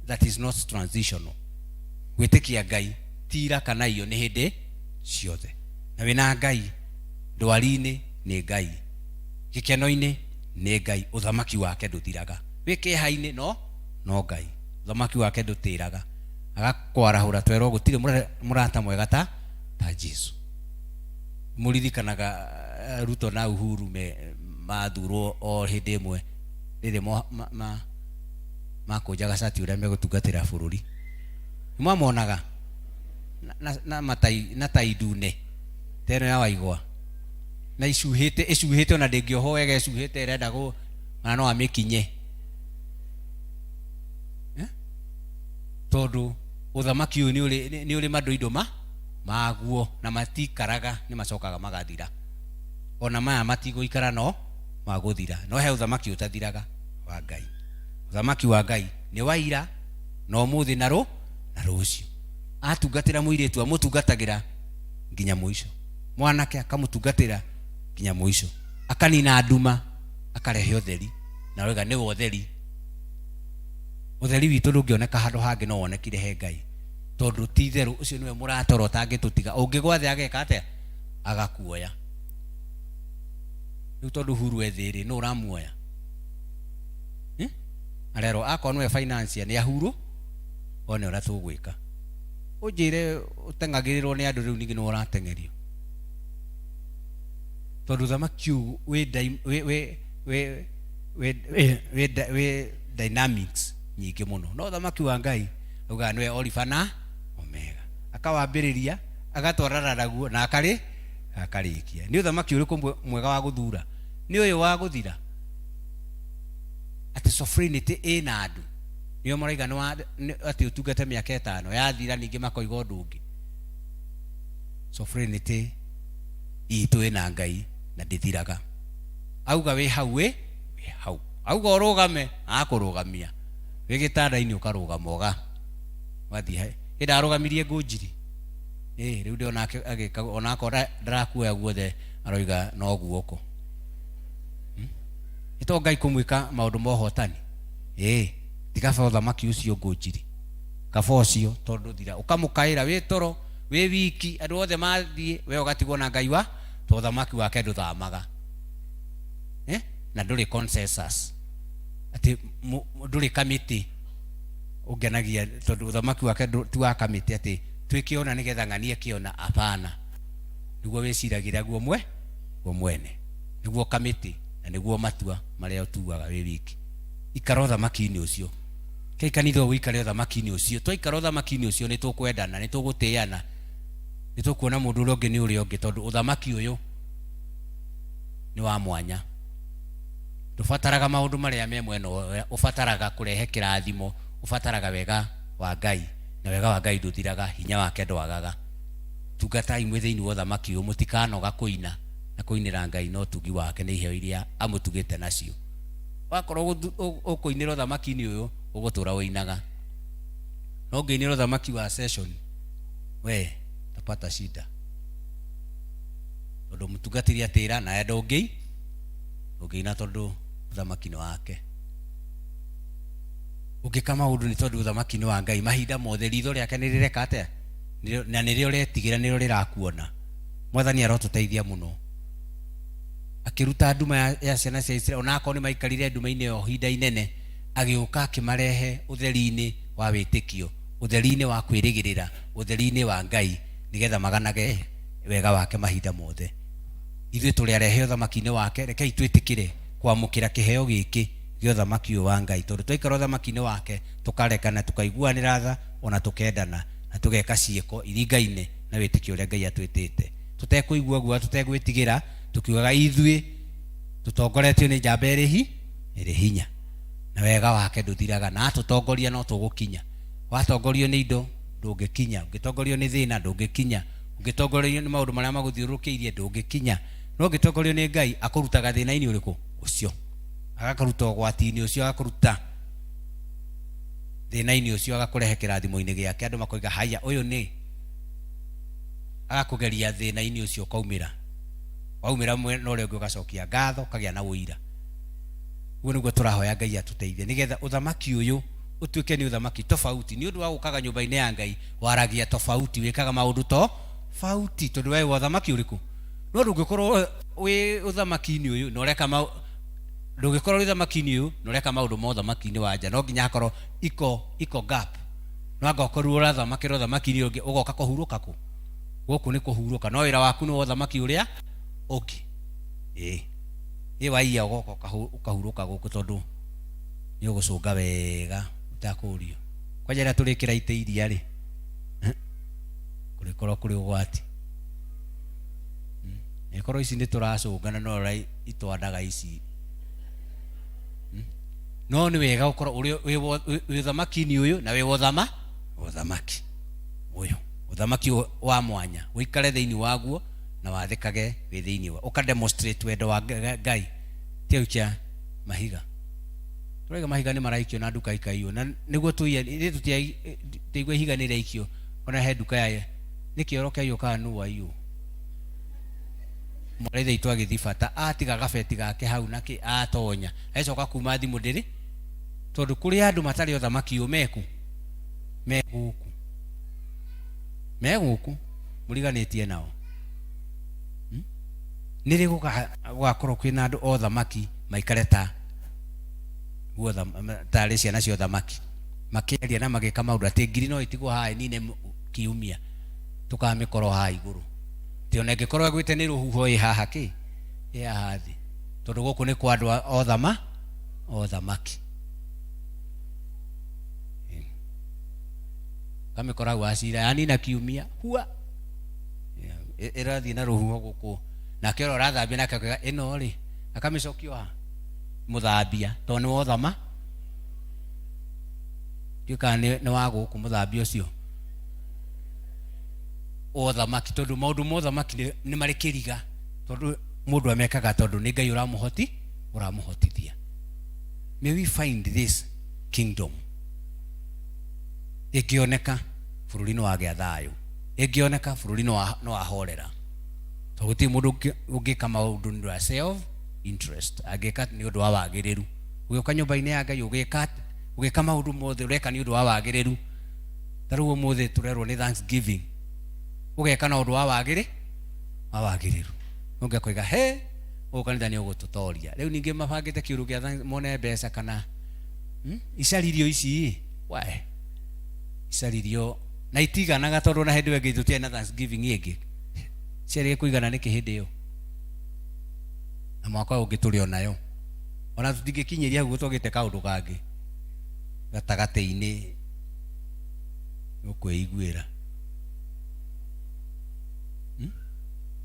that is not transitional. Gwĩtĩkia Ngai ti ira kana iyo nĩ hĩndĩ ciothe. Na wĩna Ngai ndwari-inĩ nĩ Ngai, gĩkeno-inĩ nĩ Ngai, ũthamaki wake ndũthiraga. Wĩ kĩeha-inĩ no Ngai, ũthamaki wake ndũtĩraga. Agakwarahũra twerwo gũtirĩ mũrata mwega ta Jesu. Mũririkanaga Ruto na Uhuru mathurwo o hĩndĩ ĩmwe rĩrĩ makũnjaga cati ũrĩa megũtungatĩra bũrũri. Nĩmwamonaga na tai ndune ta ĩno ya Waigwa na icuhĩte ona ndĩngĩohwo wega, ĩcuhĩte ĩrenda ona no amĩkinye. Tondũ ũthamaki ũyũ nĩ ũrĩ mandoindo maguo na matikaraga, nĩ macokaga magathira. Ona maya matigũikara no magũthira. No he ũthamaki ũtathiraga wa Ngai. Ũthamaki wa Ngai nĩ wa ira na ũmũthĩ na rũciũ. Atungatĩra mũirĩtu amũtungatagĩra nginya mũico. Mwanake akamũtungatĩra nginya mũico. Akanina nduma, akarehe ũtheri. Na roiga nĩwe ũtheri. Ũtheri witũ ndũngĩoneka handũ hangĩ no wonekire he Ngai. Tondũ ti itherũ ũcio nĩwe mũrata ũrĩa ũtangĩtũtiga. Ũngĩgwa thĩ ageka atĩa? Agakuoya. Rĩu tondũ Uhuru e thĩ rĩ, nũ ũramuoya? Arerwo akorwo nĩwe financier nĩ ahurũ, one ũrĩa tũgwĩka. Ũnjĩre ũteng'agĩrĩrwo nĩ andũ rĩu ningĩ nĩwe ũrateng'erio. Tondũ ũthamaki ũyũ wĩ dynamics nyingĩ mũno. No ũthamaki wa Ngai augaga nĩwe Olifa na Omega. Akawambĩrĩria, agatwarana naguo na akarĩkia. Nĩ ũthamaki ũrĩkũ mwega wa gũthura? Nĩ ũyũ wa gũthira? Atĩ sovereignty ĩna andũ. Nĩo marauga atĩ ũtungate mĩaka ĩtano, yathira ningĩ makoiga ũndũ ũngĩ. Sovereignty itũ ĩna Ngai na ndĩthiraga. Auga wĩ hau wĩ hau. Auga ũrũgame, akũrũgamia. Wĩ gĩtanda-inĩ ũkarũgama ũgathiĩ he. Ĩ ndarũgamirie Ngũnjiri. Rĩu ndĩrona agĩka, onakorwo ndarakuoya guothe aroiga no guoko. Nĩ to Ngai kũmwĩka maũndũ ma ũhotani. Tiga kaba ũthamaki ũcio Ngũnjiri. Kaba ũcio tondũ thira. Ũkamũkaĩra wĩ toro, wĩ wiki, andũ othe mathiĩ, we ũgatigwo na Ngai wa, to ũthamaki wake ndũthamaga. Na ndũrĩ consensus. Atĩ ndũrĩ kamĩtĩ. Ũngenagia tondũ ũthamaki wake ti wa kamĩtĩ atĩ twĩke ũna nĩgetha ng'anie kĩona, hapana. Nĩguo wĩciragĩra guo mwene. Nĩguo kamĩtĩ na nĩguo matua marĩa ũtuaga wĩ wiki. Ikara ũthamaki-inĩ ũcio. Kei kanitha ũyũ ũikare ũthamaki-inĩ ũcio. Twaikara ũthamaki-inĩ ũcio nĩ tũkwendana, nĩ tũgũtĩana, nĩ tũkuona mũndũ ũrĩa ũngĩ nĩ ũrĩa ũngĩ tondũ ũthamaki ũyũ nĩ wa mwanya. Ndũbataraga maũndũ marĩa me mwena ũrĩa, ũbataraga kũrehe kĩrathimo, ũbataraga wega wa Ngai, na wega wa Ngai ndũthiraga, hinya wake ndwagaga. Tungatai mwĩ thĩinĩ wa ũthamaki ũyũ, mũtikanoga kũina na kũinĩra Ngai na ũtugi wake nĩ iheo iria amũtugĩte nacio. Wakorwo ũkũinĩra ũthamaki-inĩ ũyũ, ũgũtũra ũinaga. No ũngĩinĩra ũthamaki wa session, we utapata shida. Tondũ mũtungatĩri atĩra nawe ndũngĩina tondũ ũthamaki nĩ wake. Ũngĩka maũndũ nĩ tondũ ũthamaki nĩ wa Ngai, mahinda mothe ritho rĩake nĩ rĩreka atĩa? Na nĩrĩo ũretigĩra, nĩrĩo rĩrakuona. Mwathani arotũteithia mũno. Akĩruta nduma ya ciana cia Isiraeli, ona akorwo nĩ maikarire nduma-inĩ ĩyo ihinda inene, agĩũka akĩmarehe ũtheri-inĩ wa wĩtĩkio, ũtheri-inĩ wa kwĩrĩgĩrĩra, ũtheri-inĩ wa Ngai, nĩgetha maganage wega wake mahinda mothe. Ithuĩ tũrĩ arehe ũthamaki-inĩ wake, rekei twĩtĩkĩre kwamũkĩra kĩheo gĩkĩ gĩa ũthamaki ũyũ wa Ngai, tondũ twaikara ũthamaki-inĩ wake, tũkarekana, tũkaiguanĩra tha, ona tũkendana, na tũgeka ciĩko iringaine na wĩtĩkio ũrĩa Ngai atwĩtĩte. Tũtekũigua guoya, tũtegwĩtigĩra, tũkiugaga ithuĩ tũtongoretio nĩ njamba ĩrĩ hinya. Na wega wake ndũthiraga, na atũtongoria no tũgũkinya. Watongorio nĩ indo ndũngĩkinya, ũngĩtongorio nĩ thĩna ndũngĩkinya, ũngĩtongorio nĩ maũndũ marĩa magũthiũrũrũkĩirie ndũngĩkinya. No ũngĩtongorio nĩ Ngai, akũrutaga thĩna-inĩ ũrĩkũ ũcio, agakũruta ũgwati-inĩ ũcio, agakũruta thĩna-inĩ ũcio, agakũrehe kĩrathimo-inĩ gĩake. Andũ makoiga haya, ũyũ nĩ agakũgeria thĩna-inĩ ũcio, ũkaumĩra. Waumĩra mwena ũrĩa ũngĩ ũgacokia ngatho, ũkagĩa na ũira. Ũguo nĩguo tũrahoya Ngai atũteithie, nĩgetha ũthamaki ũyũ ũtuĩke nĩ ũthamaki tofauti. Nĩ ũndũ wa gũkaga nyũmba-inĩ ya Ngai, waragia tofauti, wĩkaga maũndũ tofauti, tondũ we wa ũthamaki ũrĩkũ? No ndũngĩkorwo wĩ ũthamaki-inĩ ũyũ na ũreka maũ, ndũngĩkorwo wĩ ũthamaki-inĩ ũyũ na ũreka maũndũ ma ũthamaki-inĩ wa nja. No nginya hakorwo iko gap. No anga ũkorirwo ũrathamakĩra ũthamaki-inĩ ũngĩ, ũgoka kũhurũka kũ? Gũkũ nĩ kũhurũka, no wĩra waku nĩ wa ũthamaki ũrĩa ũngĩ. Ĩĩ. Ĩ waiya ũgoka ũkahurũka gũkũ, tondũ nĩ ũgũcũnga wega ũtakũrio. Kwanja rĩrĩa tũrĩkĩra itĩ iria rĩ, kũrĩkorwo kũrĩ ũgwati. Ĩkorwo ici nĩ tũracũngana, no ũrĩa itwandaga ici. No nĩ wega gũkorwo ũrĩ wĩ ũthamaki-inĩ ũyũ na wĩ wa ũthamaki ũyũ, ũthamaki wa mwanya, ũikare thĩinĩ waguo na wathĩkage wĩ thĩinĩ wa, ũka demonstrate wendo wa Ngai. Ti gũikia mahiga. Tũraiga mahiga nĩ maraikio na nduka ikaiywo, na nĩguo tũiye, ithuĩ tũtiaigua ihiga nĩ rĩraikio, ona he nduka ya nĩ kĩoro kĩaiywo kana nũ waiywo. Mwarĩ ithe witũ agĩthiĩ bata, atiga gabeti gake hau na kĩ, atonya agĩcoka kuma thimũ ndĩrĩ, tondũ kũrĩ andũ matarĩ ũthamaki ũyũ meku, me gũkũ, me gũkũ mũriganĩtie nao. Nĩ rĩ gũgakorwo kwĩna andũ othamaki maikare ta guo tarĩ ciana cia ũthamaki, makĩaria na magĩka maũndũ atĩ ngiri no ĩtigwo haha ĩnine kiumia, tũkamĩkorwo haha igũrũ, atĩ ona ĩngĩkorwo ĩgwĩte nĩ rũhuho ĩ haha kĩ, ĩ haha thĩ, tondũ gũkũ nĩ kwa andũ othamaki. Kamĩkora hau acira yanina kiumia hua ĩrathiĩ na rũhuho gũkũ, nake ũrĩa ũrathambia nake akauga ĩno rĩ, akamĩcokia haha mũthambia, tondũ nĩ wothama ndiũĩ kana nĩ wa gũkũ mũthambia ũcio wa ũthamaki, tondũ maũndũ ma ũthamaki nĩ marĩ kĩriga, tondũ mũndũ amekaga tondũ nĩ Ngai ũramũhotithia. May we find this kingdom ĩngĩoneka bũrũri nĩ wagĩa thayũ, ĩngĩoneka bũrũri nĩ wahorera, tondũ gũtirĩ mũndũ ũngĩka maũndũ nĩ ũndũ wa self interest, angĩka nĩ ũndũ wa wagĩrĩru. Ũgĩũka nyũmba-inĩ ya Ngai, ũgĩka maũndũ mothe ũreka nĩ ũndũ wa wagĩrĩru. Ta rĩu ũmũthĩ tũrerwo nĩ Thanksgiving, ũgeka na ũndũ wa wa wagĩrĩru. Ũngĩkoiga he gũkũ kanitha nĩ ũgũtũtoria. Rĩu ningĩ mabangĩte kĩũndũ kĩa mone mbeca kana icaririo ici, wae icaririo na itiganaga, tondũ na hĩndĩ ĩyo ĩngĩ tũtiarĩ na Thanksgiving ĩngĩ, ciarĩ kũigana nĩkĩ hĩndĩ ĩyo, na mwaka ũyũ ũngĩ tũrĩ onayo, ona tũtingĩkinyĩria hau twagĩte kaũndũ kangĩ gatagatĩ-inĩ ũkwĩiguĩra.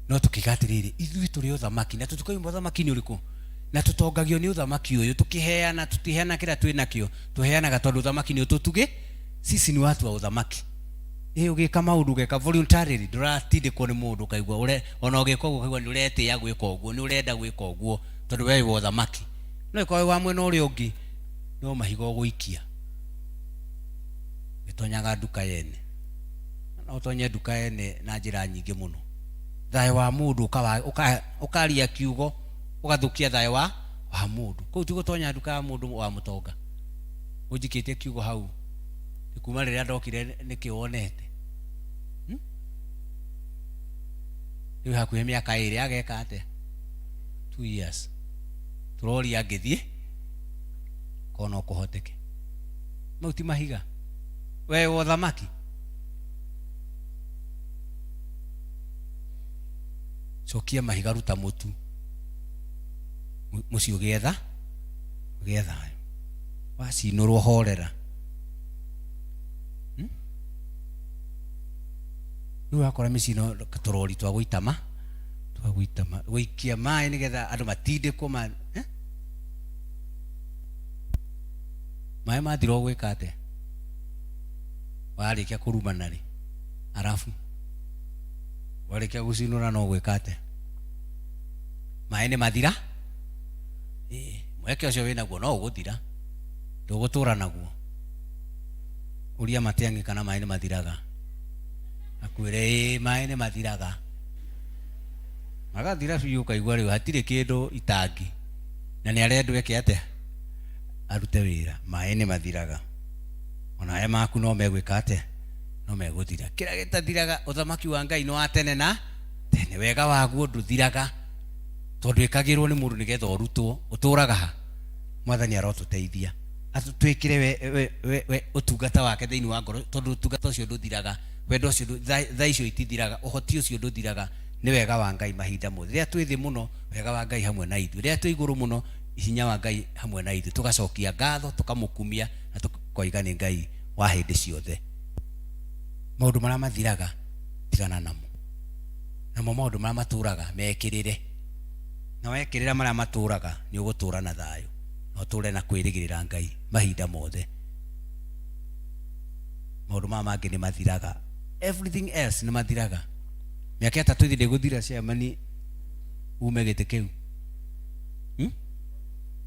No tũkiuga atĩrĩrĩ, ithuĩ tũrĩ ũthamaki, na tũtikoima ũthamaki-inĩ ũrĩkũ, na tũtongagio nĩ ũthamaki ũyũ, tũkĩheana, tũtiheana kĩrĩa twĩ nakĩo, tũheanaga tondũ ũthamaki nĩ ũtũtugĩ. Sisi ni watu wa ũthamaki. Ĩ ũgĩka maũndũ ũgeka voluntarily, ndũratindĩkwo nĩ mũndũ, ũkaigua ũre, ona ũgĩka ũguo ũkaigua nĩ ũretĩĩa gwĩka ũguo, nĩ ũrenda gwĩka ũguo, tondũ we wĩ wa ũthamaki. No ĩkorwo wĩ wa mwena ũrĩa ũngĩ, no mahiga ũgũikia. Ũgĩtonyaga nduka yene, no ũtonye nduka yene na njĩra nyingĩ mũno. Thayũ wa mũndũ ũkaria kiugo, ũgathũkia thayũ wa mũndũ. Kũu ti gũtonya nduka ya mũndũ wa mũtonga. Ũnjikĩtie kiugo hau, nĩ kuma rĩrĩa ndokire nĩkĩ wonete. Rĩu hakuhĩ mĩaka ĩrĩ ageka atĩa? 2 years. Tũroria ngĩthiĩ, korwo no kũhoteke. Mau ti mahiga. We wa ũthamaki. Cokia mahiga, ruta mũtu. Mũciĩ ũgĩe thayũ. Wacinũrwo horera. Rĩu ũrakora mĩciĩ no tũrori twa gũita ma, twa gũita ma, gũikia maĩ nĩgetha andũ matindĩkwo ma, Maĩ mathira ũgwĩka atĩa? Warĩkia kũrumana rĩ, arabu warĩkia gũcinũra no gwĩka atĩa? Maĩ nĩ mathira. Ĩĩ, mweke ũcio wĩnaguo no ũgũthira, ndũgũtũra naguo. Ũria Matiang'i kana maĩ nĩ mathiraga, akwĩre ĩĩ maĩ nĩ mathiraga, magathira biũ, ũkaigua rĩu hatirĩ kĩndũ itangi, na nĩ arendwo eke atĩa? Arute wĩra. Maĩ nĩ mathiraga, ona aya maku no megwĩka atĩa? No megũthira. Kĩrĩa gĩtathiraga, ũthamaki wa Ngai nĩ wa tene na tene, wega waguo ndũthiraga, tondũ ĩkagĩrwo nĩ mũndũ nĩgetha ũrutwo. Ũtũraga ha? Mwathani arotũteithia atwĩkĩre we, we, we, we ũtungata wake thĩinĩ wa ngoro, tondũ ũtungata ũcio ndũthiraga, wendo ũcio tha icio itithiraga, ũhoti ũcio ndũthiraga. Nĩ wega wa Ngai mahinda mothe. Rĩrĩa twĩ thĩ mũno, wega wa Ngai hamwe na ithuĩ. Rĩrĩa twĩ igũrũ mũno, hinya wa Ngai hamwe na ithuĩ. Tũgacokia ngatho, tũkamũkumia na tũkoiga nĩ Ngai wa hĩndĩ ciothe. Maũndũ marĩa mathiraga tigana namo, namo maũndũ marĩa matũraga mekĩrĩre. Na wekĩrĩra marĩa matũraga, nĩ ũgũtũra na thayũ na ũtũre na kwĩrĩgĩrĩra Ngai mahinda mothe. Maũndũ maya mangĩ nĩ mathiraga, everything else nĩ mathiraga. Mĩaka ĩtatũ ĩthĩ ndĩgũthira, chairman ume gĩtĩ kĩu.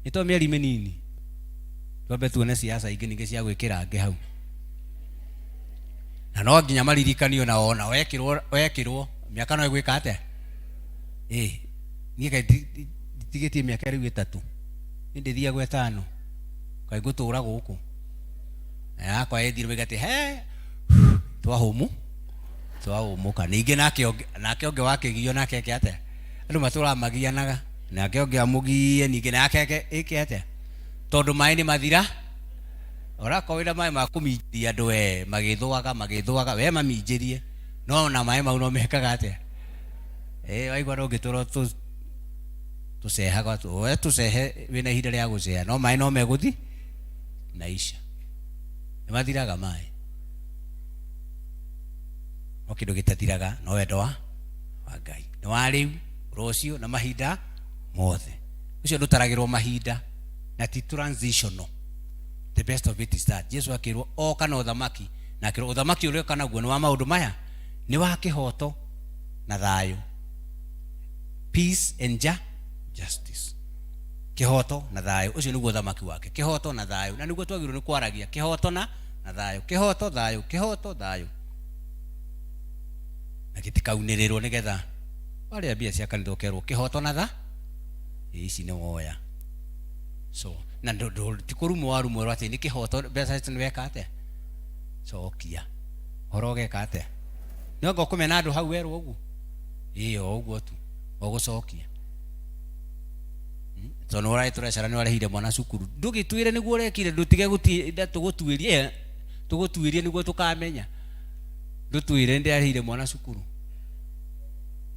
Nĩ to mĩeri mĩnini, twambe tuone siasa ingĩ ningĩ cia gwĩkĩra angĩ hau, na no nginya maririkanio na ona wekĩrwo wekĩrwo mĩaka no ĩgwĩka atĩa. Ĩ niĩ kaĩ nditigĩtie mĩaka rĩu ĩtatũ, niĩ ndĩthiagwo ĩtano, kaĩ ngũtũra gũkũ na yakwa ĩthire moige atĩ he twahũmu twahũmũka. Ningĩ nake ũngĩ nake ũngĩ wakĩgio nake eke atĩa? Andũ matũraga magianaga, nake ũngĩ amũgie ningĩ nake eke ĩke atĩa? Tondũ maĩ nĩ mathira, orakorwo wĩna maĩ ma kũminjĩria andũ, we magĩthũaga magĩthũaga, we maminjĩrie, no na maĩ mau no mekaga atĩa? Ĩ waigua ndũngĩtũra tũcehaga, we tũcehe wĩna ihinda rĩa gũceha, no maĩ no megũthi naisha, nĩ mathiraga maĩ. No kĩndũ gĩtathiraga no wendo wa Ngai, nĩ wa rĩu, rũciũ na mahinda mothe. Ũcio ndũtaragĩrwo mahinda na ti transitional. The best of it is that Jesu akĩrwo oka na ũthamaki, na akĩrwo ũthamaki ũrĩa oka naguo nĩ wa maũndũ maya, nĩ wa kĩhoto na thayũ, peace and justice. Kĩhoto na thayũ, ũcio nĩguo ũthamaki wake, kĩhoto na thayũ, na nĩguo twagĩrĩirwo nĩ kwaragia, kĩhoto na thayũ, kĩhoto thayũ, kĩhoto thayũ, na gĩtikaunĩrĩrwo nĩgetha warĩa mbia cia kanitha ũkerwo kĩhoto na tha ici nĩ woya. So na ti kũrumwo warumwo atĩ nĩ kĩhoto, mbeca ici nĩ weka atĩa, cokia ũhoro ũgeka atĩa? Nĩ anga ũkũmena andũ hau werwo ũguo? Ĩĩ, o ũguo tu ũgũcokia, tondũ nĩ ũrarĩ tũrecara, nĩ warĩhire mwana cukuru, ndũgĩtwĩre nĩguo ũrekire, ndũtige gũtinda tũgũtuĩrie tũgũtuĩrie nĩguo tũkamenya. Ndũtwĩre ndĩarĩhire mwana cukuru,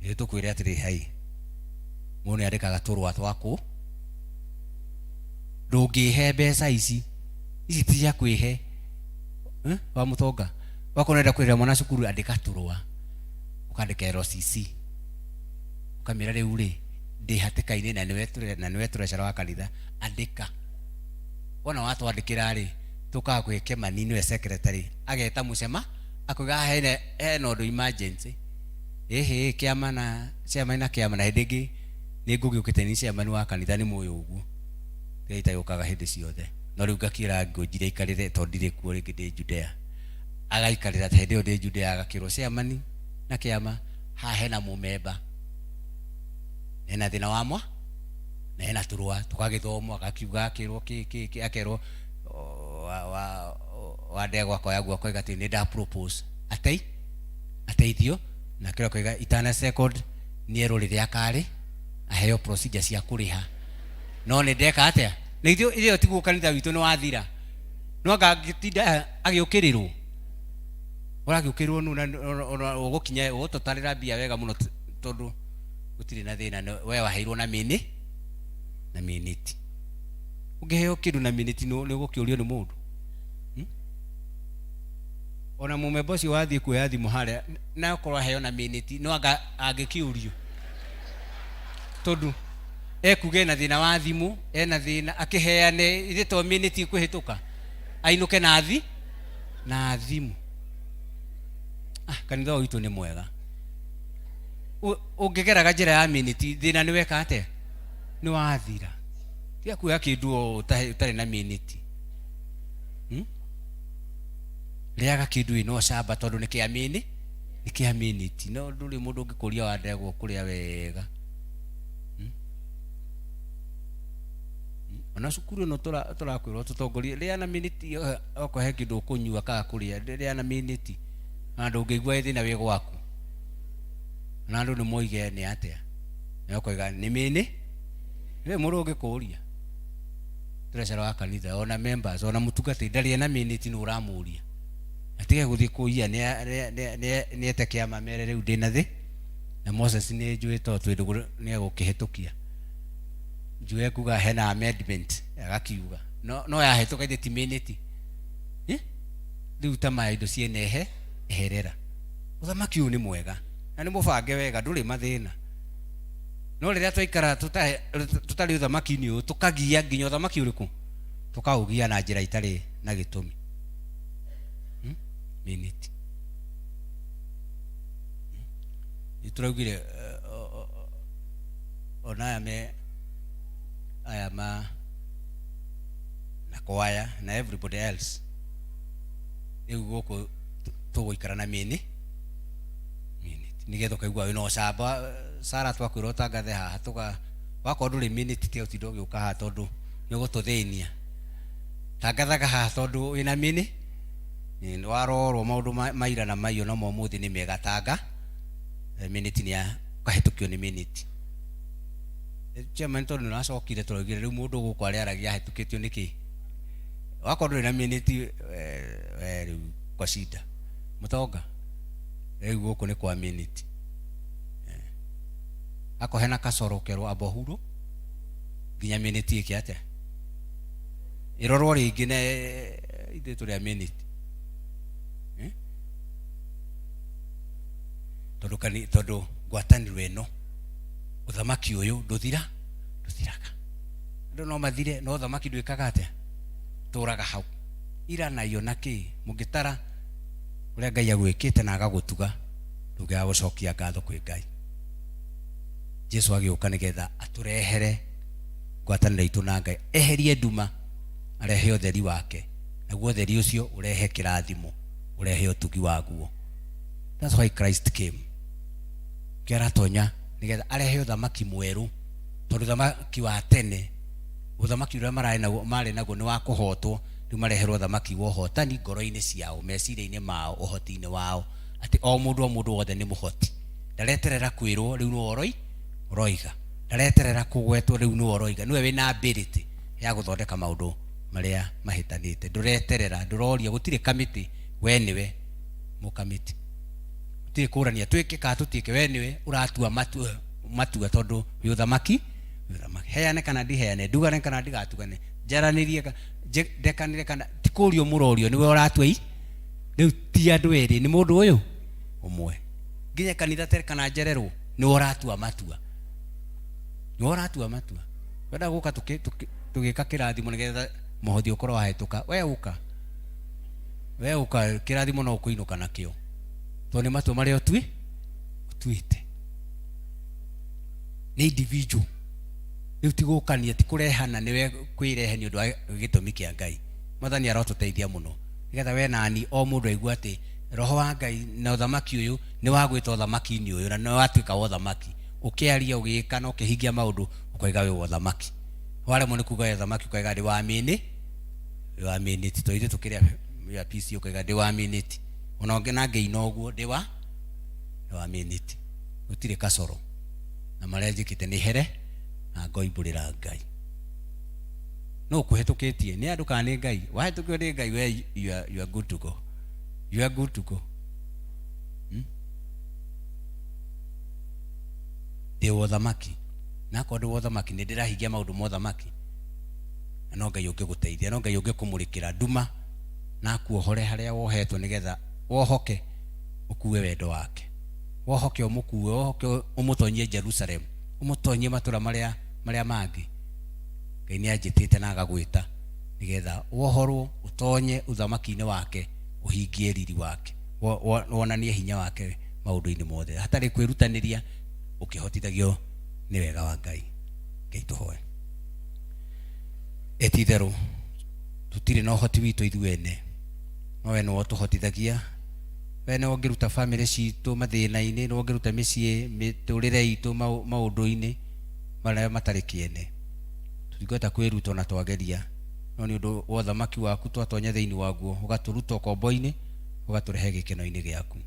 ĩ tũkwĩre atĩrĩ, hai mũndũ nĩ andĩkaga tũrũa twaku, ndũngĩhe mbeca ici, ici ti cia kwĩhe. Wa mũtonga wakorwo ũrenda kũrĩhĩra mwana cukuru, andĩka tũrũa, ũkandĩka LCC, ũkamĩra rĩu rĩ ndĩ hatĩka-inĩ na nĩwe na nĩwe tũrecara wa kanitha, andĩka. Wona watwandĩkĩra rĩ, tũkaga kwĩ Kĩmani nĩwe secretary, ageta mũcema akoiga haha hena hena ũndũ emergency, ĩhĩ kĩama na chairman na kĩama, na hĩndĩ ĩngĩ nĩ ngũgĩũkĩte ni chairman wa kanitha, nĩ mũĩ ũguo rĩrĩa itagĩũkaga hĩndĩ ciothe, no rĩu ngakĩra ngũnjire aikarĩre tondũ ndirĩ kuo rĩngĩ, ndĩ Judea, agaikarĩra ta hĩndĩ ĩyo ndĩ Judea, agakĩrwo chairman na kĩama haha hena mũmemba hena thĩna wa mwa na hena tũrũa, tũgagĩthomwo, agakiuga akĩrwo kĩ kĩ kĩ, akerwo wa wa wa ndegwa akoya guoko akoiga atĩ nĩ nda propose atei ateithio, na kĩrĩa akoiga itana second nĩ erwo rĩrĩa akarĩ aheo procedure cia kũrĩha, no nĩ ndeka atĩa na ithuĩ ĩyo tiguo kanitha witũ nĩ wathira, no anga angĩtinda agĩũkĩrĩrwo, ũragĩũkĩrĩrwo nũ? Na ũgũkinya ũgũtũtarĩra mbia wega mũno, tondũ gũtirĩ na thĩna, we waheirwo na mĩnĩ na miniti, ũngĩheo kĩndũ na miniti nĩ ũgũkĩũrio nĩ mũndũ. Ona mũmemba ũcio wathiĩ kuoya thimũ harĩa na okorwo aheo na miniti, no anga angĩkĩũrio, tondũ ekuga ena thĩna wa thimũ, ena thĩna, akĩheane ithe to miniti ĩkũhĩtũka. Ainũke na thi na thimũ. Ah, kanitha ũyũ witũ nĩ mwega. Ũngĩgeraga njĩra ya miniti thĩna nĩ weka atĩa? Nĩ wathira. Tiga kuoya kĩndũ o ũtarĩ na miniti. Rĩaga kĩndũ wĩna ũcamba tondũ nĩ kĩa mini, nĩ kĩa miniti. No ndũrĩ mũndũ ũngĩkũria wa ndegwa kũrĩa wega. Ona cukuru ĩno tũrakwĩrwo tũtongorie rĩa na miniti, okorwo he kĩndũ ũkũnyua kana kũrĩa, rĩa na miniti. Na ndũngĩigua wĩ thĩna wĩ gwaku. Na andũ nĩ moige nĩ atĩa. Na ũkoiga nĩ mini. Nĩ mũndũ ũngĩkũria. Treasurer wa kanitha, ona members, ona mũtungatĩri ndarĩ na miniti nĩ ũramũria. Atige gũthiĩ kũiya nĩ ete kĩama mere rĩu ndĩna thĩ. Na Moses nĩ njũĩ tondũ twĩ ndũgũ nĩ egũkĩhĩtũkia. Njũĩ ekuga hena amendment agakiuga. No, no yahĩtũka ithe ti miniti. Rĩu ta maya indo ciene eherera. Ũthamaki ũyũ nĩ mwega na nĩ mũbange wega, ndũrĩ mathĩna. No rĩrĩa twaikara tũtarĩ ũthamaki-inĩ ũyũ, tũkagia nginya ũthamaki ũrĩkũ? Tũkaũgia na njĩra itarĩ na gĩtũmi. Miniti. Nĩ tũraugire, ona aya me aya ma na kwaya na everybody else, rĩu gũkũ tũgũikara na mini minute nĩgetha ũkaigua wĩna ũcamba. Sara twakwĩra ũtangathe haha tũga wakorwo ndũrĩ minute tiga ũtinda ũgĩũka haha tondũ nĩ ũgũtũthĩnia. Tangathaga haha tondũ wĩna mini nĩ warorwo maũndũ maira na maiyo no ũmũthĩ nĩ mega. Tanga minute nĩ ya ũkahĩtũkio nĩ minute. Chairman tondũ nĩ ũracokire tũraugire rĩu mũndũ gũkũ arĩa aragia ahĩtũkĩtio nĩ kĩ? Wakorwo ndũrĩ na minute, we rĩu kwa shida. Mũtonga rĩu gũkũ nĩ kwa minute. Akorwo hena kacoro kerwo amba ũhurwo nginya minute ĩke atĩa? Ĩrorwo rĩngĩ na ithuĩ tũrĩ a minute. Tondũ tondũ ngwatanĩro ĩno ũthamaki ũyũ ndũthiraga. Andũ no mathire no ũthamaki ndwĩkaga atĩa? Tũraga hau. Ira na iyo na kĩ mũngĩtara ũrĩa Ngai agwĩkĩte na agagũtuga ndũngĩaga gũcokia ngatho kwĩ Ngai. Jesu agĩũka nĩgetha atũrehere ngwatanĩro itũ na Ngai, eherie nduma arehe ũtheri wake, naguo ũtheri ũcio ũrehe kĩrathimo, ũrehe ũtugi waguo. That's why Christ came. Kĩaratonya nĩgetha arehe ũthamaki mwerũ, tondũ ũthamaki wa tene, ũthamaki ũrĩa mararĩ naguo, marĩ naguo nĩ wa kũhotwo. Rĩu mareherwo ũthamaki wa ũhotani ngoro-inĩ ciao, meciria-inĩ mao, ũhoti-inĩ wao, atĩ o mũndũ o mũndũ wothe nĩ mũhoti. Ndareterera kwĩrwo rĩu nĩwe ũroiga, ndareterera kũgwetwo rĩu nĩwe ũroiga, nĩwe wĩna ability ya gũthondeka maũndũ marĩa mahĩtanĩte. Ndũreterera, ndũroria, gũtirĩ kamĩtĩ, we nĩwe mũkamĩtĩ. Gũtirĩ kũrania twĩke kana tũtiĩke, we nĩwe ũratua matua tondũ wĩ ũthamaki, wĩ ũthamaki. Heane kana ndiheane, ndugane kana ndigatugane, njaranĩrie ndekanĩre kana ti kũrio mũrorio, nĩwe ũratua i. Rĩu ti andũ erĩ, nĩ mũndũ ũyũ ũmwe. Nginya kanitha tere kana njererwo, nĩwe ũratua matua. Nĩwe ũratua matua. Wenda gũka tũgĩka kĩrathimo nĩgetha mũhothi ũkorwo wahĩtũka, we ũka. We ũka kĩrathimo no ũkũinũka nakĩo. Tondũ nĩ matua marĩa ũtuĩte. Nĩ individual. Rĩu ti gũkania, ti kũrehana, nĩwe kwĩrehe nĩ ũndũ wa gĩtũmi kĩa Ngai. Mwathani arotũteithia mũno. Nĩgetha we nani o mũndũ aigue atĩ roho wa Ngai na ũthamaki ũyũ nĩ wa gwĩta ũthamaki-inĩ ũyũ na nĩ watuĩka wa ũthamaki. Ũkĩaria, ũgĩka na ũkĩhingia maũndũ ũkoiga wĩ wa ũthamaki. Waremwo nĩ kuga wĩ ũthamaki ũkoiga ndĩ wa mĩnĩ, ndĩ wa mĩnĩti. Tondũ ithuĩ tũkĩrĩa ya PC ũkoiga ndĩ wa mĩnĩti. Ona ũngĩ na ngĩina ũguo ndĩ wa, ndĩ wa mĩnĩti. Gũtirĩ kacoro. Na marĩa njĩkĩte nĩ here na ngoimbũrĩra Ngai. No ũkũhĩtũkĩtie nĩ andũ kana nĩ Ngai? Wahĩtũkio nĩ Ngai, we you are good to go. You are good to go. Ndĩ wa ũthamaki. Na akorwo ndĩ wa ũthamaki, nĩ ndĩrahingia maũndũ ma ũthamaki. Na no Ngai ũngĩgũteithia, no Ngai ũngĩkũmũrĩkĩra nduma na akuohore harĩa wohetwo nĩgetha wohoke ũkue wendo wake. Wohoke ũmũkue, wohoke ũmũtonyie Jerusalem, ũmũtonyie matũra marĩa mangĩ. Ngai nĩ anjĩtĩte na agagwĩta nĩgetha wohorwo Ũtonye ũthamaki-inĩ wake, ũhingie riri wake, wonanie hinya wake maũndũ-inĩ mothe, hatarĩ kwĩrutanĩria, ũkĩhotithagio nĩ wega wa Ngai. Ngai tũhoe. Ĩ ti itherũ tũtirĩ na ũhoti witũ ithuĩ ene, no we nĩwe ũtũhotithagia. We nĩwe ũngĩruta bamĩrĩ citũ mathĩna-inĩ, nĩwe ũngĩruta mĩciĩ, mĩtũrĩre itũ maũndũ-inĩ marĩa matarĩ kĩene. Tũtingĩhota kwĩruta ona twageria, no nĩ ũndũ wa ũthamaki waku twatonya thĩinĩ waguo, ũgatũruta ũkombo-inĩ, ũgatũrehe gĩkeno-inĩ gĩaku.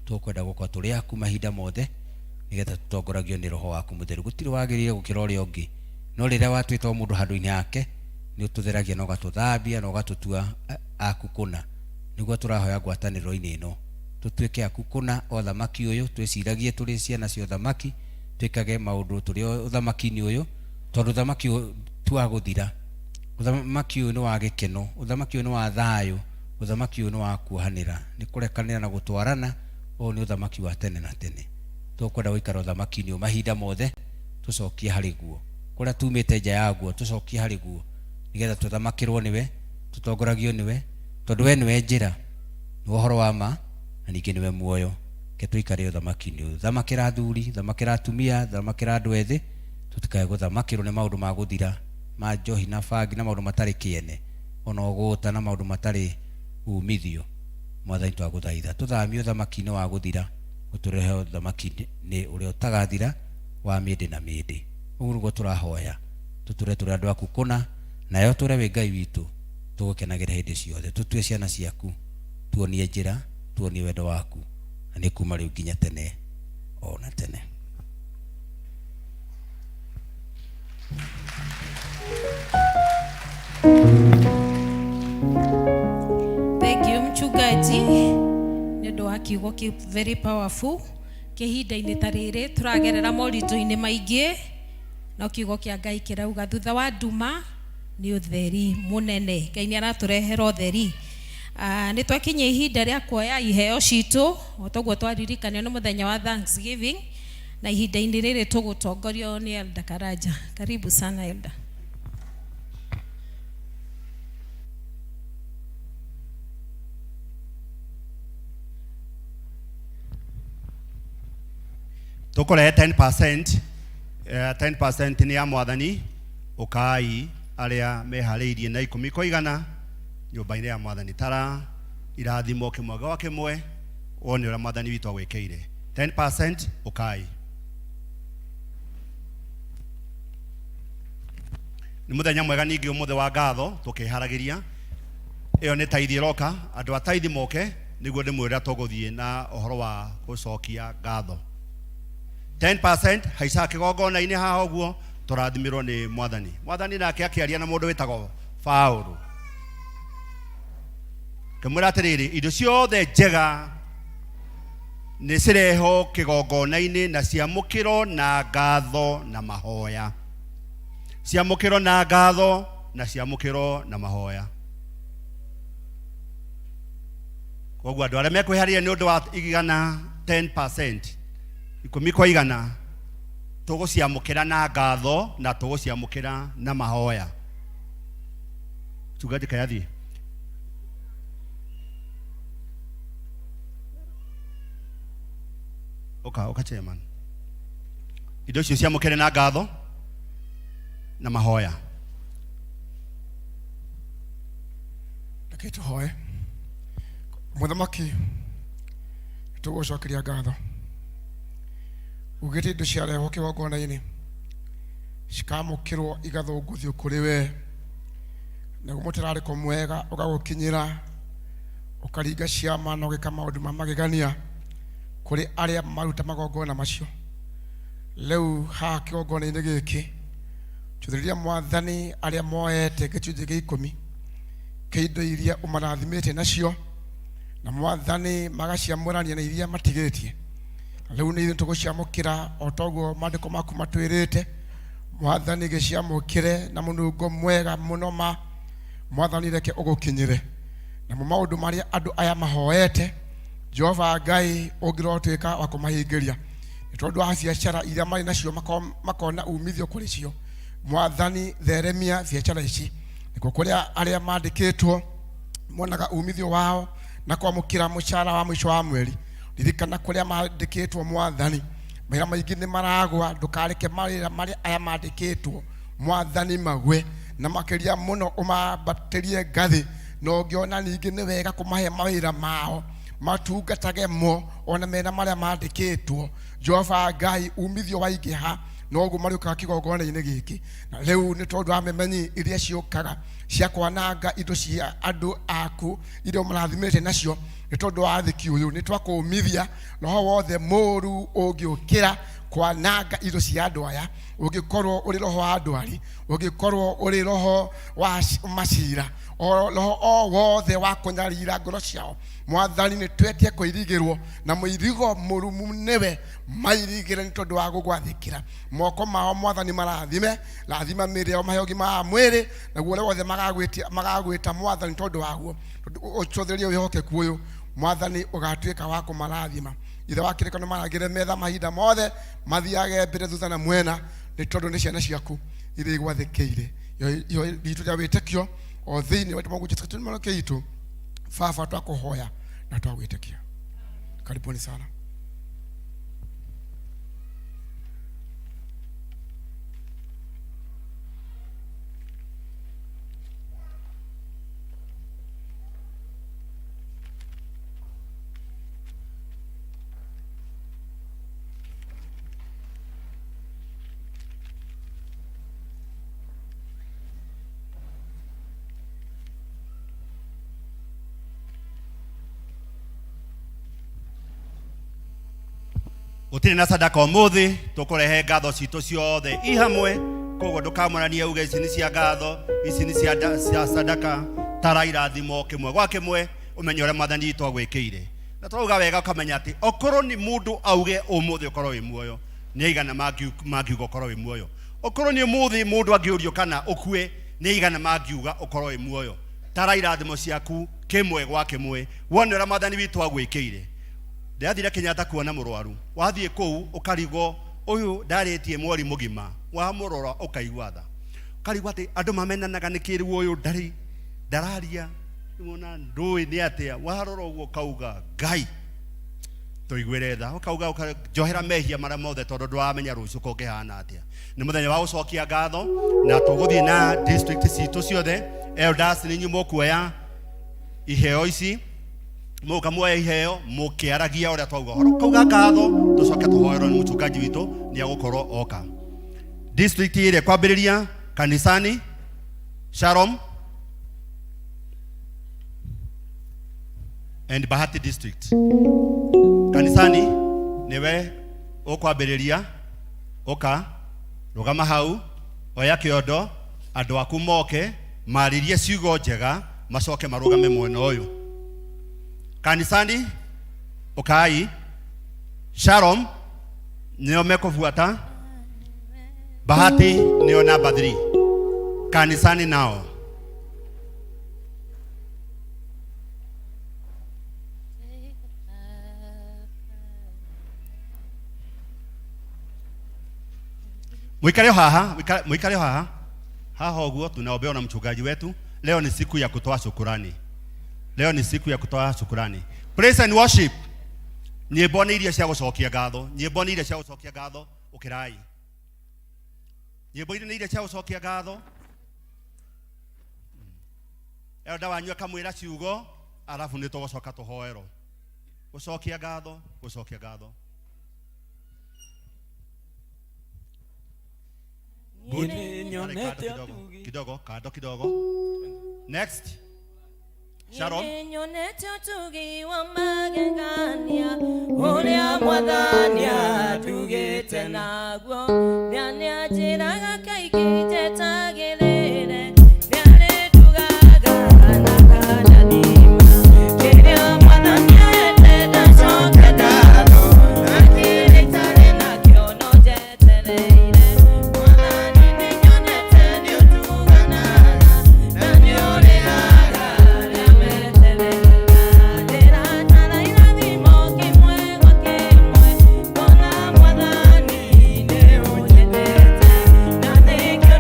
Tũkwenda gũkorwo tũrĩ aku mahinda mothe, nĩgetha tũtongoragio nĩ Roho waku Mũtheru. Gũtirĩ wagĩrĩire gũkĩra ũrĩa ũngĩ, no rĩrĩa watwĩta o mũndũ handũ-inĩ hake, nĩ ũtũtheragia na ũgatũthambia na ũgatũtua aku kũna. Nĩguo tũrahoya ngwatanĩro-inĩ ĩno, tũtuĩke aku kũna o ũthamaki ũyũ, twĩciragie tũrĩ ciana cia ũthamaki, twĩkage maũndũ tũrĩ ũthamaki-inĩ ũyũ, tondũ ũthamaki ũyũ ti wa gũthira. Ũthamaki ũyũ nĩ wa gĩkeno, ũthamaki ũyũ nĩ wa thayũ, ũthamaki ũyũ nĩ wa kuohanĩra, nĩ kũrekanĩra na gũtwarana. Ũyũ nĩ ũthamaki wa tene na tene. Tũkwenda gũikara ũthamaki-inĩ ũyũ mahinda mothe, tũcokie harĩ guo. Kũrĩa tumĩte nja yaguo, tũcokie harĩ guo, nĩgetha tũthamakĩrwo nĩwe, tũtongoragio nĩwe, tondũ we nĩwe njĩra, nĩwe ũhoro wa ma, na ningĩ nĩwe muoyo. Reke tũikare ũthamaki-inĩ ũyũ. Thamakĩra athuri, thamakĩra atumia, thamakĩra andũ ethĩ, tũtikae gũthamakĩrwo nĩ maũndũ ma gũthira, ma njohi na bangi na maũndũ matarĩ kĩene, ona ũgũta na maũndũ matarĩ umithio. Mwathani twagũthaitha, tũthamie ũthamaki-inĩ wa gũthira, ũtũrehe ũthamaki-inĩ ũrĩa ũtagathira wa mĩndĩ na mĩndĩ. Ũguo nĩguo tũrahoya, tũtũre tũrĩ andũ aku kũna, nawe ũtũre wĩ Ngai witũ, tũgũkenagĩre hĩndĩ ciothe. Tũtue ciana ciaku, tuonie njĩra, tuonie wendo waku, na nĩ kuma rĩu nginya tene o na tene. Thank you mchungaji nĩ ũndũ wa kiugo kĩu very powerful. Kĩhinda-inĩ ta rĩrĩ tũragerera moritũ-inĩ maingĩ, no kiugo kĩa Ngai kĩrauga thutha wa nduma nĩ ũtheri mũnene. Ngai nĩ aratũrehera ũtheri. Nĩ twakinyia ihinda rĩa kuoya iheo citũ, o toguo twaririkanio nĩ mũthenya wa Thanksgiving, na ihinda-inĩ rĩrĩ tũgũtongorio nĩ Elder Karanja. Karibu sana Elder. Tũkũrehe 10%, 10% nĩ ya mwathani. Ũkai arĩa meharĩirie na 10 kwa igana nyũmba-inĩ ya mwathani. Tara irathimo kĩmwe gwa kĩmwe, wone ũrĩa mwathani witũ agwĩkĩire. 10% ũkai. Nĩ mũthenya mwega ningĩ ũmũthĩ wa ngatho, tũkĩharagĩria. Ĩyo nĩ taithi ĩroka, andũ a taithi moke nĩguo ndĩmwĩre tũgũthiĩ na ũhoro wa gũcokia ngatho. 10% haicaga kĩgongona-inĩ haha ũguo, tũrathimirwo nĩ mwathani. Mwathani nake akĩaria na mũndũ wĩtagwo Paũlũ, akĩmwĩra atĩrĩrĩ, indo ciothe njega nĩ cireho kĩgongona-inĩ na ciamũkĩrwo na ngatho na mahoya. Ciamũkĩrwo na ngatho na ciamũkĩrwo na mahoya. Koguo andũ arĩa mekwĩharĩria nĩ ũndũ wa igana 10%, 10 kwa igana, tũgũciamũkĩra na ngatho na tũgũciamũkĩra na mahoya. Mchungaji Kayathi. Oka, oka chairman. Indo icio ciamũkĩre na ngatho na mahoya. Reke tũhoe. Mũthamaki, tũgũcokeria ngatho. Ugĩte indo ciarehwo kĩgongona-inĩ cikamũkĩrwo igathũngũthio kũrĩ we, naguo mũtararĩko mwega ũgagũkinyĩra, ũkaringa ciama na ũgĩka maũndũ ma magegania kũrĩ arĩa maruta magongona macio. Rĩu haha kĩgongona-inĩ gĩkĩ tũthĩrĩria mwathani arĩa moete gĩcunjĩ gĩa 10 kĩa indo iria ũmarathimĩte nacio, na mwathani magaciamũrania na iria matigĩtie. Rĩu nĩ ithuĩ tũgũciamũkĩra o toguo maandĩko maku matwĩrĩte. Mwathani, gĩciamũkĩre na mũnungo mwega mũno ma mwathani, reke ũgũkinyĩre. Namo maũndũ marĩa andũ aya mahoete, Jehova Ngai ũngĩrotuĩka wa kũmahingĩria, nĩ tondũ wa biacara iria marĩ nacio makona umithio kũrĩ cio. Mwathani, theremia biacara ici, nĩkuo kũrĩa arĩa mandĩkĩtwo Monaga umithio wao na kwamũkĩra mũcara wa mũico wa mweri. Ririkana kũrĩa mandĩkĩtwo Mwathani, mawĩra maingĩ nĩ maragwa, ndũkareke mawĩra marĩa aya mandĩkĩtwo Mwathani magwe, na makĩria mũno ũmambatĩrie ngathĩ, na ũngĩona ningĩ nĩ wega kũmahe mawĩra mao matungatage mo ona mena marĩa mandĩkĩtwo. Jehova Ngai, umithio waingĩha noguo marĩũkaga kĩgongona-inĩ gĩkĩ. Na rĩu nĩ tondũ wa memenyi iria ciũkaga cia kwananga indo cia andũ aku iria ũmarathimĩte nacio, nĩ tondũ wa wathĩki ũyũ nĩ twakũmithia roho wothe mũũru ũngĩũkĩra kwananga indo cia andũ aya, ũngĩkorwo ũrĩ roho wa ndwari, ũngĩkorwo ũrĩ roho wa macira, o roho o wothe wa kũnyarira ngoro ciao. Mwathani, nĩ twetie kũirigĩrwo na mũirigo mũrumu nĩwe mairigĩre nĩ tondũ wa gũgwathĩkĩra. Moko mao Mwathani marathime, rathima mĩĩrĩ yao, mahe ũgima wa mwĩrĩ, naguo ũrĩa wothe magagwĩta Mwathani tondũ waguo, tondũ ũcũthĩrĩrie wĩhokeku ũyũ Mwathani ũgatuĩka wa kũmarathima. Ithe wa kĩrĩkanĩro, marangĩre metha mahinda mothe, mathiage mbere thutha na mwena, nĩ tondũ nĩ ciana ciaku iria igwathĩkĩire. Iho ritũ rĩa wĩtĩkio o thĩinĩ wa Mungu Jesu Kristo mwanake itũ Baba, twakũhoya na twagwĩtĩkia. Karibuni sana. Gũtirĩ na sadaka ũmũthĩ, tũkũrehe ngatho citũ ciothe i hamwe, koguo ndũkamũranie uge ici nĩ cia ngatho, ici nĩ cia sadaka. Tara irathimo kĩmwe gwa kĩmwe, ũmenye ũrĩa Mwathani witũ agwĩkĩire. Na tũrauga wega ũkamenya atĩ okorwo nĩ mũndũ auge ũmũthĩ ũkorwo wĩ muoyo, nĩ aigana mangiuga ũkorwo wĩ muoyo. Okorwo nĩ ũmũthĩ mũndũ angĩũrio kana ũkue, nĩ aigana mangiuga ũkorwo wĩ muoyo. Tara irathimo ciaku kĩmwe gwa kĩmwe, wone ũrĩa Mwathani witũ agwĩkĩire. Ndĩrathire Kenyatta kuona mũrwaru, wathiĩ kũu ũkarigwo ũyũ ndarĩtie mweri mũgima, wamũrora ũkaigua tha, ũkarigwo atĩ andũ mamenanaga nĩkĩ rĩu ũyũ ndarĩ ndararia, wona ndũĩ nĩ atĩa, warora ũguo ũkauga Ngai tũiguĩre tha, ũkauga njohera mehia marĩa mothe tondũ ndũramenya rũciũ kũngĩhana atĩa. Nĩ mũthenya wa gũcokia ngatho, na tũgũthiĩ na district citũ ciothe. Elders nĩ inyuĩ mũkuoya iheo ici, mũka muoya iheo mũkĩaragia ũrĩa twauga ũhoro, kauga ngatho, tũcoke tũhoerwo nĩ mũchungaji witũ nĩ agũkorwo oka. District ĩrĩa kwambĩrĩria kanisani Shalom and Bahati district. Kanisani niwe ũkwambĩrĩria, ũka rũgama hau, oya kĩondo, andũ aku moke marĩrie ciugo njega, macoke marũgame mwena ũyũ. Kanisani ũkai. Shalom nĩo mekũbuata, Bahati nĩo namba 3. Kanisani nao Mwikare haha, mwikare haha haha ũguo, tunaombewa na mchungaji wetu. Leo ni siku ya kutoa shukurani. Leo ni siku ya kutoa shukurani. Praise and worship. Nyĩmbo nĩ iria cia gũcokia ngatho. Nyĩmbo nĩ iria cia gũcokia ngatho. Ũkĩrai. Nyĩmbo iria nĩ iria cia gũcokia ngatho. Elda wanyu akamwĩra ciugo, alafu nĩ tũgũcoka tũhoerwo. Gũcokia ngatho, gũcokia ngatho. Good. Niĩ Kando nyonete kidogo, ũtugi. kidogo, kando kidogo. Next. Sharon. Nyonete ũtugi wa magegania ũrĩa Mwathani atugĩte naguo, nĩanjĩraga kaingĩ njetagĩrĩre, nĩarĩndugaga na akandathima. Kĩrĩa Mwathani ahete ndacoke ngatho, na kĩrĩa itarĩ nakĩo no njetereire. Mwathani nĩnyonete nĩũtuganaga, na nĩũrĩhaga arĩa meterera. Ndĩratara irathimo kĩmwe gwa kĩmwe, ngona Mwathani nĩũnyendete, na nĩkĩo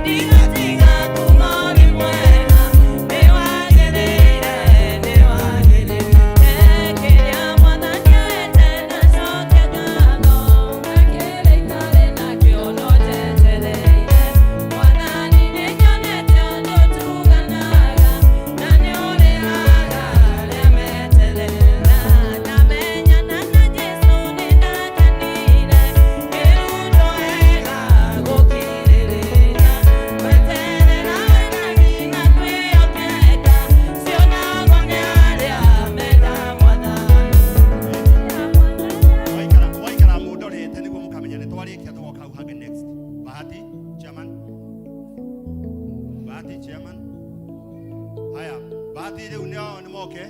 Rĩu nĩo nĩ moke.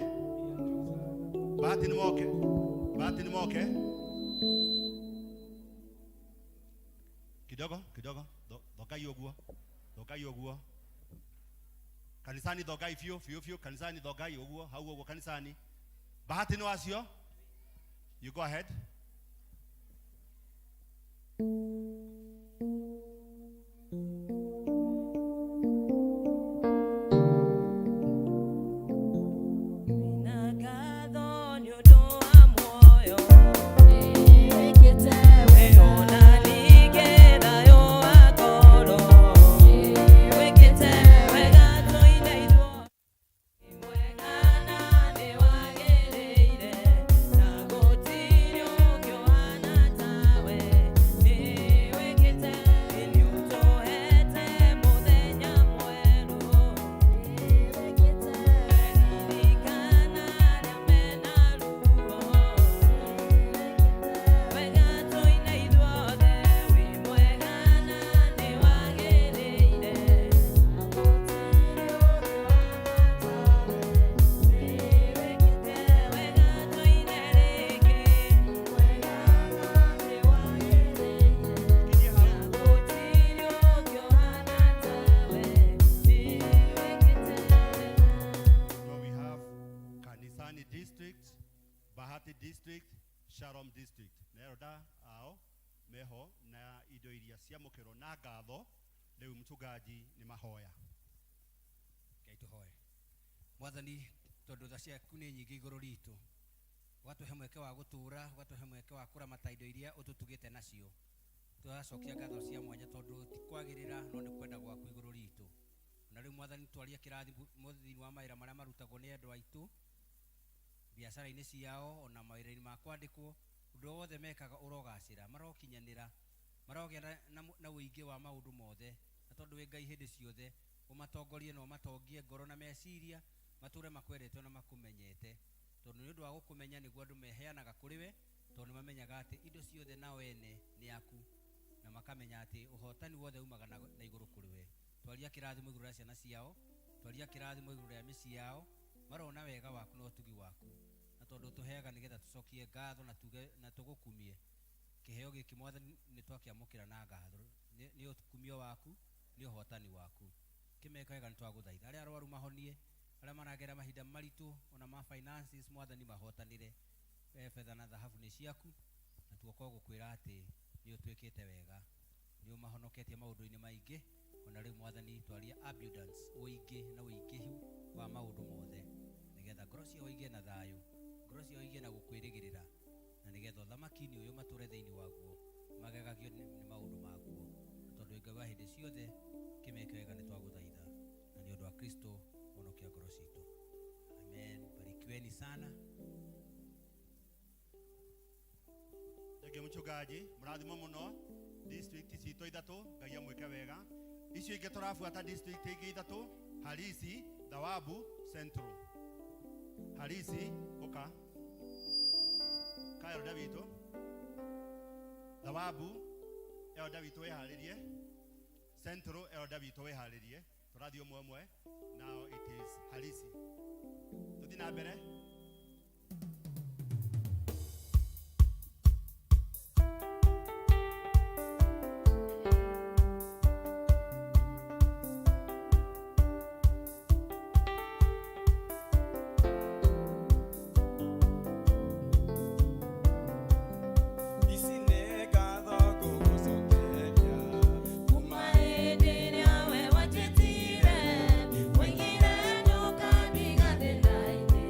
Bahati nĩ moke. Bahati nĩ moke. Kidogo kidogo, thokai ũguo, thokai ũguo. Kanisani thokai biũ biũ biũ, kanisani thokai ũguo, hau ũguo kanisani. Bahati nĩ wacio. You go ahead. So we have Kanisani District, Bahati District, Sharom District. Na elder ao meho na indo iria ciamũkĩrwo na ngatho rĩu mchungaji nĩ mahoya. Ngai tũhoe. Mwathani, tondũ tha ciaku nĩ nyingĩ igũrũ ritũ, ũgatũhe mweke wa gũtũũra, ũgatũhe mweke wa kũramata indo iria ũtũtugĩte nacio. Tũracokia ngatho cia mwanya tondũ ti kwagĩrĩra no nĩ kwenda gwaku igũrũ ritũ. Na rĩu Mwathani, twaria kĩrathimo thĩinĩ wa mawĩra marĩa marutagwo nĩ andũ aitũ biacara-inĩ ciao ona mawĩra-inĩ ma kwandĩkwo, ũndũ o wothe mekaga ũrogacĩra, marokinyanĩra, marogĩa na ũingĩ wa maũndũ mothe. Na tondũ wĩ Ngai hĩndĩ ciothe, ũmatongorie na ũmatongie ngoro na meciria, matũre makwendete na makũmenyete, tondũ nĩ ũndũ wa gũkũmenya nĩguo andũ meheanaga kũrĩ we, tondũ nĩ mamenyaga atĩ indo ciothe nao ene nĩ aku, na makamenya atĩ ũhotani wothe umaga na igũrũ kũrĩ we. Twaria kĩrathimo igũrũ rĩa ciana ciao, twaria kĩrathimo igũrũ rĩa mĩciĩ yao, marona wega waku na ũtugi waku, na tondũ ũtũheaga nĩgetha tũcokie ngatho na tuge na tũgũkumie. Kĩheo gĩkĩ Mwathani nĩ twakĩamũkĩra na ngatho, nĩ ũkumio waku, nĩ ũhotani waku. Kĩmeka wega nĩ twagũthaitha. Arĩa arwaru mahonie, arĩa maragera mahinda maritũ ona ma finances, Mwathani mahotanĩre. Betha na thahabu nĩ ciaku, na tuoka gũkwĩra atĩ nĩ ũtwĩkĩte wega, nĩ ũmahonoketie maũndũ-inĩ maingĩ. Ona rĩu Mwathani twaria abundance, ũingĩ na ũingĩhu wa maũndũ mothe, nĩgetha ngoro ciao igĩe na thayũ, ngoro ciao igĩe na gũkwĩrĩgĩrĩra, na nĩgetha ũthamaki-inĩ ũyũ matũre thĩinĩ waguo, magegagio nĩ maũndũ maguo. Na tondũ Ngai wa hĩndĩ ciothe, kĩmeke wega nĩ twagũthaitha, na nĩ ũndũ wa Kristo honokia ngoro citũ. Amen. Barikiweni sana. Thengiũ mchungaji, mũrathimo mũno. District citũ ithatũ, Ngai amwĩke wega. Icio ingĩ tũrabuata district ingĩ ithatũ, Halisi, Thawabu, Central. Halisi, ũka. Ka elder witũ. Thawabu, elder witũ wĩharĩrie. Central, elder witũ wĩharĩrie. Tũrathiĩ ũmwe ũmwe. Now it is Halisi. Tũthiĩ na mbere. Ici nĩ ngatho ngũgũcokeria Kuma hĩndĩ ĩrĩa we wanjĩtire, woigire ndũkandiga thĩna-inĩ.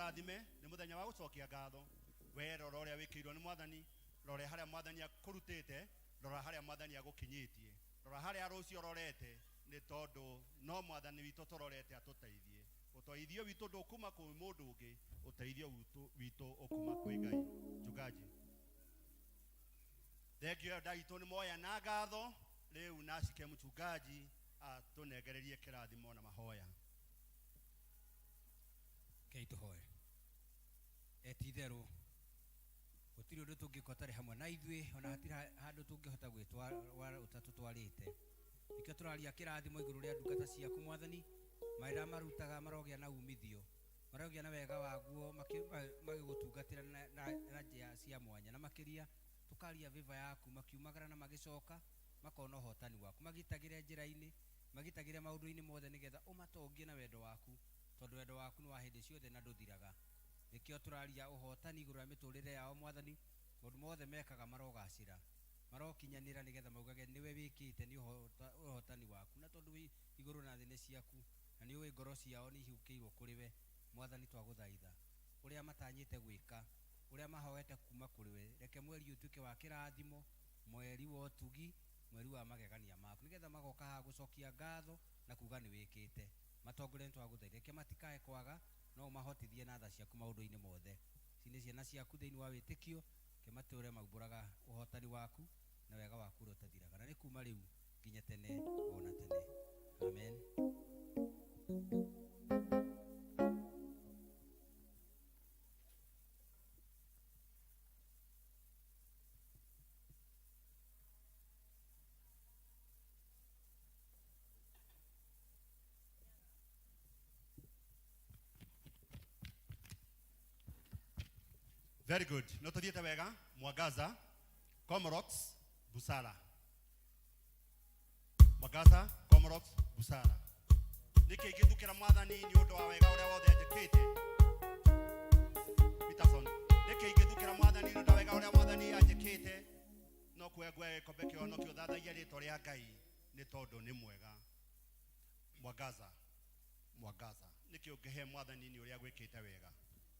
Akũrathime. Nĩ mũthenya wa gũcokia ngatho. We rora ũrĩa wĩkĩirwo nĩ mwathani, rora harĩa mwathani akũrutĩte, rora harĩa mwathani agũkinyĩtie, rora harĩa rũciũ ũrorete, nĩ tondũ no mwathani witũ tũrorete atũteithie. Ũteithio witũ ndũkuma kwĩ mũndũ ũngĩ, ũteithio witũ ũkuma kwĩ Ngai. Mchungaji, thengio ĩyo ndaitũ nĩ moya na ngatho. Rĩu nacike mchungaji atũnengererie kĩrathimo na mahoya. Kei tũhoe. Ti-itherũ gũtirĩ ũndũ tũngĩka ũtarĩ hamwe na ithuĩ, ona hatirĩ handũ tũngĩhota gwĩtwara ũtatũtwarĩte. Nĩkĩo tũraria kĩrathimo igũrũ rĩa ndungata ciaku mwathani, mawĩra marutaga marogĩa na umithio, marogĩa na wega waguo magĩgũtungatĩra na njĩra cia mwanya, na makĩria tũkaria vĩva yaku makiumagara na magĩcoka makona ũhotani waku, magitagĩre njĩra-inĩ, magitagĩre maũndũ-inĩ mothe, nĩgetha ũmatongie na wendo waku, tondũ wendo waku nĩ wa hĩndĩ ciothe na ndũthiraga. Nĩkĩo tũraria ũhotani igũrũ rĩa mĩtũrĩre yao mwathani, maũndũ mothe mekaga marogacĩra, marokinyanĩra, nĩgetha maugage nĩwe wĩkĩte nĩ ũhotani waku, na tondũ wĩ igũrũ na thĩ nĩ ciaku, na nĩ ũĩ ngoro ciao nĩ ihukĩirwo kũrĩ we mwathani. Twagũthaitha ũrĩa matanyĩte gwĩka, ũrĩa mahoete kuma kũrĩ we, reke mweri ũtuĩke wa kĩrathimo, mweri wa ũtugi, mweri wa magegania maku, nĩgetha magoka haha gũcokia ngatho na kuga nĩ wĩkĩte. Matongorie, nĩtwagũthaitha, reke matikae kwaga, no ũmahotithie na tha ciaku maũndũ-inĩ mothe. Ici nĩ ciana ciaku thĩinĩ wa wĩtĩkio, reke matũre maumbũraga ũhotani waku na wega waku ũrĩa ũtathiraga, na nĩ kuma rĩu nginya tene ona tene. Amen. Very good. No tuthiĩte wega. Mwangaza, Comrox, Busara. Mwangaza, Comrox, Busara. Nĩkĩ ingĩthukĩra mwathani nĩ ũndũ wa wega ũrĩa wothe anjĩkĩte? Peterson. Nĩkĩ ingĩthukĩra mwathani nĩ ũndũ wa wega ũrĩa mwathani anjĩkĩte? No kuoya nguoya gĩkombe kĩa ũhonokio thathaia rĩtwa rĩa Ngai nĩ tondũ nĩ mwega. Mwangaza, Mwangaza. Nĩkĩ ũngĩhe mwathani nĩ ũrĩa gwĩkĩte wega?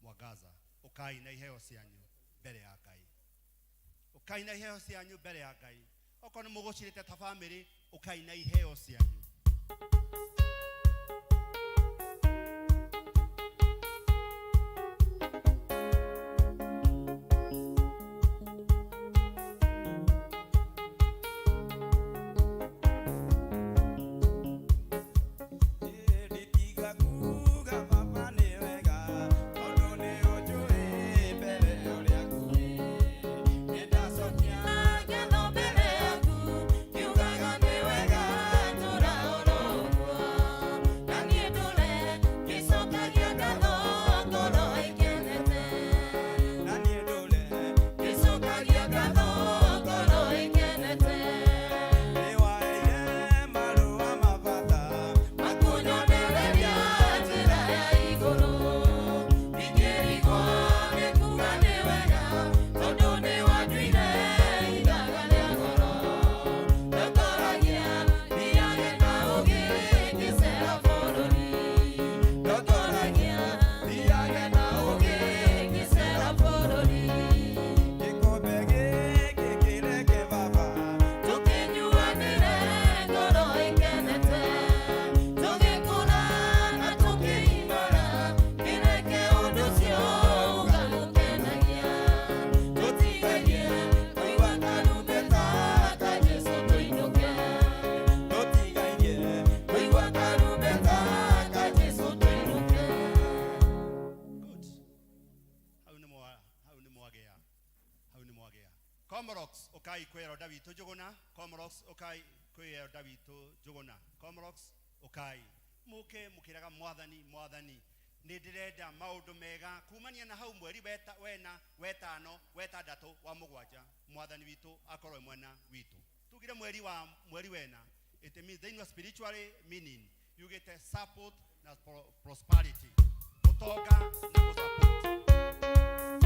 Mwangaza, ũkai na iheo cianyu mbere ya Ngai. Ũkai na iheo cianyu mbere ya Ngai. Okorwo nĩ mũgũcirĩte ta bamĩrĩ, ũkai na iheo cianyu. Nditiga kuga baba nĩ wega, tondũ nĩ ũnjũĩ mbere ũrĩa ngũĩ. Nĩndacokia ngatho mbere yaku, ngiugaga nĩ wega tũra oro ũguo. Na niĩ ndũre ngĩcokagia ngatho ngoro ĩkenete. Na niĩ ndũre ngĩcokagia ngatho ngoro ĩkenete. Nĩwaheire marũa ma bata Makunyonereria njĩra ya igũrũ. Ndingĩrigwo nĩ kuuga nĩ wega, tondũ nĩwanduire ithaga rĩa goro. Ndongoragia thiage na ũũgĩ ngĩcera bũrũri. Ndongoragia thiage na ũũgĩ ngĩcera bũrũri. Gĩkombe gĩkĩ kĩreke baba Tũkĩnyuanĩre ngoro ĩkenete, tũgĩkũra na tũkĩimara, kĩreke ũndũ ũcio ũgagũkenagia. Tũtigagie kũigua karumbeta ka Jesũ tũinũke. Tũtigagie kũigua karumbeta ka Jesũ tũinũke. Good. Hau nĩ mwa hau nĩ mwagĩa. Hau nĩ mwagĩa. Comrox ũkai kwĩ elder witũ Njũgũna. Comrox ũkai kwĩ elder witũ Njũgũna. Comrox ũkai. Mũke mũkĩraga mwathani mwathani nĩ ndĩrenda maũndũ mega kumania na hau mweri weta, wena wetano wetandatũ wa mũgwanja mwathani witũ akorwo e mwena witũ. Tugire mweri wa mweri wena, it means thĩinĩ wa spiritually meaning yugĩte support na prosperity, ũtonga na gũsupport.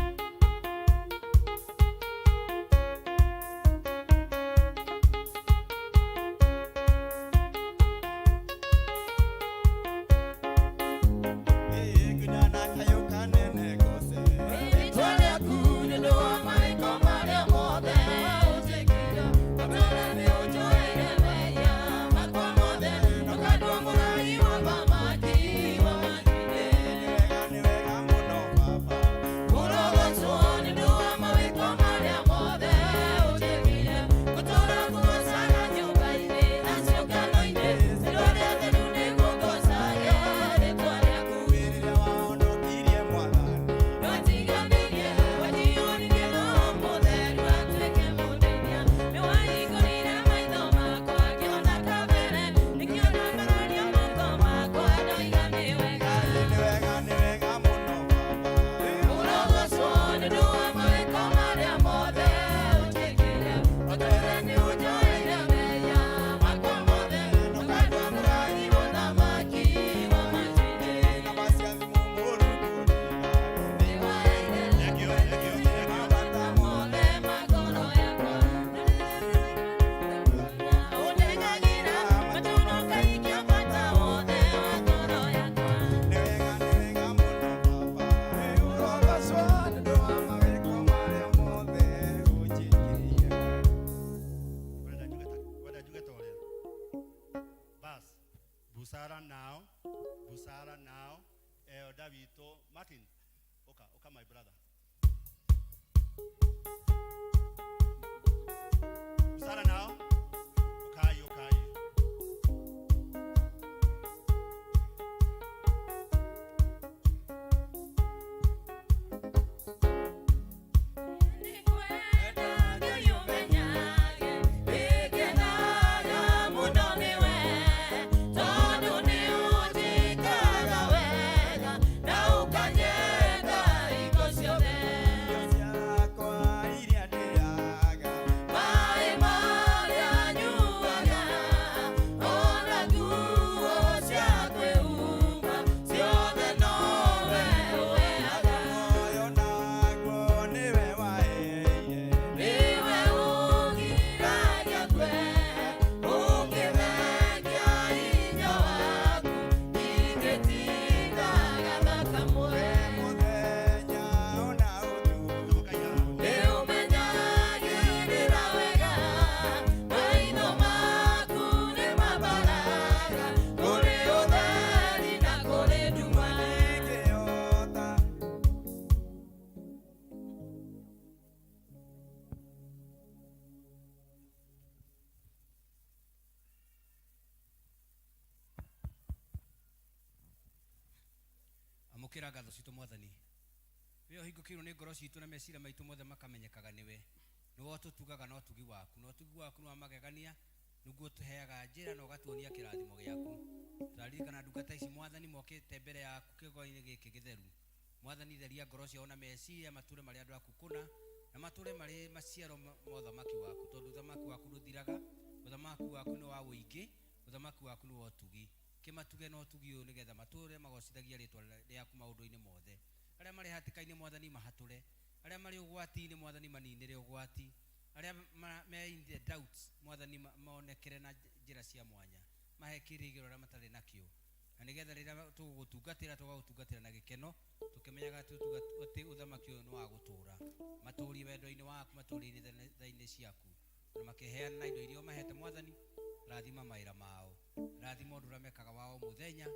Ĩĩ, nginya na kayũ kanene. Busara now, Busara now. Elder witũ Martin, ũka, ũka my brother. Busara now. Ũkai, ũkai. Amũkĩra ngatho citũ mwathani we ũhingũkĩirwo nĩ ngoro citũ na meciria maitũ mothe makamenyekaga nĩwe nĩwe ũtũtugaga na ũtugi waku na ũtugi waku nĩ wa magegania nĩguo ũtũheaga njĩra na ũgatuonia kĩrathimo gĩaku. Tũraririkana ndungata ici mwathani mokĩte mbere yaku kĩgongona-inĩ gĩkĩ gĩtheru. Mwathani theria ngoro ciao na meciria matũre marĩ andũ aku kũna na matũre marĩ maciaro ma ũthamaki waku, tondũ ũthamaki waku ndũthiraga, ũthamaki waku nĩ wa ũingĩ, ũthamaki waku nĩ wa ũtugi. Kĩmatuge na ũtugi ũyũ nĩgetha matũre magocithagia rĩtwa rĩaku maũndũ-inĩ mothe. Arĩa marĩ hatĩka-inĩ mwathani mahatũre, arĩa marĩ ũgwati-inĩ mwathani maninĩre ũgwati, arĩa me in the doubts mwathani monekere na njĩra cia mwanya, mahe kĩĩrĩgĩrĩro arĩa matarĩ nakĩo, na nĩgetha rĩrĩa tũgũgũtungatĩra tũgagũtungatĩra na gĩkeno tũkĩmenyaga atĩ ũthamaki ũyũ nĩ wa gũtũũra. Matũũrie wendo-inĩ waku, matũũrie tha-inĩ ciaku, na makĩheana indo iria ũmahete mwathani. Rathima mawĩra mao, rathima ũndũ ũrĩa mekaga wao mũthenya,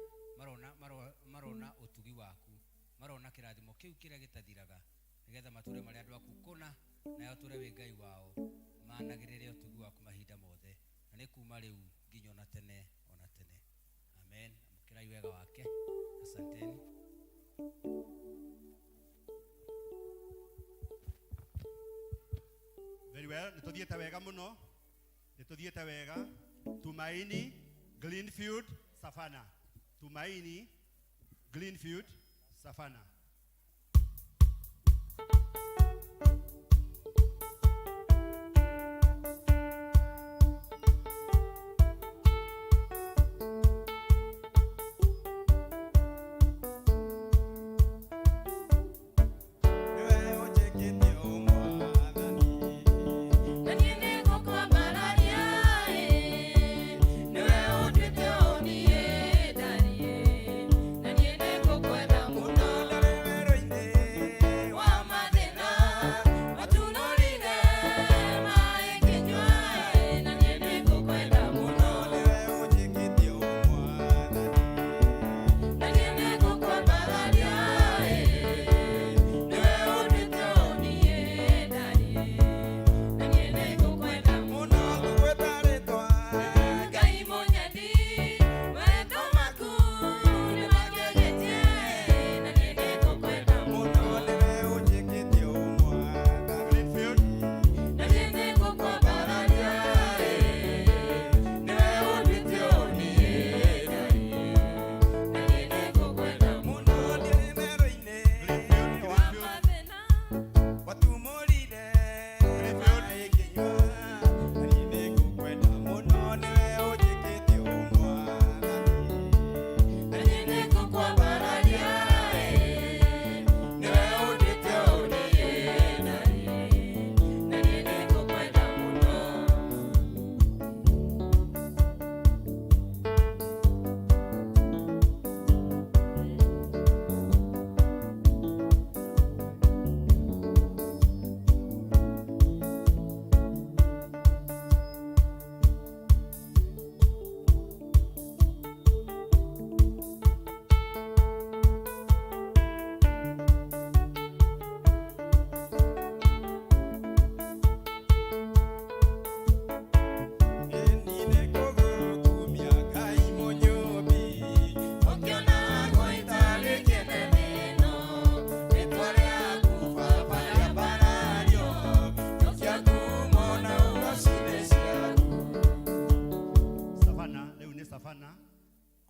marona ũtugi waku, marona kĩrathimo kĩu kĩrĩa gĩtathiraga, nĩgetha matũũre marĩ andũ aku kũna, nawe ũtũũre wĩ Ngai wao, managĩrĩre ũtugi waku mahinda mothe, na nĩ kuma rĩu nginya ona tene ona tene. Amen. Amũkĩrai wega wake. Asanteni. Very well, nĩ tũthiĩte wega mũno, nĩ tũthiĩte wega. Tumaini Greenfield Savannah. Tumaini Greenfield Savannah. Wa mathĩna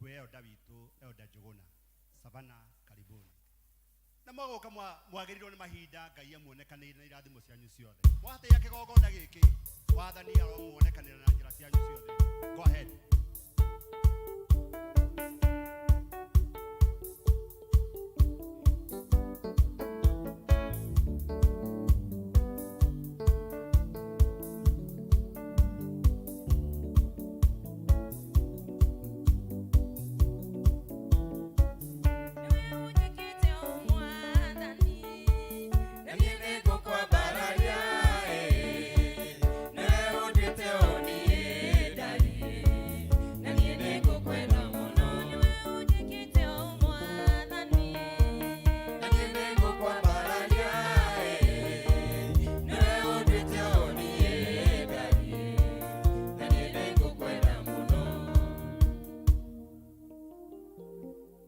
Kwĩ elder witũ, Elder Njũgũna Savana, karibuni. Na mwagũka mwagĩrĩirwo nĩ mahinda Ngai amuonekanĩire na irathimo cianyu ciothe. Mwatĩĩa kĩgongona gĩkĩ, wathani aromuonekanĩra na njĩra cianyu ciothe. Go ahead.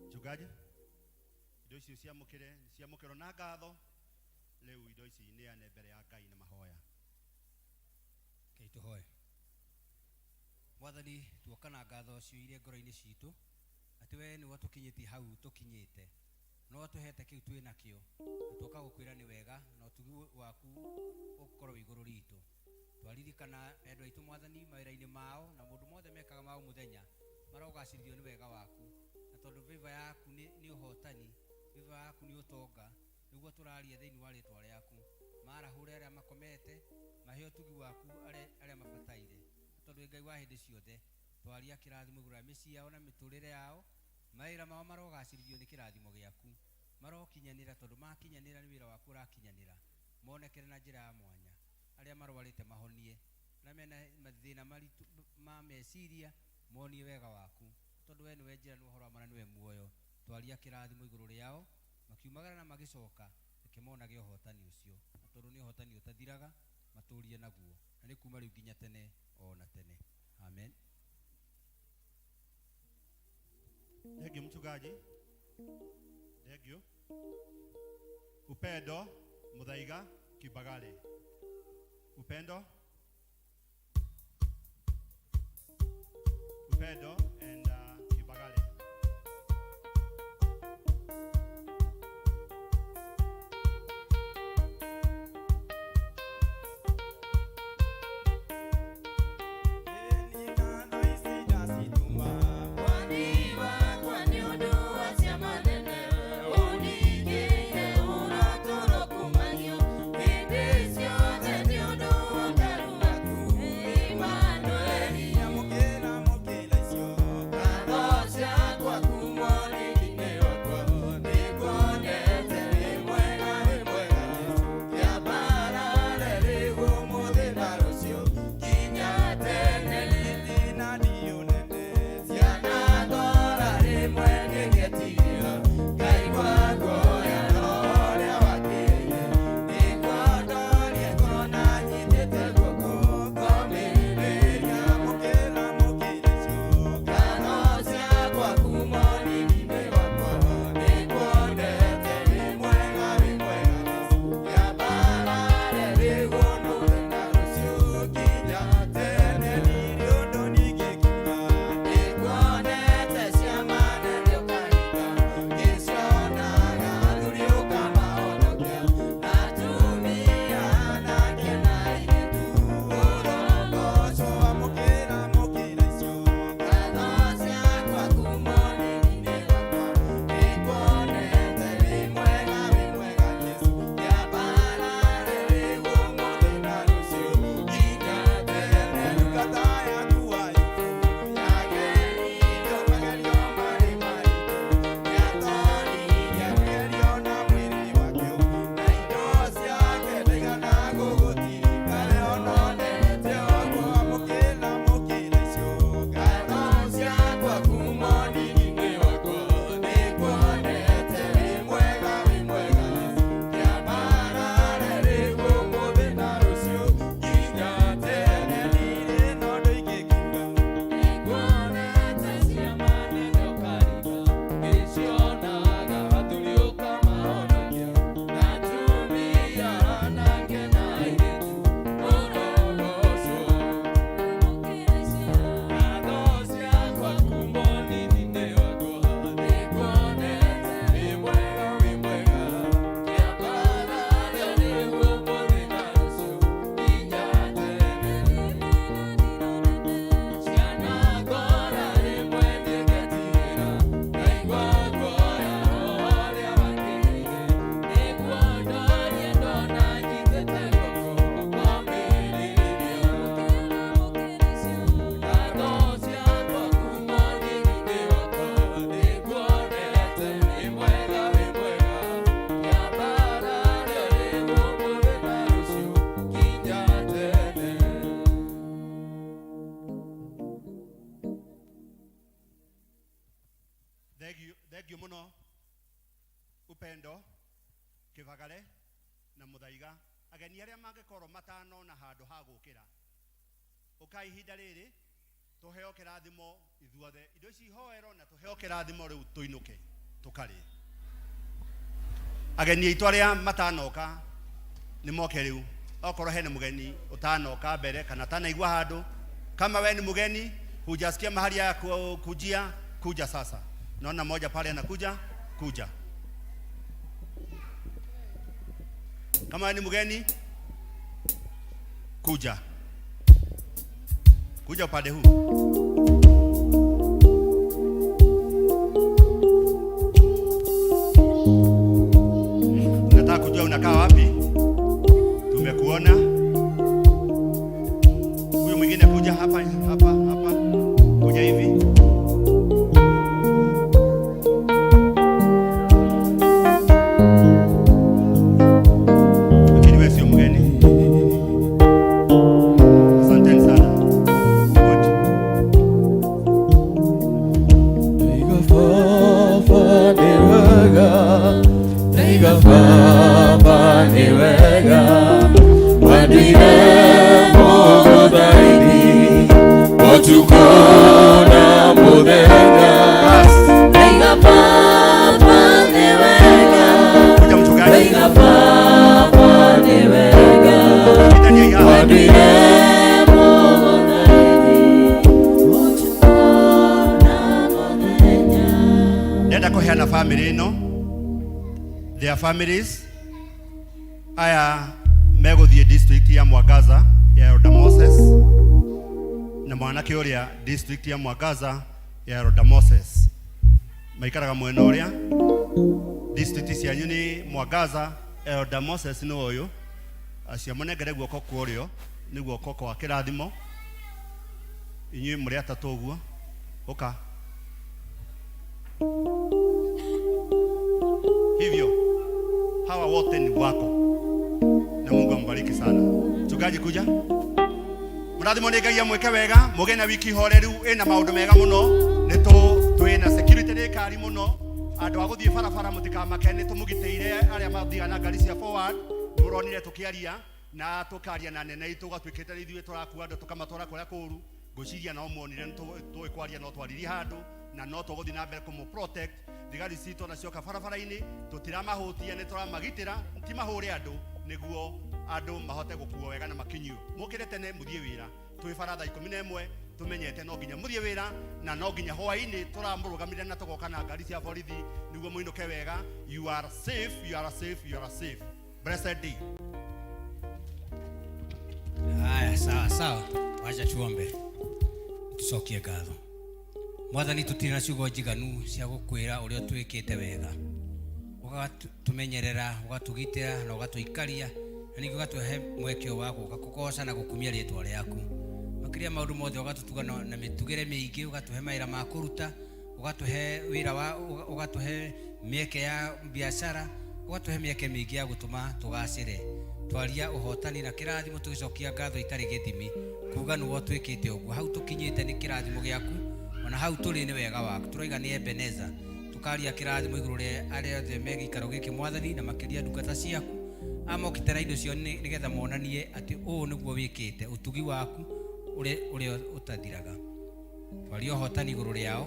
Mchungaji, indo ici ciamũkĩre, ciamũkĩrwo na ngatho. Rĩu indo ici neane mbere ya Ngai na mahoya. Rekei tũhoe. Mwathani, tuoka na ngatho ciũire ngoro-inĩ citũ atĩ we nĩwe ũtũkinyĩtie hau tũkinyĩte, no ũtũhete kĩu twĩ nakĩo, na tuoka gũkwĩra nĩ wega na ũtugi waku ũkorwo wĩ igũrũ ritũ. Twaririkana endwa aitũ Mwathani mawĩra-inĩ mao na maũndũ mothe mekaga ma o mũthenya, marogacĩrithio nĩ wega waku, na tondũ favor yaku nĩ ũhotani, favor yaku nĩ ũtonga, nĩguo tũraria thĩinĩ wa rĩtwa rĩaku. Marahũre arĩa makomete, mahe ũtugi waku arĩa mabataire, na tondũ wĩ Ngai wa hĩndĩ ciothe, twaria kĩrathimo igũrũ rĩa mĩciĩ yao na mĩtũrĩre yao, mawĩra mao marogacĩrithio nĩ kĩrathimo gĩaku, marokinyanĩra, tondũ makinyanĩra nĩ wĩra waku ũrakinyanĩra, monekere na njĩra ya mwanya. Arĩa marwarĩte mahonie, arĩa mena mathĩna maritũ ma meciria monie wega waku, tondũ we nĩwe njĩra na ũhoro wa ma na nĩwe muoyo. Twaria kĩrathimo igũrũ rĩao makiumagara na magĩcoka, reke monage ũhotani ũcio, na tondũ nĩ ũhotani ũtathiraga, matũrie naguo, na nĩ kuma rĩu nginya tene o na tene. Amen. Thank you, mchungaji. Thank you. Upendo Muthaiga Kibagale. Upendo. Upendo and Kibagale. Emmanuel. Thengio thengio muno Upendo Kivagare na Muthaiga. Ageni aria mangikorwo matanona handu ha gukira, uka ihinda riri tuheo kirathimo ithuothe, indo ici ihoero na tuheo kirathimo riu tuinuke tukarie. Ageni aitu aria matanoka ni moke riu, okorwo hena mugeni utanoka mbere kana tanaigua handu, kama we ni mugeni hujasikia mahali ya kujia, kuja sasa. Naona moja pale anakuja, kuja. Kama we ni mugeni, kuja, kuja upande huu. Nataka kujua unakaa wapi. Tumekuona. Huyu mwingine kuja hapa hapa hapa, kuja hivi. Lakini wewe sio mgeni. Asanteni sana. Good. Baba ni wega, Ndaiga Baba ni wega, wandire mũgũthaini, ũtukũ na mũthenya. Ndaiga Baba ni wega, Ndaiga Baba ni wega, wandire mũgũthaini, ũtukũ na mũthenya. Ndenda kuheana family ino, their families aya megũthiĩ district ya Mwangaza ya Elder Moses na mwanake ũrĩa district ya Mwangaza ya Elder Moses maikaraga mwena ũrĩa. District cianyu nĩ Mwangaza, Elder Moses nĩ ũyũ, acio mũnengere guoko kwa ũrĩo nĩ guoko kwa kĩrathimo. Inyuĩ mũrĩ atatũ ũguo, ũka hivyo, hawa wote ni wako na Mungu ambariki sana. Mchungaji kuja. Mũrathimwo nĩ Ngai amwĩke wega, mũgĩe na wiki horeru ĩna maũndũ mega mũno. Nĩ twĩna security nĩ kari mũno. Andũ a gũthiĩ barabara mũtikamake, nĩ tũmũgitĩire arĩa mathiaga na ngari cia forward. Mũronire tũkĩaria na tũkaria na nene itũ, gatuĩkĩte ithuĩ tũrakua andũ tũkamatwara kũrĩa kũru. Ngwĩciria no muonire nĩ tũĩ kwaria, no twaririe handũ na no tũgũthiĩ na mbere kũmũ protect. Thigari citũ nacioka barabara-inĩ tũtiramahũtia, nĩ tũramagitĩra, ti mahũre andũ nĩguo andũ mahote gũkuo wega na makinyio. Mũkĩre tene mũthiĩ wĩra, twĩ bara thaa 11 tũmenyete no nginya mũthiĩ wĩra na no nginya hwaĩ-inĩ tũramũrũgamĩrĩra na tũgoka na ngari cia borithi nĩguo mũinũke wega. You are safe, you are safe, you are safe. Blessed day. Haya, sawa sawa, wacha tuombe tucokie ngatho. Mwathani, tũtirĩ na ciugo njiganu cia gũkwĩra ũrĩa ũtwĩkĩte wega, ũgatũmenyerera, ũgatũgitĩra na ũgatũikaria, na ningĩ ũgatũhe mweke wa gũka kũgoca na gũkumia rĩtwa rĩaku. Makĩria maũndũ mothe ũgatũtuga na mĩtugĩre mĩingĩ, ũgatũhe mawĩra ma kũruta, ũgatũhe wĩra wa, ũgatũhe mĩeke ya biacara, ũgatũhe mĩeke mĩingĩ ya gũtũma tũgacĩre. Twaria ũhotani na kĩrathimo, tũgĩcokia ngatho itarĩ gĩthimi, kuga nĩwe ũtwĩkĩte ũguo. Hau tũkinyĩte nĩ kĩrathimo gĩaku, ona hau tũrĩ nĩ wega waku. Tũroiga nĩ Ebeneza, tũkaria kĩrathimo igũrũ rĩa arĩa othe me gĩikaro gĩkĩ Mwathani, na makĩria ndungata ciaku amokĩte na indo ciao nĩgetha monanie atĩ ũũ nĩguo wĩkĩte ũtugi waku ũrĩa ũtathiraga. Twaria ũhotani igũrũ rĩao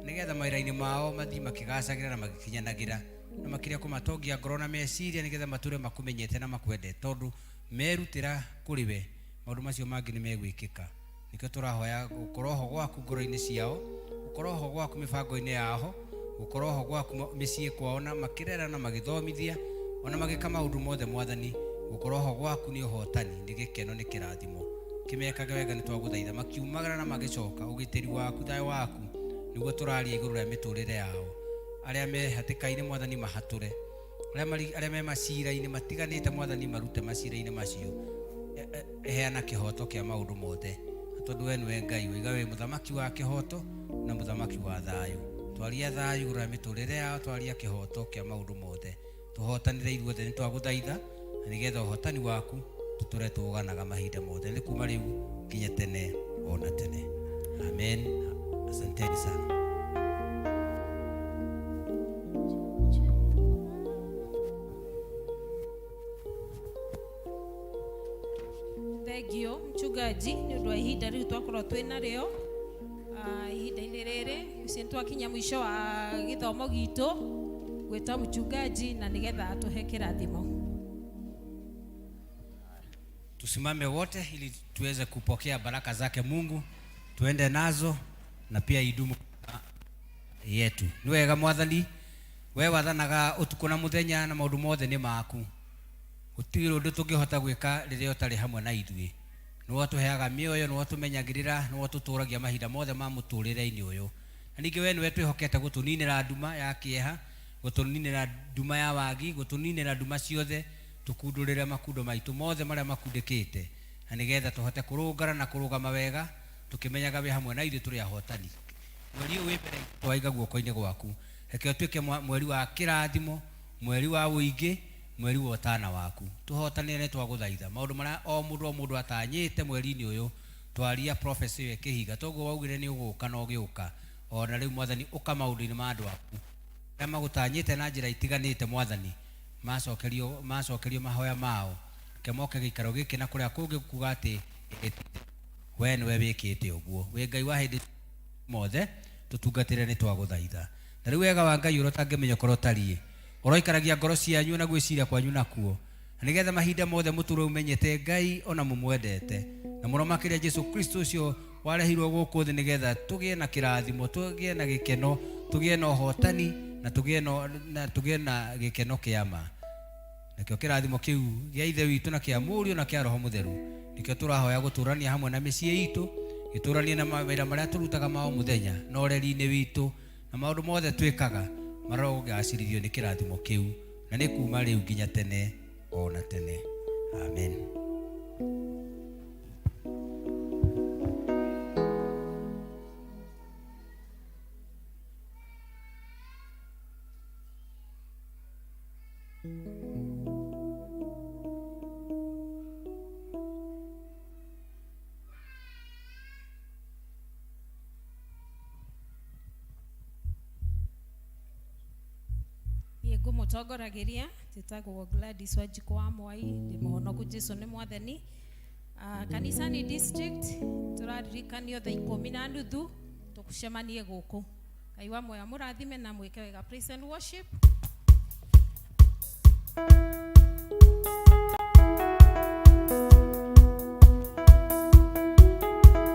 nĩgetha mawĩra-inĩ mao mathiĩ makĩgacagĩra na magĩkinyanagĩra, na makĩria kũmatongia ngoro na meciria nĩgetha matũre makũmenyete na makwendete, tondũ merutĩra kũrĩ we maũndũ macio mangĩ nĩ megwĩkĩka. Nĩkĩo tũrahoya gũkorwo ho gwaku ngoro-inĩ ciao, gũkorwo ho gwaku mĩbango-inĩ yao, gũkorwo ho gwaku mĩciĩ kwao, na makĩrera na magĩthomithia ona magĩka maũndũ mothe Mwathani. Gũkorwo ho gwaku nĩ ũhotani, nĩ gĩkeno, nĩ kĩrathimo. Kĩmekage wega nĩ twagũthaitha, makiumagara na magĩcoka, ũgitĩri waku, thayũ waku nĩguo tũraria igũrũ rĩa mĩtũrĩre yao. Arĩa me hatĩka-inĩ Mwathani mahatũre, arĩa me macira-inĩ matiganĩte Mwathani marute macira-inĩ macio. Heana kĩhoto kĩa maũndũ mothe, tondũ we nĩwe Ngai, waiga wĩ mũthamaki wa kĩhoto na mũthamaki wa thayũ. Twaria thayũ igũrũ rĩa mĩtũrĩre yao, twaria kĩhoto kĩa maũndũ mothe, tũhotanĩre ithuothe nĩ twagũthaitha, na nĩgetha ũhotani waku tũtũre tũganaga mahinda mothe, nĩ kuma rĩu nginya tene ona tene. Amen. Asanteni sana. Mũchungaji nĩ ũndũ wa ihinda rĩu twakorwo twĩ narĩo. Ihinda-inĩ rĩrĩ ũcio nĩ twakinya mũico wa gĩthomo gitũ, gwĩta mũchungaji na nĩgetha atũhe kĩrathimo. Tusimame wote ili tuweze kupokea baraka zake Mungu, tuende nazo na pia idumu yetu. Nĩ wega Mwathani, we wathanaga ũtukũ na mũthenya na maũndũ mothe nĩ maku. Gũtirĩ ũndũ tũngĩhota gwĩka rĩrĩa ũtarĩ hamwe na ithuĩ. Nĩwe ũtũheaga mĩoyo, nĩwe ũtũmenyagĩrĩra, nĩwe ũtũtũragia mahinda mothe ma mũtũrĩre-inĩ ũyũ. Na ningĩ we nĩwe twĩhokete gũtũninĩra nduma ya kĩeha, gũtũninĩra nduma ya wagi, gũtũninĩra nduma ciothe, tũkundũrĩre makundo maitũ mothe marĩa makundĩkĩte, na nĩgetha tũhote kũrũngara na kũrũgama wega tũkĩmenyaga wĩ hamwe na ithuĩ tũrĩ ahotani. Mweri ũyũ wĩ mbere twaiga guoko-inĩ gwaku, reke ũtuĩke mweri wa kĩrathimo, mweri wa ũingĩ, mweri wa ũtana waku. Tũhotanĩre nĩ twagũthaitha maũndũ marĩa o mũndũ o mũndũ atanyĩte mweri-inĩ ũyũ, twaria prophecy ĩyo ĩkĩhinga. Toguo waugire nĩ ũgũka na ũgĩũka, ona rĩu Mwathani ũka maũndũ-inĩ ma andũ aku arĩa magũtanyĩte na njĩra itiganĩte. Mwathani, macokerio mahoya mao, reke moke gĩikaro gĩkĩ na kũrĩa kũngĩ kuga atĩ we nĩwe wĩkĩte ũguo, wĩ Ngai wa hĩndĩ mothe, tũtungatĩre nĩ twagũthaitha. Na rĩu wega wa Ngai ũrĩa ũtangĩmenya ũkorwo ũtariĩ, ũroikaragia ngoro cianyu na gwĩciria kwanyu nakuo, na nĩgetha mahinda mothe mũtũũre ũmenyete Ngai ona mũmwendete, na mũno makĩria Jesu Kristo ũcio warehirwo gũkũ thĩ nĩgetha tũgĩe na kĩrathimo, tũgĩe na gĩkeno, tũgĩe na ũhotani, na tũgĩe na gĩkeno kĩa ma. Nakĩo kĩrathimo kĩu gĩa Ithe witũ na kĩa Mũriũ na kĩa Roho Mũtheru nĩkĩo tũrahoya gũtũrania hamwe na mĩciĩ itũ, gĩtũranie na mawĩra marĩa tũrutaga ma o mũthenya na ũreri-inĩ witũ na maũndũ mothe twĩkaga marogacĩrithio nĩ kĩrathimo kĩu, na nĩ kuma rĩu nginya tene o na tene. Amen. Niĩ ngũmũtongorageria njĩtagwo Gladys Wanjikũ wa Mwai, ndĩ mũhonoku Jesu nĩ Mwathani. Kanisani district tũraririkanio thaa 10:30 tũcemanie gũkũ. Ngai wa muoyo amũrathime na mwĩke wega. Praise and worship.